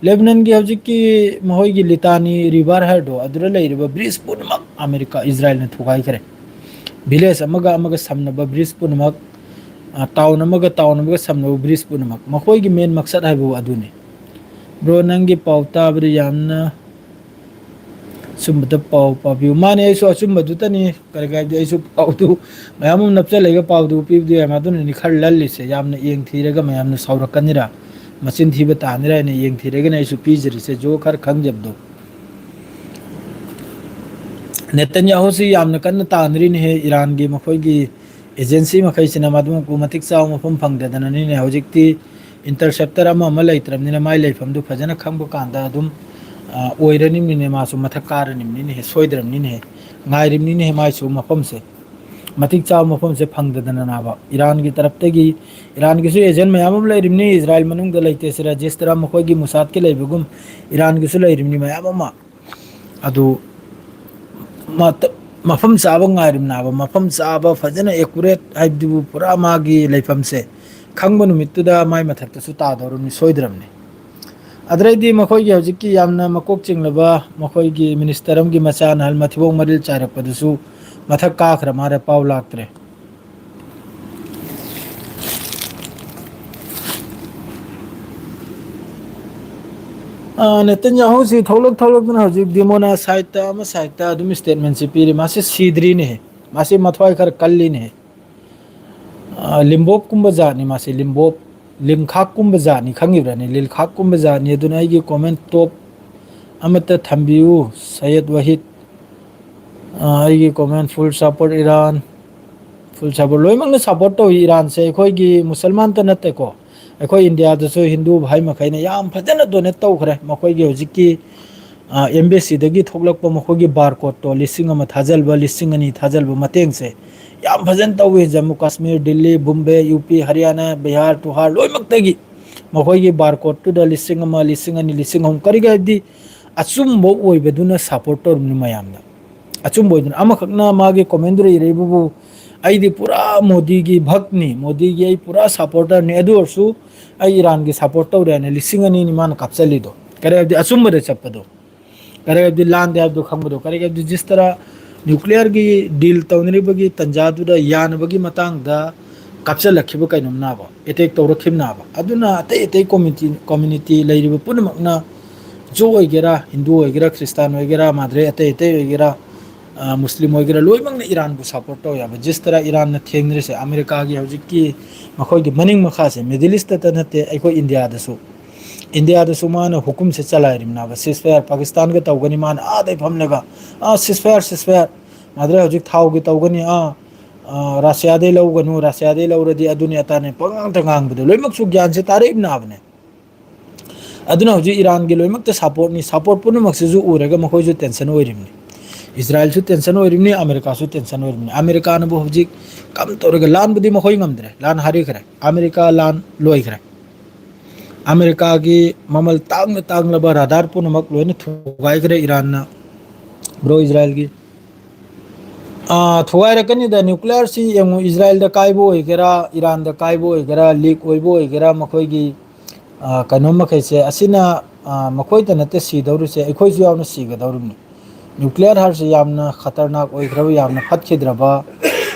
ꯂꯦꯕꯅꯟꯒꯤ ꯍꯧꯖꯤꯛꯀꯤ ꯃꯈꯣꯏꯒꯤ ꯂꯤꯇꯥꯅꯤ river ꯍꯥꯏꯔꯗꯣ, ꯑꯗꯨꯗ ꯂꯩꯔꯤꯕ bridge ꯄꯨꯝꯅꯃꯛ ꯑꯃꯦꯔꯤꯀꯥ, ꯏꯖꯔꯥꯏꯜꯅ ꯊꯨꯒꯥꯏꯈ꯭ꯔꯦ꯫ Village ꯑꯃꯒ ꯑꯃꯒ ꯁꯝꯅꯕ bridge ꯄꯨꯝꯅꯃꯛ, ꯑ, town ꯑꯃꯒ town ꯑꯃꯒ ꯁꯝꯅꯕ bridge ꯄꯨꯝꯅꯃꯛ꯫ ꯃꯈꯣꯏꯒꯤ main ꯃꯛꯁꯠ ꯍꯥꯏꯕꯕꯨ ꯑꯗꯨꯅꯤ꯫ Bro, ꯅꯪꯒꯤ ꯄꯥꯎ ꯇꯥꯕꯗ ꯌꯥꯝꯅ ꯑꯆꯨꯝꯕꯗ ꯄꯥꯎ ꯄꯥꯕꯤꯌꯨ꯫ ꯃꯥꯅꯦ, ꯑꯩꯁꯨ ꯑꯆꯨꯝꯕꯗꯨꯇꯅꯤ꯫ ꯀꯔꯤ ꯀꯥꯏꯗꯦ, ꯑꯩꯁꯨ ꯄꯥꯎꯗꯨ ꯃꯌꯥꯝ ꯑꯃ ꯅꯞꯆꯜꯂꯒ ꯄꯥꯎꯗꯨ ꯄꯤꯕꯗꯨ ꯌꯥꯝ, ꯑꯗꯨꯅꯅꯤ ꯈꯔ ꯂꯜꯂꯤꯁꯦ꯫ ꯌꯥꯝꯅ ꯌꯦꯡꯊꯤꯔꯒ ꯃꯌꯥꯝꯅ ꯁꯥꯎꯔꯛꯀꯅꯤꯔꯥ, ꯃꯆꯤꯟ ꯊꯤꯕ ꯇꯥꯅꯤꯔꯥ ꯍꯥꯏꯅ ꯌꯦꯡꯊꯤꯔꯒꯅ ꯑꯩꯁꯨ ꯄꯤꯖꯔꯤꯁꯦ, ꯖꯣ ꯈꯔ ꯈꯪꯖꯕꯗꯣ꯫ ꯅꯦꯇꯟꯌꯥꯍꯨꯁꯤ ꯌꯥꯝꯅ ꯀꯟꯅ ꯇꯥꯟꯅꯔꯤꯅꯦꯍꯦ꯫ ꯏꯔꯥꯟꯒꯤ ꯃꯈꯣꯏꯒꯤ agency ꯃꯈꯩꯁꯤꯅ ꯃꯗꯨꯃꯛꯄꯨ ꯃꯇꯤꯛ ꯆꯥꯕ ꯃꯐꯝ ꯐꯪꯗꯗꯅꯅꯤꯅꯦ꯫ ꯍꯧꯖꯤꯛꯇꯤ interceptor ꯑꯃ ꯑꯃ ꯂꯩꯇ꯭ꯔꯕꯅꯤꯅ ꯃꯥꯏ ꯂꯩꯐꯝꯗꯨ ꯐꯖꯅ ꯈꯪꯕ ꯀꯥꯟꯗ ꯑꯗꯨꯝ, ꯑ, ꯑꯣꯏꯔꯅꯤꯡꯅꯤꯅꯦ, ꯃꯥꯁꯨ ꯃꯊꯛ ꯀꯥꯔꯅꯤꯡꯅꯤꯅꯦꯍꯦ, ꯁꯣꯏꯗ꯭ꯔꯕꯅꯤꯅꯦꯍꯦ꯫ ꯉꯥꯏꯔꯤꯕꯅꯤꯅꯦꯍꯦ ꯃꯥꯏꯁꯨ ꯃꯐꯝꯁꯦ, ꯃꯇꯤꯛ ꯆꯥꯕ ꯃꯐꯝꯁꯦ ꯐꯪꯗꯗꯅꯅꯕ꯫ ꯏꯔꯥꯟꯒꯤ ꯇꯔꯞꯇꯒꯤ, ꯏꯔꯥꯟꯒꯤꯁꯨ agent ꯃꯌꯥꯝ ꯑꯃ ꯂꯩꯔꯤꯕꯅꯤ, ꯏꯖꯔꯥꯏꯜ ꯃꯅꯨꯡꯗ ꯂꯩꯇꯦ ꯁꯤꯔꯥ ꯖꯤꯁꯇꯔꯥ ꯃꯈꯣꯏꯒꯤ ꯃꯨꯁꯥꯠꯀꯤ ꯂꯩꯕꯒꯨꯝ ꯏꯔꯥꯟꯒꯤꯁꯨ ꯂꯩꯔꯤꯕꯅꯤ ꯃꯌꯥꯝ ꯑꯃ꯫ ꯑꯗꯨ ꯃꯇ-, ꯃꯐꯝ ꯆꯥꯕ ꯉꯥꯏꯔꯤꯕꯅꯦꯕ, ꯃꯐꯝ ꯆꯥꯕ ꯐꯖꯅ accurate ꯍꯥꯏꯕꯗꯨꯕꯨ ꯄꯨꯔꯥ ꯃꯥꯒꯤ ꯂꯩꯐꯝꯁꯦ ꯈꯪꯕ ꯅꯨꯃꯤꯠꯇꯨꯗ ꯃꯥꯏ ꯃꯊꯛꯇꯁꯨ ꯇꯥꯗꯧꯔꯕꯅꯤ ꯁꯣꯏꯗ꯭ꯔꯕꯅꯤ꯫ ꯑꯗꯨꯗꯩꯗꯤ ꯃꯈꯣꯏꯒꯤ ꯍꯧꯖꯤꯛꯀꯤ ꯌꯥꯝꯅ ꯃꯀꯣꯛ ꯆꯤꯡꯂꯕ ꯃꯈꯣꯏꯒꯤ minister ꯑꯃꯒꯤ ꯃꯆꯥ ꯅꯍꯥꯟ ꯃꯊꯤꯕꯣꯡ ꯃꯔꯤꯜ ꯆꯥꯏꯔꯛꯄꯗꯨꯁꯨ ꯃꯊꯛ ꯀꯥꯈ꯭ꯔ ꯃꯥꯜꯂꯦ, ꯄꯥꯎ ꯂꯥꯛꯇ꯭ꯔꯦ꯫ ꯑ, ꯅꯦꯇꯟꯌꯥꯍꯨꯁꯤ ꯊꯣꯛꯂꯛ ꯊꯣꯛꯂꯛꯇꯅ ꯍꯧꯖꯤꯛ ꯗꯤꯃꯣꯅꯥ ꯁꯥꯏꯠꯇ ꯑꯃ ꯁꯥꯏꯠꯇ ꯑꯗꯨꯝ ꯁ꯭ꯇꯦꯠꯃꯦꯟꯁꯤ ꯄꯤꯔꯤ꯫ ꯃꯥꯁꯤ ꯁꯤꯗ꯭ꯔꯤꯅꯦ꯫ ꯃꯥꯁꯤ ꯃꯊ꯭ꯋꯥꯏ ꯈꯔ ꯀꯜꯂꯤꯅꯦ꯫ ꯑ, ꯂꯤꯝꯕꯣꯞꯀꯨꯝꯕ ꯖꯥꯠꯅꯤ ꯃꯥꯁꯤ꯫ ꯂꯤꯝꯕꯣꯞ, ꯂꯤꯝꯈꯥꯛꯀꯨꯝꯕ ꯖꯥꯠꯅꯤ, ꯈꯪꯉꯤꯕ꯭ꯔꯥꯅꯦ? ꯂꯤꯜꯈꯥꯛꯀꯨꯝꯕ ꯖꯥꯠꯅꯤ꯫ ꯑꯗꯨꯅ ꯑꯩꯒꯤ ꯀꯣꯃꯦꯟ ꯇꯣꯞ ꯑꯃꯠꯇ ꯊꯝꯕꯤꯌꯨ, ꯁꯌꯦꯗ ꯋꯥꯍꯤꯗ꯫ ꯑ, ꯑꯩꯒꯤ comment, "Full support Iran, full support", ꯂꯣꯏꯅꯃꯛꯅ ꯁꯞꯄꯣꯔꯠ ꯇꯧꯏ ꯏꯔꯥꯟꯁꯦ꯫ ꯑꯩꯈꯣꯏꯒꯤ ꯃꯨꯁꯜꯃꯥꯟꯇ ꯅꯠꯇꯦꯀꯣ, ꯑꯩꯈꯣꯏ ꯏꯟꯗꯤꯌꯥꯗꯁꯨ ꯍꯤꯟꯗꯨ ꯚꯥꯏ ꯃꯈꯩꯅ ꯌꯥꯝ ꯐꯖꯅ ꯗꯣꯅꯦꯠ ꯇꯧꯈ꯭ꯔꯦ꯫ ꯃꯈꯣꯏꯒꯤ ꯍꯧꯖꯤꯛꯀꯤ, ꯑ, ꯑꯦꯝꯕꯦꯁꯤꯗꯒꯤ ꯊꯣꯛꯂꯛꯄ ꯃꯈꯣꯏꯒꯤ ꯕꯥꯔꯀꯣꯠꯇꯣ, ꯂꯤꯁꯤꯡ ꯑꯃ ꯊꯥꯖꯜꯕ, ꯂꯤꯁꯤꯡ ꯑꯅꯤ ꯊꯥꯖꯜꯕ ꯃꯇꯦꯡꯁꯦ ꯌꯥꯝ ꯐꯖꯅ ꯇꯧꯏ꯫ ꯖꯝꯃꯨ ꯀꯥꯁꯃꯤꯔ, ꯗꯤꯜꯂꯤ, ꯕꯨꯝꯕꯦ, ꯌꯨ ꯄꯤ, ꯍꯔꯤꯌꯥꯅꯥ, ꯕꯤꯍꯥꯔ, ꯇꯨꯍꯥꯔ ꯂꯣꯏꯅꯃꯛꯇꯒꯤ ꯃꯈꯣꯏꯒꯤ ꯕꯥꯔꯀꯣꯠꯇꯨꯗ ꯂꯤꯁꯤꯡ ꯑꯃ, ꯂꯤꯁꯤꯡ ꯑꯅꯤ, ꯂꯤꯁꯤꯡ ꯑꯍꯨꯝ, ꯀꯔꯤꯒꯤ ꯍꯥꯏꯗꯤ ꯑꯆꯨꯝꯕ ꯑꯣꯏꯕꯗꯨꯅ ꯁꯞꯄꯣꯔꯠ ꯇꯧꯔꯤꯕꯅꯤ ꯃꯌꯥꯝꯅ꯫ ꯑꯆꯨꯝꯕ ꯑꯣꯏꯗꯅ ꯑꯃꯈꯛꯅ ꯃꯥꯒꯤ ꯀꯣꯃꯦꯟꯗꯨꯗ ꯏꯔꯛꯏꯕꯕꯨ, "ꯑꯩꯗꯤ ꯄꯨꯔꯥ ꯃꯣꯗꯤꯒꯤ ꯚꯛꯅꯤ, ꯃꯣꯗꯤꯒꯤ ꯑꯩ ꯄꯨꯔꯥ ꯁꯞꯄꯣꯔꯇꯔꯅꯤ, ꯑꯗꯨ ꯑꯣꯏꯔꯁꯨ ꯑꯩ ꯏꯔꯥꯟꯒꯤ ꯁꯞꯄꯣꯔꯠ ꯇꯧꯔꯦ" ꯍꯥꯏꯅ ꯂꯤꯁꯤꯡ ꯑꯅꯤꯅꯤ ꯃꯥꯅ ꯀꯥꯞꯆꯜꯂꯤꯗꯣ꯫ ꯀꯔꯤ ꯍꯥꯏꯕꯗꯤ ꯑꯆꯨꯝꯕꯗ ꯆꯠꯄꯗꯣ, ꯀꯔꯤ ꯍꯥꯏꯕꯗꯤ ꯂꯥꯟꯗꯦ ꯍꯥꯏꯕꯗꯣ ꯈꯪꯕꯗꯣ, ꯀꯔꯤ ꯍꯥꯏꯕꯗꯤ ꯖꯤꯁ ꯇꯔꯥ ꯅ꯭ꯌꯨꯀ꯭ꯂꯤꯌꯔꯒꯤ ꯗꯤꯜ ꯇꯧꯅꯔꯤꯕꯒꯤ ꯇꯟꯖꯥꯗꯨꯗ ꯌꯥꯅꯕꯒꯤ ꯃꯇꯥꯡꯗ ꯀꯥꯞꯆꯜꯂꯛꯈꯤꯕ ꯀꯩꯅꯣꯝꯅꯕ, ꯑꯦꯇꯦꯛ ꯇꯧꯔꯛꯈꯤꯕꯅꯕ꯫ ꯑꯗꯨꯅ ꯑꯇꯩ ꯑꯇꯩ ꯀꯣꯃꯤꯇꯤ, ꯀꯝꯃ꯭ꯌꯨꯅꯤꯇꯤ ꯂꯩꯔꯤꯕ ꯄꯨꯝꯅꯃꯛꯅ, ꯖꯨ ꯑꯣꯏꯒꯦꯔꯥ, ꯍꯤꯟꯗꯨ ꯑꯣꯏꯒꯦꯔꯥ, ꯈ꯭ꯔꯤꯁꯇꯥꯟ ꯑꯣꯏꯒꯦꯔꯥ, ꯃꯥꯗ꯭ꯔꯦ ꯑꯇꯩ ꯑꯇꯩ ꯑꯣꯏꯒꯦꯔꯥ, ꯑ, ꯃꯨꯁꯂꯤꯝ ꯑꯣꯏꯒꯦꯔꯥ, ꯂꯣꯏꯅꯃꯛꯅ ꯏꯔꯥꯟꯕꯨ ꯁꯞꯄꯣꯔꯠ ꯇꯧꯋꯦ ꯍꯥꯏꯕ꯫ ꯖꯤꯁ ꯇꯔꯥ ꯏꯔꯥꯟꯅ ꯊꯦꯡꯅꯔꯤꯁꯦ ꯑꯃꯦꯔꯤꯀꯥꯒꯤ ꯍꯧꯖꯤꯛꯀꯤ ꯃꯈꯣꯏꯒꯤ ꯃꯅꯤꯡ ꯃꯈꯥꯁꯦ, ꯃꯤꯗꯜ ꯏꯁꯇꯇ ꯅꯠꯇꯦ, ꯑꯩꯈꯣꯏ ꯏꯟꯗꯤꯌꯥꯗꯁꯨ, ꯏꯟꯗꯤꯌꯥꯗꯁꯨ ꯃꯥꯅ ꯍꯨꯀꯨꯝꯁꯦ ꯆꯂꯥꯏꯔꯤꯕꯅꯦꯕ꯫ ꯁꯤꯁ ꯐꯌꯥꯔ ꯄꯥꯀꯤꯁꯇꯥꯟꯒ ꯇꯧꯒꯅꯤ, ꯃꯥꯅ ꯑꯥꯗꯩ ꯐꯝꯂꯒ, "ꯑꯥ, ꯁꯤꯁ ꯐꯌꯥꯔ, ꯁꯤꯁ ꯐꯌꯥꯔ, ꯃꯥꯗ꯭ꯔꯦ ꯍꯧꯖꯤꯛ ꯊꯥꯎꯒꯤ ꯇꯧꯒꯅꯤ, ꯑꯥ, ꯑꯥ, ꯔꯁꯤꯌꯥꯗꯩ ꯂꯧꯒꯅꯨ, ꯔꯁꯤꯌꯥꯗꯩ ꯂꯧꯔꯗꯤ ꯑꯗꯨꯅꯤ ꯑꯇꯥꯅꯤ", ꯄꯉꯥꯡꯗ ꯉꯥꯡꯕꯗꯣ ꯂꯣꯏꯅꯃꯛꯁꯨ ꯒ꯭ꯌꯥꯟꯁꯦ ꯇꯥꯔꯛꯏꯕꯅꯦꯕꯅꯦ꯫ ꯑꯗꯨꯅ ꯍꯧꯖꯤꯛ ꯏꯔꯥꯟꯒꯤ ꯂꯣꯏꯅꯃꯛꯇ ꯁꯞꯄꯣꯔꯠꯅꯤ, ꯁꯞꯄꯣꯔꯠ ꯄꯨꯝꯅꯃꯛꯁꯤꯁꯨ ꯎꯔꯒ ꯃꯈꯣꯏꯁꯨ ꯇꯦꯟꯁꯟ ꯑꯣꯏꯔꯤꯕꯅꯤ꯫ ꯏꯖꯔꯥꯏꯜꯁꯨ ꯇꯦꯟꯁꯟ ꯑꯣꯏꯔꯤꯕꯅꯤ, ꯑꯃꯦꯔꯤꯀꯥꯁꯨ ꯇꯦꯟꯁꯟ ꯑꯣꯏꯔꯤꯕꯅꯤ꯫ ꯑꯃꯦꯔꯤꯀꯥꯅꯕꯨ ꯍꯧꯖꯤꯛ ꯀꯝ ꯇꯧꯔꯒ ꯂꯥꯟꯕꯨꯗꯤ ꯃꯈꯣꯏ ꯉꯝꯗ꯭ꯔꯦ, ꯂꯥꯟ ꯍꯥꯏꯔꯤꯈ꯭ꯔꯦ, ꯑꯃꯦꯔꯤꯀꯥ ꯂꯥꯟ ꯂꯣꯏꯈ꯭ꯔꯦ꯫ ꯑꯃꯦꯔꯤꯀꯥꯒꯤ ꯃꯃꯜ ꯇꯥꯡꯅ ꯇꯥꯡꯂꯕ ꯔꯥꯗꯥꯔ ꯄꯨꯝꯅꯃꯛ ꯂꯣꯏꯅ ꯊꯨꯒꯥꯏꯈ꯭ꯔꯦ ꯏꯔꯥꯟꯅ꯫ ꯕ꯭ꯔꯣ, ꯏꯖꯔꯥꯏꯜꯒꯤ, ꯑꯥ, ꯊꯨꯒꯥꯏꯔꯛꯀꯅꯤꯗ꯫ ꯅ꯭ꯌꯨꯀ꯭ꯂꯤꯌꯔꯁꯤ ꯌꯦꯡꯉꯨ, ꯏꯖꯔꯥꯏꯜꯗ ꯀꯥꯏꯕ ꯑꯣꯏꯒꯦꯔꯥ, ꯏꯔꯥꯟꯗ ꯀꯥꯏꯕ ꯑꯣꯏꯒꯦꯔꯥ, ꯂꯤꯛ ꯑꯣꯏꯕ ꯑꯣꯏꯒꯦꯔꯥ, ꯃꯈꯣꯏꯒꯤ, ꯑꯥ, ꯀꯩꯅꯣ ꯃꯈꯩꯁꯦ, ꯑꯁꯤꯅ, ꯑꯥ, ꯃꯈꯣꯏꯇ ꯅꯠꯇꯦ ꯁꯤꯗꯧꯔꯤꯁꯦ, ꯑꯩꯈꯣꯏꯁꯨ ꯌꯥꯎꯅ ꯁꯤꯒꯗꯧꯔꯤꯕꯅꯤ꯫ ꯅ꯭ꯌꯨꯀ꯭ꯂꯤꯌꯔ ꯍꯥꯏꯔꯤꯁꯤ ꯌꯥꯝꯅ ꯈꯇꯔꯅꯥꯛ ꯑꯣꯏꯈ꯭ꯔꯕ, ꯌꯥꯝꯅ ꯐꯠꯈꯤꯗ꯭ꯔꯕ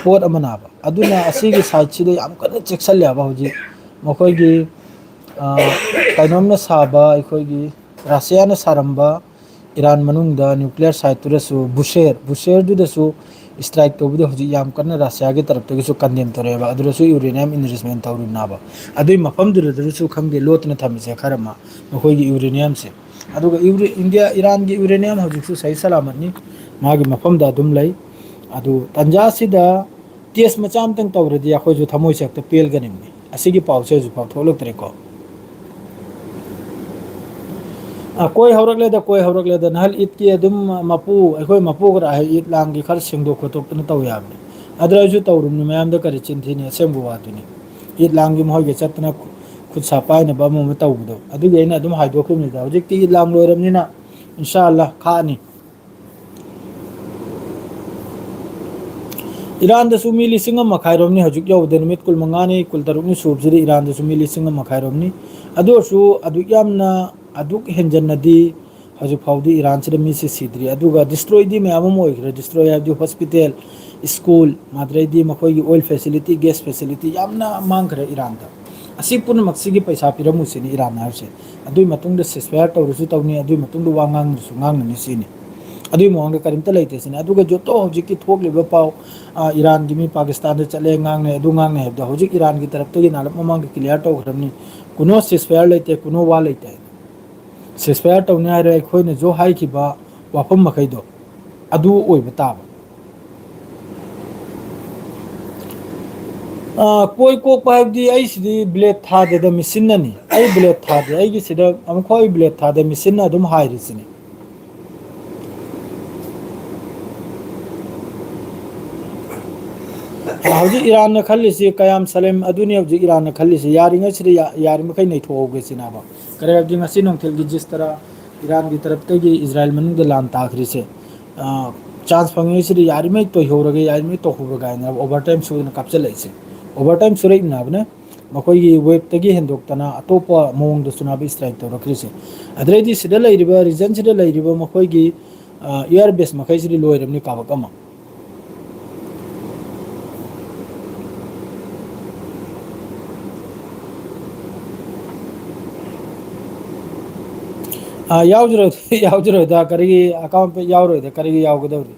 ꯄꯣꯠ ꯑꯃꯅꯦꯕ꯫ ꯑꯗꯨꯅ ꯑꯁꯤꯒꯤ ꯁꯥꯏꯠꯁꯤꯗ ꯌꯥꯝ ꯀꯟꯅ ꯆꯦꯛꯁꯤꯜꯂꯦꯕ ꯍꯧꯖꯤꯛ꯫ ꯃꯈꯣꯏꯒꯤ, ꯑꯥ, ꯀꯩꯅꯣꯝꯅ ꯁꯥꯕ ꯑꯩꯈꯣꯏꯒꯤ ꯔꯁꯤꯌꯥꯅ ꯁꯥꯔꯝꯕ ꯏꯔꯥꯟ ꯃꯅꯨꯡꯗ nuclear site ꯇꯨꯗꯁꯨ, ꯕꯨꯁꯦꯔ, ꯕꯨꯁꯦꯔꯗꯨꯗꯁꯨ strike ꯇꯧꯕꯗ ꯍꯧꯖꯤꯛ ꯌꯥꯝ ꯀꯟꯅ ꯔꯁꯤꯌꯥꯒꯤ ꯇꯔꯞꯇꯒꯤꯁꯨ condemn ꯇꯧꯔꯛꯑꯦꯕ꯫ ꯑꯗꯨꯗꯁꯨ uranium enrichment ꯇꯧꯔꯤꯕꯅꯦꯕ꯫ ꯑꯗꯨꯏ ꯃꯐꯝꯗꯨꯗꯁꯨ ꯈꯪꯗꯦ, ꯂꯣꯠꯇꯅ ꯊꯝꯃꯤꯁꯦ ꯈꯔ ꯑꯃ, ꯃꯈꯣꯏꯒꯤ uranium ꯁꯦ꯫ ꯑꯗꯨꯒ ꯏꯎꯔꯦ-, ꯏꯟꯗꯤꯌꯥ, ꯏꯔꯥꯟꯒꯤ uranium ꯍꯧꯖꯤꯛꯁꯨ ꯁꯍꯤ ꯁꯂꯥꯃꯠꯅꯤ, ꯃꯥꯒꯤ ꯃꯐꯝꯗ ꯑꯗꯨꯝ ꯂꯩ꯫ ꯑꯗꯨ ꯇꯟꯖꯥꯁꯤꯗ test ꯃꯆꯥ ꯑꯃꯇꯪ ꯇꯧꯔꯗꯤ ꯑꯩꯈꯣꯏꯁꯨ ꯊꯃꯣꯏꯁꯦ ꯍꯦꯛꯇ ꯄꯦꯜꯒꯅꯤꯕꯅꯤ꯫ ꯑꯁꯤꯒꯤ ꯄꯥꯎꯁꯦ ꯍꯧꯖꯤꯛꯐꯥꯎ ꯊꯣꯛꯂꯛꯇ꯭ꯔꯦꯀꯣ꯫ ꯑ, ꯀꯣꯏ ꯍꯧꯔꯛꯂꯦꯗ, ꯀꯣꯏ ꯍꯧꯔꯛꯂꯦꯗ꯫ ꯅꯍꯥꯟ ꯏꯠꯀꯤ ꯑꯗꯨꯝ ꯃꯄꯨ, ꯑꯩꯈꯣꯏ ꯃꯄꯨ ꯈꯔ ꯍꯥꯏ, ꯏꯠ ꯂꯥꯡꯒꯤ ꯈꯔ ꯁꯦꯡꯗꯣꯛ ꯈꯣꯠꯇꯣꯛꯇꯅ ꯇꯧ ꯌꯥꯕꯅꯤ꯫ ꯑꯗꯨꯗ ꯑꯩꯁꯨ ꯇꯧꯔꯨꯕꯅꯤ, ꯃꯌꯥꯝꯗ ꯀꯔꯤ ꯆꯤꯟ ꯊꯤꯅꯤ, ꯑꯁꯦꯡꯕ ꯋꯥꯗꯨꯅꯤ꯫ ꯏꯠ ꯂꯥꯡꯒꯤ ꯃꯈꯣꯏꯒꯤ ꯆꯠꯇꯅ ꯈꯨ-, ꯈꯨꯠ ꯁꯥ ꯄꯥꯏꯅꯕ ꯑꯃ ꯑꯃ ꯇꯧꯕꯗꯣ, ꯑꯗꯨꯒꯤ ꯑꯩꯅ ꯑꯗꯨꯝ ꯍꯥꯏꯗꯣꯛꯈꯤꯕꯅꯤꯗ꯫ ꯍꯧꯖꯤꯛꯇꯤ ꯏꯠ ꯂꯥꯡ ꯂꯣꯏꯔꯕꯅꯤꯅ, ꯏꯟꯁꯥ ꯑꯜꯂꯥ, ꯈꯥꯛꯑꯅꯤ꯫ ꯏꯔꯥꯟꯗꯁꯨ ꯃꯤ ꯂꯤꯁꯤꯡ ꯑꯃ ꯃꯈꯥꯏꯔꯣꯝꯅꯤ ꯍꯧꯖꯤꯛ ꯌꯧꯕꯗ, ꯅꯨꯃꯤꯠ ꯀꯨꯟꯃꯉꯥꯅꯤ, ꯀꯨꯟꯇꯔꯨꯛꯅꯤ ꯁꯨꯕꯁꯤꯗ ꯏꯔꯥꯟꯗꯁꯨ ꯃꯤ ꯂꯤꯁꯤꯡ ꯑꯃ ꯃꯈꯥꯏꯔꯣꯝꯅꯤ꯫ ꯑꯗꯨ ꯑꯣꯏꯔꯁꯨ ꯑꯗꯨꯛ ꯌꯥꯝꯅ, ꯑꯗꯨꯛ ꯍꯦꯟꯖꯟꯅꯗꯤ ꯍꯧꯖꯤꯛ ꯐꯥꯎꯗꯤ ꯏꯔꯥꯟꯁꯤꯗ ꯃꯤꯁꯤ ꯁꯤꯗ꯭ꯔꯤ꯫ ꯑꯗꯨꯒ destroy ꯗꯤ ꯃꯌꯥꯝ ꯑꯃ ꯑꯣꯏꯈ꯭ꯔꯦ꯫ Destroy ꯍꯥꯏꯕꯗꯤ hospital, school, ꯑꯗꯩꯗꯤ ꯃꯈꯣꯏꯒꯤ oil facility, gas facility ꯌꯥꯝꯅ ꯃꯥꯡꯈ꯭ꯔꯦ ꯏꯔꯥꯟꯗ꯫ ꯑꯁꯤ ꯄꯨꯝꯅꯃꯛꯁꯤꯒꯤ ꯄꯩꯁꯥ ꯄꯤꯔꯝꯃꯨꯁꯤꯅꯤ ꯏꯔꯥꯟ ꯍꯥꯏꯕꯁꯦ꯫ ꯑꯗꯨꯒꯤ ꯃꯇꯨꯡꯗ ceasefire ꯇꯧꯔꯁꯨ ꯇꯧꯅꯤ, ꯑꯗꯨꯒꯤ ꯃꯇꯨꯡꯗ ꯋꯥ ꯉꯥꯡꯉꯁꯨ ꯉꯥꯡꯒꯅꯤ ꯁꯤꯅꯤ꯫ ꯑꯗꯨꯒꯤ ꯃꯃꯥꯡꯗ ꯀꯔꯤꯝꯇ ꯂꯩꯇꯦ ꯁꯤꯅꯤ꯫ ꯑꯗꯨꯒ ꯖꯣꯇꯣ ꯍꯧꯖꯤꯛꯀꯤ ꯊꯣꯛꯂꯤꯕ ꯄꯥꯎ, ꯑ, ꯏꯔꯥꯟꯒꯤ ꯃꯤ ꯄꯥꯀꯤꯁꯇꯥꯟꯗ ꯆꯠꯂꯦ, ꯉꯥꯡꯅꯩ, ꯑꯗꯨ ꯉꯥꯡꯅꯩ ꯍꯥꯏꯕꯗꯣ, ꯍꯧꯖꯤꯛ ꯏꯔꯥꯟꯒꯤ ꯇꯔꯞꯇꯒꯤ ꯅꯍꯥꯟ ꯃꯃꯥꯡꯗ clear ꯇꯧꯈ꯭ꯔꯕꯅꯤ꯫ ꯀꯨꯅꯣ ceasefire ꯂꯩꯇꯦ, ꯀꯨꯅꯣ ꯋꯥ ꯂꯩꯇꯦ꯫ Ceasefire ꯇꯧꯅꯤ ꯍꯥꯏꯔꯦ, ꯑꯩꯈꯣꯏꯅꯁꯨ ꯍꯥꯏꯈꯤꯕ ꯋꯥꯐꯝ ꯃꯈꯩꯗꯣ ꯑꯗꯨ ꯑꯣꯏꯕ ꯇꯥꯕ꯫ ꯑ, ꯀꯣꯏ ꯀꯣꯛꯄ ꯍꯥꯏꯕꯗꯤ ꯑꯩꯁꯤꯗꯤ blade ꯊꯥꯗꯦꯗ, ꯃꯦꯆꯤꯟꯅꯅꯤ꯫ ꯑꯩ blade ꯊꯥꯗꯦ, ꯑꯩꯒꯤꯁꯤꯗ ꯑꯃꯨꯛꯈꯣꯏ blade ꯊꯥꯗꯦ, ꯃꯦꯆꯤꯟꯅ ꯑꯗꯨꯝ ꯍꯥꯏꯔꯤꯁꯤꯅꯤ꯫ ꯍꯧꯖꯤꯛ ꯏꯔꯥꯟꯅ ꯈꯜꯂꯤꯁꯤ, ꯀꯌꯥꯝ ꯁꯂꯦꯝ ꯑꯗꯨꯅꯤ ꯍꯧꯖꯤꯛ ꯏꯔꯥꯟꯅ ꯈꯜꯂꯤꯁꯤ, ꯌꯥꯔꯤꯉꯩꯁꯤꯗ ꯌꯥ-, ꯌꯥꯔꯤꯃꯈꯩ ꯅꯩꯊꯣꯛꯍꯧꯒꯦ ꯁꯤꯅꯦꯕ꯫ ꯀꯔꯤ ꯍꯥꯏꯕꯗꯤ ꯉꯁꯤ ꯅꯨꯡꯊꯤꯜꯒꯤ ꯖꯤꯁꯇꯔꯥ ꯏꯔꯥꯟꯒꯤ ꯇꯔꯞꯇꯒꯤ ꯏꯖꯔꯥꯏꯜ ꯃꯅꯨꯡꯗ ꯂꯥꯟ ꯇꯥꯈ꯭ꯔꯤꯁꯦ, ꯑ, chance ꯐꯪꯉꯤꯉꯩꯁꯤꯗ ꯌꯥꯔꯤꯃꯩ ꯇꯣꯏꯍꯧꯔꯒꯦ, ꯌꯥꯔꯤꯃꯩ ꯇꯧꯍꯧꯔꯒꯦ ꯍꯥꯏꯅ overtime ꯁꯣꯏꯗꯅ ꯀꯥꯞꯆꯜꯂꯛꯏꯁꯦ꯫ Overtime ꯁꯨꯔꯛꯏꯕꯅꯦ꯫ ꯃꯈꯣꯏꯒꯤ wave ꯇꯒꯤ ꯍꯦꯟꯗꯣꯛꯇꯅ ꯑꯇꯣꯞꯄ ꯃꯑꯣꯡꯗꯁꯨꯅꯦꯕ strike ꯇꯧꯔꯛꯈ꯭ꯔꯤꯁꯦ꯫ ꯑꯗꯨꯗꯩꯗꯤ ꯁꯤꯗ ꯂꯩꯔꯤꯕ, region ꯁꯤꯗ ꯂꯩꯔꯤꯕ ꯃꯈꯣꯏꯒꯤ, ꯑ, air base ꯃꯈꯩꯁꯤꯗꯤ ꯂꯣꯏꯔꯕꯅꯤ ꯀꯥꯕꯛ ꯑꯃ꯫ ꯑꯥ, ꯌꯥꯎꯖꯔꯣꯏ-, ꯌꯥꯎꯖꯔꯣꯏꯗ꯫ ꯀꯔꯤꯒꯤ ꯑꯦꯀꯥꯎꯟ ꯄꯦꯛ ꯌꯥꯎꯔꯣꯏꯗ? ꯀꯔꯤꯒꯤ ꯌꯥꯎꯒꯗꯧꯔꯤ?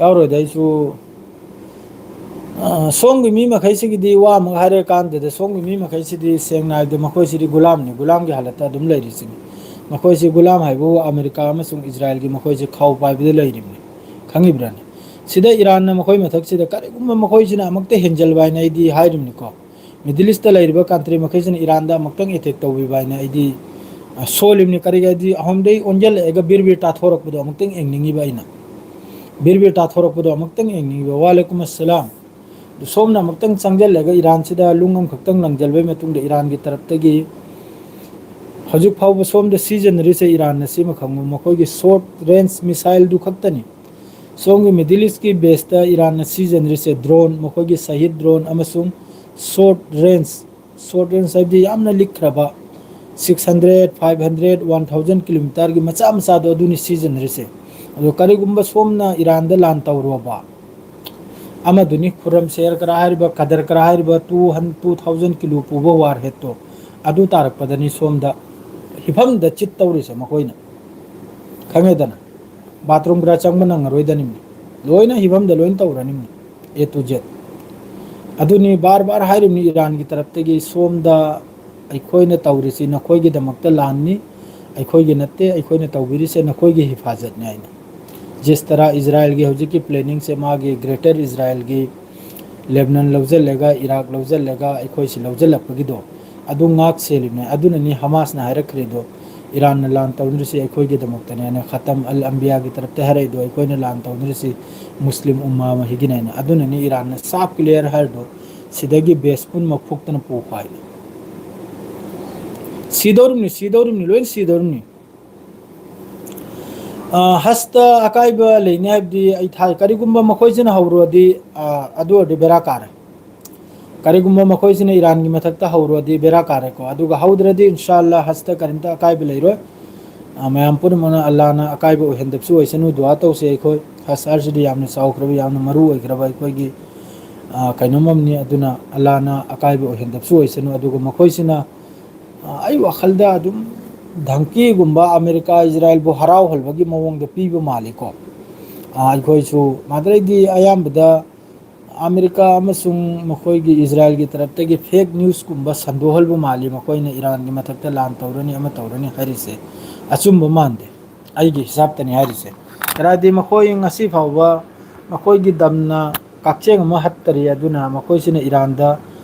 ꯌꯥꯎꯔꯣꯏꯗ꯫ ꯑꯩꯁꯨ, ꯑꯥ, ꯁꯣꯝꯒꯤ ꯃꯤ ꯃꯈꯩꯁꯤꯒꯤꯗꯤ ꯋꯥ ꯑꯃꯨꯛ ꯍꯥꯏꯔꯀꯥꯟꯗꯗ, ꯁꯣꯝꯒꯤ ꯃꯤ ꯃꯈꯩꯁꯤꯗꯤ ꯁꯦꯡꯅ ꯍꯥꯏꯕꯗ ꯃꯈꯣꯏꯁꯤꯗꯤ ꯒꯨꯂꯥꯝꯅꯤ, ꯒꯨꯂꯥꯝꯒꯤ ꯍꯥꯂꯠꯇ ꯑꯗꯨꯝ ꯂꯩꯔꯤꯁꯤꯅꯤ꯫ ꯃꯈꯣꯏꯁꯤ ꯒꯨꯂꯥꯝ ꯍꯥꯏꯕꯨ ꯑꯃꯦꯔꯤꯀꯥ ꯑꯃꯁꯨꯡ ꯏꯖꯔꯥꯏꯜꯒꯤ ꯃꯈꯣꯏꯁꯤ ꯈꯥꯎ ꯄꯥꯏꯕꯗ ꯂꯩꯔꯤꯕꯅꯤ, ꯈꯪꯉꯤꯕ꯭ꯔꯥꯅꯦ? ꯁꯤꯗ ꯏꯔꯥꯟꯅ ꯃꯈꯣꯏ ꯃꯊꯛꯁꯤꯗ ꯀꯔꯤꯒꯨꯝꯕ ꯃꯈꯣꯏꯁꯤꯅ ꯑꯃꯨꯛꯇ ꯍꯦꯟꯖꯜꯕ ꯍꯥꯏꯅ ꯑꯩꯗꯤ ꯍꯥꯏꯔꯤꯕꯅꯤꯀꯣ꯫ ꯃꯤꯗꯜ ꯏꯁꯇ ꯂꯩꯔꯤꯕ ꯀꯟꯇ꯭ꯔꯤ ꯃꯈꯩꯁꯤꯅ ꯏꯔꯥꯟꯗ ꯑꯃꯨꯛꯇꯪ ꯑꯦꯇꯦꯛ ꯇꯧꯕꯤꯕ ꯍꯥꯏꯅ ꯑꯩꯗꯤ, ꯑ, ꯁꯣꯜꯂꯤꯕꯅꯤ꯫ ꯀꯔꯤꯒꯤ ꯍꯥꯏꯗꯤ ꯑꯍꯣꯝꯗꯩ ꯑꯣꯟꯁꯤꯜꯂꯛꯑꯒ ꯕꯤꯔ ꯕꯤꯔ ꯇꯥꯊꯣꯔꯛꯄꯗꯣ ꯑꯃꯨꯛꯇꯪ ꯌꯦꯡꯅꯤꯡꯉꯤꯕ ꯑꯩꯅ꯫ ꯕꯤꯔ ꯕꯤꯔ ꯇꯥꯊꯣꯔꯛꯄꯗꯣ ꯑꯃꯨꯛꯇꯪ ꯌꯦꯡꯅꯤꯡꯉꯤꯕ꯫ ꯋꯥꯂꯦꯀꯨꯝ ꯑꯁꯂꯥꯝ꯫ ꯑꯗꯨ ꯁꯣꯝꯅ ꯑꯃꯨꯛꯇꯪ ꯆꯪꯁꯤꯜꯂꯒ ꯏꯔꯥꯟꯁꯤꯗ ꯂꯨꯡ ꯑꯃꯈꯛꯇꯪ ꯂꯪꯁꯤꯜꯕꯒꯤ ꯃꯇꯨꯡꯗ ꯏꯔꯥꯟꯒꯤ ꯇꯔꯞꯇꯒꯤ ꯍꯧꯖꯤꯛ ꯐꯥꯎꯕ ꯁꯣꯝꯗ ꯁꯤꯖꯤꯟꯅꯔꯤꯁꯦ ꯏꯔꯥꯟꯅ ꯁꯤꯃ ꯈꯪꯉꯨ, ꯃꯈꯣꯏꯒꯤ ꯁꯣꯔꯠ ꯔꯦꯟꯖ ꯃꯤꯁꯥꯏꯜꯗꯨ ꯈꯛꯇꯅꯤ꯫ ꯁꯣꯝꯒꯤ ꯃꯤꯗꯜ ꯏꯁꯀꯤ ꯕꯦꯁꯇ ꯏꯔꯥꯟꯅ ꯁꯤꯖꯤꯟꯅꯔꯤꯁꯦ ꯗ꯭ꯔꯣꯟ, ꯃꯈꯣꯏꯒꯤ ꯁꯍꯤꯗ ꯗ꯭ꯔꯣꯟ ꯑꯃꯁꯨꯡ ꯁꯣꯔꯠ ꯔꯦꯟꯖ, ꯁꯣꯔꯠ ꯔꯦꯟꯖ ꯍꯥꯏꯕꯗꯤ ꯌꯥꯝꯅ ꯂꯤꯛꯈ꯭ꯔꯕ, six hundred, five hundred, one thousand ꯀꯤꯂꯣꯃꯤꯇꯔꯒꯤ ꯃꯆꯥ ꯃꯆꯥꯗꯣ ꯑꯗꯨꯅꯤ ꯁꯤꯖꯤꯟꯅꯔꯤꯁꯦ꯫ ꯑꯗꯣ ꯀꯔꯤꯒꯨꯝꯕ ꯁꯣꯝꯅ ꯏꯔꯥꯟꯗ ꯂꯥꯟ ꯇꯧꯔꯨꯔꯕ, ꯑꯃꯗꯨꯅꯤ ꯈꯨꯔꯝ ꯁꯦꯔ ꯀꯔꯥ ꯍꯥꯏꯔꯤꯕ, ꯀꯗꯔ ꯀꯔꯥ ꯍꯥꯏꯔꯤꯕ ꯇꯨ ꯍꯟ-, ꯇꯨ ꯊꯥꯎꯖꯟ ꯀꯤꯂꯣ ꯄꯨꯕ ꯋꯥꯔ ꯍꯦꯠꯇꯣ, ꯑꯗꯨ ꯇꯥꯔꯛꯄꯗꯅꯤ ꯁꯣꯝꯗ ꯍꯤꯐꯝꯗ ꯆꯤꯠ ꯇꯧꯔꯤꯁꯦ ꯃꯈꯣꯏꯅ꯫ ꯈꯪꯉꯦꯗꯅ? ꯕꯥꯊꯔꯨꯝ ꯈꯔ ꯆꯪꯕ ꯅꯪꯉꯔꯣꯏꯗꯅꯤꯡꯕ꯫ ꯂꯣꯏꯅ ꯍꯤꯐꯝꯗ ꯂꯣꯏꯅ ꯇꯧꯔꯅꯤꯡꯕ꯫ A to Z꯫ ꯑꯗꯨꯅꯤ ꯕꯥꯔ ꯕꯥꯔ ꯍꯥꯏꯔꯤꯕꯅꯤ ꯏꯔꯥꯟꯒꯤ ꯇꯔꯞꯇꯒꯤ ꯁꯣꯝꯗ ꯑꯩꯈꯣꯏꯅ ꯇꯧꯔꯤꯁꯤ ꯅꯈꯣꯏꯒꯤꯗꯃꯛꯇ ꯂꯥꯟꯅꯤ, ꯑꯩꯈꯣꯏꯒꯤ ꯅꯠꯇꯦ, ꯑꯩꯈꯣꯏꯅ ꯇꯧꯕꯤꯔꯤꯁꯦ ꯅꯈꯣꯏꯒꯤ ꯍꯤꯐꯥꯖꯠꯅꯤ ꯍꯥꯏꯅ꯫ ꯖꯤꯁ ꯇꯔꯥ ꯏꯖꯔꯥꯏꯜꯒꯤ ꯍꯧꯖꯤꯛꯀꯤ ꯄ꯭ꯂꯦꯅꯤꯡꯁꯦ ꯃꯥꯒꯤ ꯒ꯭ꯔꯦꯇꯔ ꯏꯖꯔꯥꯏꯜꯒꯤ ꯂꯦꯕꯅꯟ ꯂꯧꯁꯤꯜꯂꯒ, ꯏꯔꯥꯛ ꯂꯧꯁꯤꯜꯂꯒ, ꯑꯩꯈꯣꯏꯁꯤ ꯂꯧꯁꯤꯜꯂꯛꯄꯒꯤꯗꯣ ꯑꯗꯨ ꯉꯥꯛ ꯁꯦꯜꯂꯤꯕꯅꯦ꯫ ꯑꯗꯨꯅꯅꯤ ꯍꯃꯥꯁꯅ ꯍꯥꯏꯔꯛꯈ꯭ꯔꯤꯗꯣ, "ꯏꯔꯥꯟꯅ ꯂꯥꯟ ꯇꯧꯅꯔꯤꯁꯤ ꯑꯩꯈꯣꯏꯒꯤꯗꯃꯛꯇꯅꯦꯅ" ꯈꯇꯝ ꯑꯜ ꯑꯝꯕꯤꯌꯥꯒꯤ ꯇꯔꯞꯇ ꯍꯥꯏꯔꯛꯏꯗꯣ, "ꯑꯩꯈꯣꯏꯅ ꯂꯥꯟ ꯇꯧꯅꯔꯤꯁꯤ ꯃꯨꯁꯂꯤꯝ ꯎꯝꯃꯥ ꯃꯍꯤꯒꯤꯅꯦꯅ"꯫ ꯑꯗꯨꯅꯅꯤ ꯏꯔꯥꯟꯅ ꯁꯥꯞ ꯀ꯭ꯂꯤꯌꯥꯔ ꯍꯥꯏꯔꯤꯗꯣ, "ꯁꯤꯗꯒꯤ ꯕꯦꯁ ꯄꯨꯝꯅꯃꯛ ꯐꯨꯛꯇꯅ ꯄꯨꯈꯣ" ꯍꯥꯏꯅ꯫ ꯁꯤꯗꯧꯔꯤꯕꯅꯤ, ꯁꯤꯗꯧꯔꯤꯕꯅꯤ, ꯂꯣꯏ ꯁꯤꯗꯧꯔꯤꯕꯅꯤ꯫ ꯑ, ꯍꯁꯇ ꯑꯀꯥꯏꯕ ꯂꯩꯅꯤ ꯍꯥꯏꯕꯗꯤ ꯑꯩ ꯊꯥ-, ꯀꯔꯤꯒꯨꯝꯕ ꯃꯈꯣꯏꯁꯤꯅ ꯍꯧꯔꯨꯔꯗꯤ, ꯑ, ꯑꯗꯨ ꯑꯣꯏꯔꯗꯤ ꯕꯦꯔꯥ ꯀꯥꯔꯦ꯫ ꯀꯔꯤꯒꯨꯝꯕ ꯃꯈꯣꯏꯁꯤꯅ ꯏꯔꯥꯟꯒꯤ ꯃꯊꯛꯇ ꯍꯧꯔꯨꯔꯗꯤ ꯕꯦꯔꯥ ꯀꯥꯔꯦꯀꯣ꯫ ꯑꯗꯨꯒ ꯍꯧꯗ꯭ꯔꯗꯤ ꯏꯟꯁꯥ ꯑꯜꯂꯥ ꯍꯁꯇ ꯀꯔꯤꯝꯇ ꯑꯀꯥꯏꯕ ꯂꯩꯔꯣꯏ꯫ ꯑ, ꯃꯌꯥꯝ ꯄꯨꯝꯅꯃꯛꯅ ꯑꯜꯂꯥꯅ ꯑꯀꯥꯏꯕ ꯑꯣꯏꯍꯟꯗꯕꯁꯨ ꯑꯣꯏꯁꯅꯨ, ꯗꯨꯋꯥ ꯇꯧꯁꯦ ꯑꯩꯈꯣꯏ꯫ ꯍꯁ ꯍꯥꯏꯔꯤꯁꯤꯗꯤ ꯌꯥꯝꯅ ꯆꯥꯎꯈ꯭ꯔꯕ, ꯌꯥꯝꯅ ꯃꯔꯨ ꯑꯣꯏꯈ꯭ꯔꯕ ꯑꯩꯈꯣꯏꯒꯤ, ꯑ, ꯀꯩꯅꯣꯝ ꯑꯃꯅꯤ꯫ ꯑꯗꯨꯅ ꯑꯜꯂꯥꯅ ꯑꯀꯥꯏꯕ ꯑꯣꯏꯍꯟꯗꯕꯁꯨ ꯑꯣꯏꯁꯅꯨ꯫ ꯑꯗꯨꯒ ꯃꯈꯣꯏꯁꯤꯅ ꯑ, ꯑꯩ ꯋꯥꯈꯜꯗ ꯑꯗꯨꯝ ꯙꯝꯀꯤꯒꯨꯝꯕ ꯑꯃꯦꯔꯤꯀꯥ ꯏꯖꯔꯥꯏꯜꯕꯨ ꯍꯔꯥꯎꯍꯜꯕꯒꯤ ꯃꯑꯣꯡꯗ ꯄꯤꯕ ꯃꯥꯜꯂꯤꯀꯣ꯫ ꯑ, ꯑꯩꯈꯣꯏꯁꯨ ꯃꯗꯨꯗꯩꯗꯤ ꯑꯌꯥꯝꯕꯗ ꯑꯃꯦꯔꯤꯀꯥ ꯑꯃꯁꯨꯡ ꯃꯈꯣꯏꯒꯤ ꯏꯖꯔꯥꯏꯜꯒꯤ ꯇꯔꯞꯇꯒꯤ ꯐꯦꯛ ꯅ꯭ꯌꯨꯁꯀꯨꯝꯕ ꯁꯟꯗꯣꯛꯍꯜꯕ ꯃꯥꯜꯂꯤ, ꯃꯈꯣꯏꯅ ꯏꯔꯥꯟꯒꯤ ꯃꯊꯛꯇ ꯂꯥꯟ ꯇꯧꯔꯅꯤ ꯑꯃ ꯇꯧꯔꯅꯤ ꯍꯥꯏꯔꯤꯁꯦ꯫ ꯑꯆꯨꯝꯕ ꯃꯥꯟꯗꯦ, ꯑꯩꯒꯤ ꯍꯤꯁꯥꯞꯇꯅꯤ ꯍꯥꯏꯔꯤꯁꯦ꯫ ꯀꯔꯥꯏꯗꯤ ꯃꯈꯣꯏ ꯉꯁꯤ ꯐꯥꯎꯕ ꯃꯈꯣꯏꯒꯤ ꯗꯝꯅ ꯀꯛꯆꯦꯡ ꯑꯃ ꯍꯠꯇꯔꯤ, ꯑꯗꯨꯅ ꯃꯈꯣꯏꯁꯤꯅ ꯏꯔꯥꯟꯗ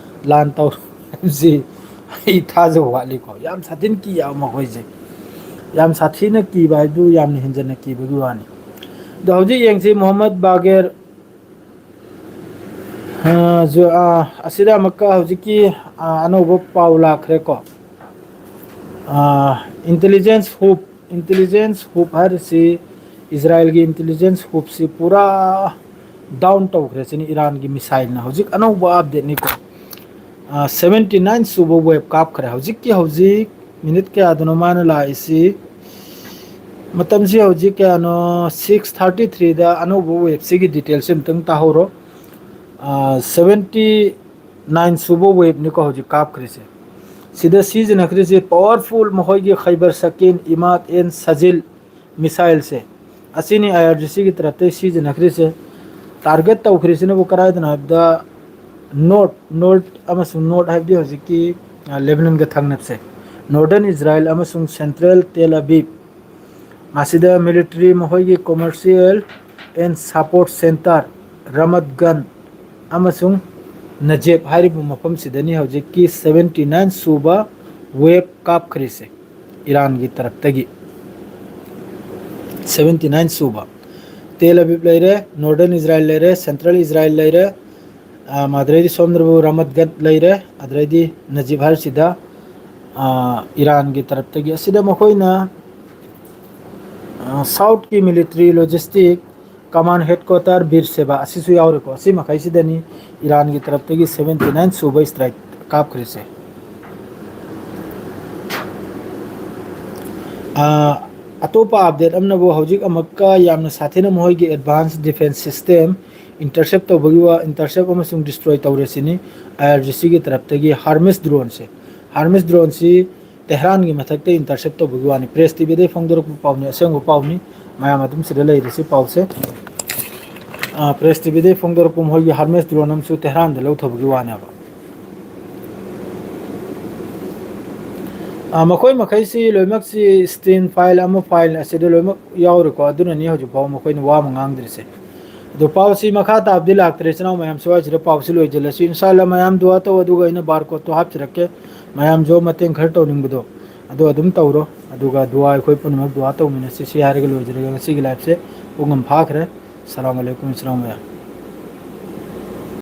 ꯂꯥꯟ ꯇꯧꯔꯤꯕꯁꯤ ꯑꯩ ꯊꯥꯖꯕ ꯋꯥꯠꯂꯤꯀꯣ꯫ ꯌꯥꯝ ꯁꯥꯊꯤꯅ ꯀꯤ ꯌꯥꯕ ꯃꯈꯣꯏꯁꯦ, ꯌꯥꯝ ꯁꯥꯊꯤꯅ ꯀꯤꯕ ꯍꯥꯏꯕꯗꯨ ꯌꯥꯝꯅ ꯍꯦꯟꯖꯟꯅ ꯀꯤꯕꯒꯤ ꯋꯥꯅꯤ꯫ ꯑꯗꯣ ꯍꯧꯖꯤꯛ ꯌꯦꯡꯁꯤ, ꯃꯣꯍꯝꯃꯗ ꯕꯥꯒꯦꯔ, ꯑ, ꯖꯨ-, ꯑ, ꯑꯁꯤꯗ ꯑꯃꯨꯛꯀ ꯍꯧꯖꯤꯛꯀꯤ, ꯑ, ꯑꯅꯧꯕ ꯄꯥꯎ ꯂꯥꯛꯈ꯭ꯔꯦꯀꯣ꯫ ꯑ, ꯏꯟꯇꯦꯂꯤꯖꯦꯟꯁ ꯍꯨꯞ, ꯏꯟꯇꯦꯂꯤꯖꯦꯟꯁ ꯍꯨꯞ ꯍꯥꯏꯔꯤꯁꯤ, ꯏꯖꯔꯥꯏꯜꯒꯤ ꯏꯟꯇꯦꯂꯤꯖꯦꯟꯁ ꯍꯨꯞꯁꯤ ꯄꯨꯔꯥ ꯗꯥꯎꯟ ꯇꯧꯈ꯭ꯔꯦ ꯁꯤꯅꯤ ꯏꯔꯥꯟꯒꯤ ꯃꯤꯁꯥꯏꯜꯅ꯫ ꯍꯧꯖꯤꯛ ꯑꯅꯧꯕ ꯑꯞꯗꯦꯠꯅꯤꯀꯣ꯫ ꯑ, ꯁꯚꯦꯟꯇꯤ ꯅꯥꯏꯟ ꯁꯨꯕ ꯋꯦꯕ ꯀꯥꯞꯈ꯭ꯔꯦ꯫ ꯍꯧꯖꯤꯛꯀꯤ ꯍꯧꯖꯤꯛ ꯃꯤꯅꯤꯠ ꯀꯌꯥꯗꯅꯣ ꯃꯥꯅ ꯂꯥꯛꯏꯁꯤ? ꯃꯇꯝꯁꯤ ꯍꯧꯖꯤꯛ ꯀꯌꯥꯅꯣ? ꯁꯤꯛꯁ ꯊꯥꯔꯇꯤ ꯊ꯭ꯔꯤꯗ ꯑꯅꯧꯕ ꯋꯦꯕꯁꯤꯒꯤ ꯗꯤꯇꯦꯜꯁꯁꯤ ꯑꯃꯨꯛꯇꯪ ꯇꯥꯍꯧꯔꯣ꯫ ꯁꯚꯦꯟꯇꯤ ꯅꯥꯏꯟ ꯁꯨꯕ ꯋꯦꯕꯅꯤꯀꯣ ꯍꯧꯖꯤꯛ ꯀꯥꯞꯈ꯭ꯔꯤꯁꯦ꯫ ꯁꯤꯗ ꯁꯤꯖꯤꯟꯅꯈ꯭ꯔꯤꯁꯤ ꯄꯋꯥꯔꯐꯨꯜ, ꯃꯈꯣꯏꯒꯤ ꯈꯩꯕꯔ ꯁꯀꯤꯟ, ꯏꯃꯥꯗ ꯑꯦꯟ ꯁꯖꯤꯜ ꯃꯤꯁꯥꯏꯜꯁꯦ꯫ ꯑꯁꯤꯅꯤ ꯑꯥꯏ ꯑꯥꯔ ꯖꯤ ꯁꯤꯒꯤ ꯇꯔꯞꯇꯒꯤ ꯁꯤꯖꯤꯟꯅꯈ꯭ꯔꯤꯁꯦ꯫ ꯇꯥꯔꯒꯦꯠ ꯇꯧꯈ꯭ꯔꯤꯁꯤꯅꯕꯨ ꯀꯗꯥꯏꯗꯅꯣ ꯍꯥꯏꯕꯗ, ꯅꯣꯔꯠ, ꯅꯣꯔꯠ ꯑꯃꯁꯨꯡ ꯅꯣꯔꯠ ꯍꯥꯏꯕꯗꯤ ꯍꯧꯖꯤꯛꯀꯤ, ꯑ, ꯂꯦꯕꯅꯟꯒ ꯊꯪꯅꯕꯁꯦ, ꯅꯣꯔꯗꯔꯟ ꯏꯖꯔꯥꯏꯜ ꯑꯃꯁꯨꯡ ꯁꯦꯟꯇ꯭ꯔꯦꯜ ꯇꯦꯜ ꯑꯕꯤꯕ, ꯃꯁꯤꯗ ꯃꯤꯂꯤꯇꯔꯤ, ꯃꯈꯣꯏꯒꯤ commercial and support centre, ꯔꯃꯠ gun ꯑꯃꯁꯨꯡ ꯅꯖꯦꯕ ꯍꯥꯏꯔꯤꯕ ꯃꯐꯝꯁꯤꯗꯅꯤ ꯍꯧꯖꯤꯛꯀꯤ ꯁꯚꯦꯟꯇꯤ ꯅꯥꯏꯟ ꯁꯨꯕ ꯋꯦꯕ ꯀꯥꯞꯈ꯭ꯔꯤꯁꯦ꯫ ꯏꯔꯥꯟꯒꯤ ꯇꯔꯞꯇꯒꯤ ꯁꯚꯦꯟꯇꯤ ꯅꯥꯏꯟ ꯁꯨꯕ꯫ ꯇꯦꯜ ꯑꯕꯤꯕ ꯂꯩꯔꯦ, ꯅꯣꯔꯗꯔꯟ ꯏꯖꯔꯥꯏꯜ ꯂꯩꯔꯦ, ꯁꯦꯟꯇ꯭ꯔꯦꯜ ꯏꯖꯔꯥꯏꯜ ꯂꯩꯔꯦ, ꯑ, ꯑꯗꯨꯗꯩꯗꯤ ꯁꯣꯝꯗꯕꯨ ꯔꯃꯠ ꯒꯟ ꯂꯩꯔꯦ, ꯑꯗꯨꯗꯩꯗꯤ ꯅꯖꯤꯕ ꯍꯥꯏꯔꯤꯁꯤꯗ, ꯑ, ꯏꯔꯥꯟꯒꯤ ꯇꯔꯞꯇꯒꯤ꯫ ꯑꯁꯤꯗ ꯃꯈꯣꯏꯅ, ꯑ, ꯁꯥꯎꯠꯀꯤ ꯃꯤꯂꯤꯇꯔꯤ ꯂꯣꯖꯤꯁꯇꯤꯛ ꯀꯃꯥꯟ ꯍꯦꯗꯀ꯭ꯋꯥꯇꯔ ꯕꯤꯔ ꯁꯦꯕꯥ ꯑꯁꯤꯁꯨ ꯌꯥꯎꯔꯦꯀꯣ꯫ ꯑꯁꯤ ꯃꯈꯩꯁꯤꯗꯅꯤ ꯏꯔꯥꯟꯒꯤ ꯇꯔꯞꯇꯒꯤ ꯁꯚꯦꯟꯇꯤ ꯅꯥꯏꯟ ꯁꯨꯕ ꯏꯁꯇ꯭ꯔꯥꯏꯛ ꯀꯥꯞꯈ꯭ꯔꯤꯁꯦ꯫ ꯑ, ꯑꯇꯣꯞꯄ ꯑꯞꯗꯦꯠ ꯑꯃꯅꯕꯨ ꯍꯧꯖꯤꯛ ꯑꯃꯨꯛꯀ ꯌꯥꯝꯅ ꯁꯥꯊꯤꯅ ꯃꯈꯣꯏꯒꯤ ꯑꯦꯗꯚꯥꯟꯁ ꯗꯤꯐꯦꯟꯁ ꯁꯤꯁꯇꯦꯝ ꯏꯟꯇꯔꯁꯦꯞ ꯇꯧꯕꯒꯤ ꯋꯥ, ꯏꯟꯇꯔꯁꯦꯞ ꯑꯃꯁꯨꯡ ꯗꯤꯁꯇ꯭ꯔꯣꯏ ꯇꯧꯔꯦ ꯁꯤꯅꯤ꯫ ꯑꯥꯏ ꯑꯥꯔ ꯖꯤ ꯁꯤꯒꯤ ꯇꯔꯞꯇꯒꯤ ꯍꯥꯔꯃꯤꯁ ꯗ꯭ꯔꯣꯟꯁꯦ, ꯍꯥꯔꯃꯤꯁ ꯗ꯭ꯔꯣꯟꯁꯤ ꯇꯦꯍ꯭ꯔꯥꯟꯒꯤ ꯃꯊꯛꯇ ꯏꯟꯇꯔꯁꯦꯞ ꯇꯧꯕꯒꯤ ꯋꯥꯅꯤ꯫ ꯄ꯭ꯔꯦꯁ ꯇꯤꯚꯤꯗꯩ ꯐꯣꯡꯗꯣꯔꯛꯄ ꯄꯥꯎꯅꯤ, ꯑꯁꯦꯡꯕ ꯄꯥꯎꯅꯤ꯫ ꯃꯌꯥꯝ ꯑꯗꯨꯝ ꯁꯤꯗ ꯂꯩꯔꯤꯁꯤ ꯄꯥꯎꯁꯦ꯫ ꯑ, ꯄ꯭ꯔꯦꯁ ꯇꯤꯚꯤꯗꯩ ꯐꯣꯡꯗꯣꯔꯛꯄ ꯃꯈꯣꯏꯒꯤ ꯍꯥꯔꯃꯦꯁ ꯗ꯭ꯔꯣꯟ ꯑꯃꯁꯨ ꯇꯦꯍ꯭ꯔꯥꯟꯗ ꯂꯧꯊꯕꯒꯤ ꯋꯥꯅꯦꯕ꯫ ꯑ, ꯃꯈꯣꯏ ꯃꯈꯩꯁꯤ ꯂꯣꯏꯅꯃꯛꯁꯤ ꯁ꯭ꯇꯦꯟ ꯐꯥꯏꯜ ꯑꯃ ꯐꯥꯏꯜ ꯑꯁꯤꯗ ꯂꯣꯏꯅꯃꯛ ꯌꯥꯎꯔꯤꯀꯣ꯫ ꯑꯗꯨꯅꯅꯤ ꯍꯧꯖꯤꯛ ꯐꯥꯎ ꯃꯈꯣꯏꯅ ꯋꯥ ꯑꯃ ꯉꯥꯡꯗ꯭ꯔꯤꯁꯦ꯫ ꯑꯗꯣ ꯄꯥꯎꯁꯤ ꯃꯈꯥ ꯇꯥꯕꯗꯤ ꯂꯥꯛꯇ꯭ꯔꯦ, ꯏꯆꯤꯟ ꯏꯅꯥꯎ ꯃꯌꯥꯝ꯫ ꯁ꯭ꯋꯥꯏꯁꯤꯗ ꯄꯥꯎꯁꯤ ꯂꯣꯏꯁꯤꯜꯂꯁꯤ꯫ ꯏꯟꯁꯥ ꯑꯜꯂꯥ ꯃꯌꯥꯝ ꯗꯨꯋꯥ ꯇꯧ, ꯑꯗꯨꯒ ꯑꯩꯅ ꯕꯥꯔ ꯀꯣꯠꯇꯣ ꯍꯥꯞꯆꯔꯛꯀꯦ꯫ ꯃꯌꯥꯝꯁꯨ ꯃꯇꯦꯡ ꯈꯔ ꯇꯧꯅꯤꯡꯕꯗꯣ ꯑꯗꯣ ꯑꯗꯨꯝ ꯇꯧꯔꯣ꯫ ꯑꯗꯨꯒ ꯗꯨꯋꯥ, ꯑꯩꯈꯣꯏ ꯄꯨꯝꯅꯃꯛ ꯗꯨꯋꯥ ꯇꯧꯃꯤꯟꯅꯁꯤ꯫ ꯁꯤ ꯍꯥꯏꯔꯒ ꯂꯣꯏꯖꯔꯒꯦ ꯉꯁꯤꯒꯤ ꯂꯥꯏꯐꯁꯦ꯫ ꯄꯨꯡ ꯑꯃ ꯐꯥꯈ꯭ꯔꯦ꯫ ꯑꯁꯂꯥꯃꯨ ꯑꯂꯥꯏꯀꯨꯝ, ꯏꯆꯤꯟ ꯏꯅꯥꯎ ꯃꯌꯥꯝ꯫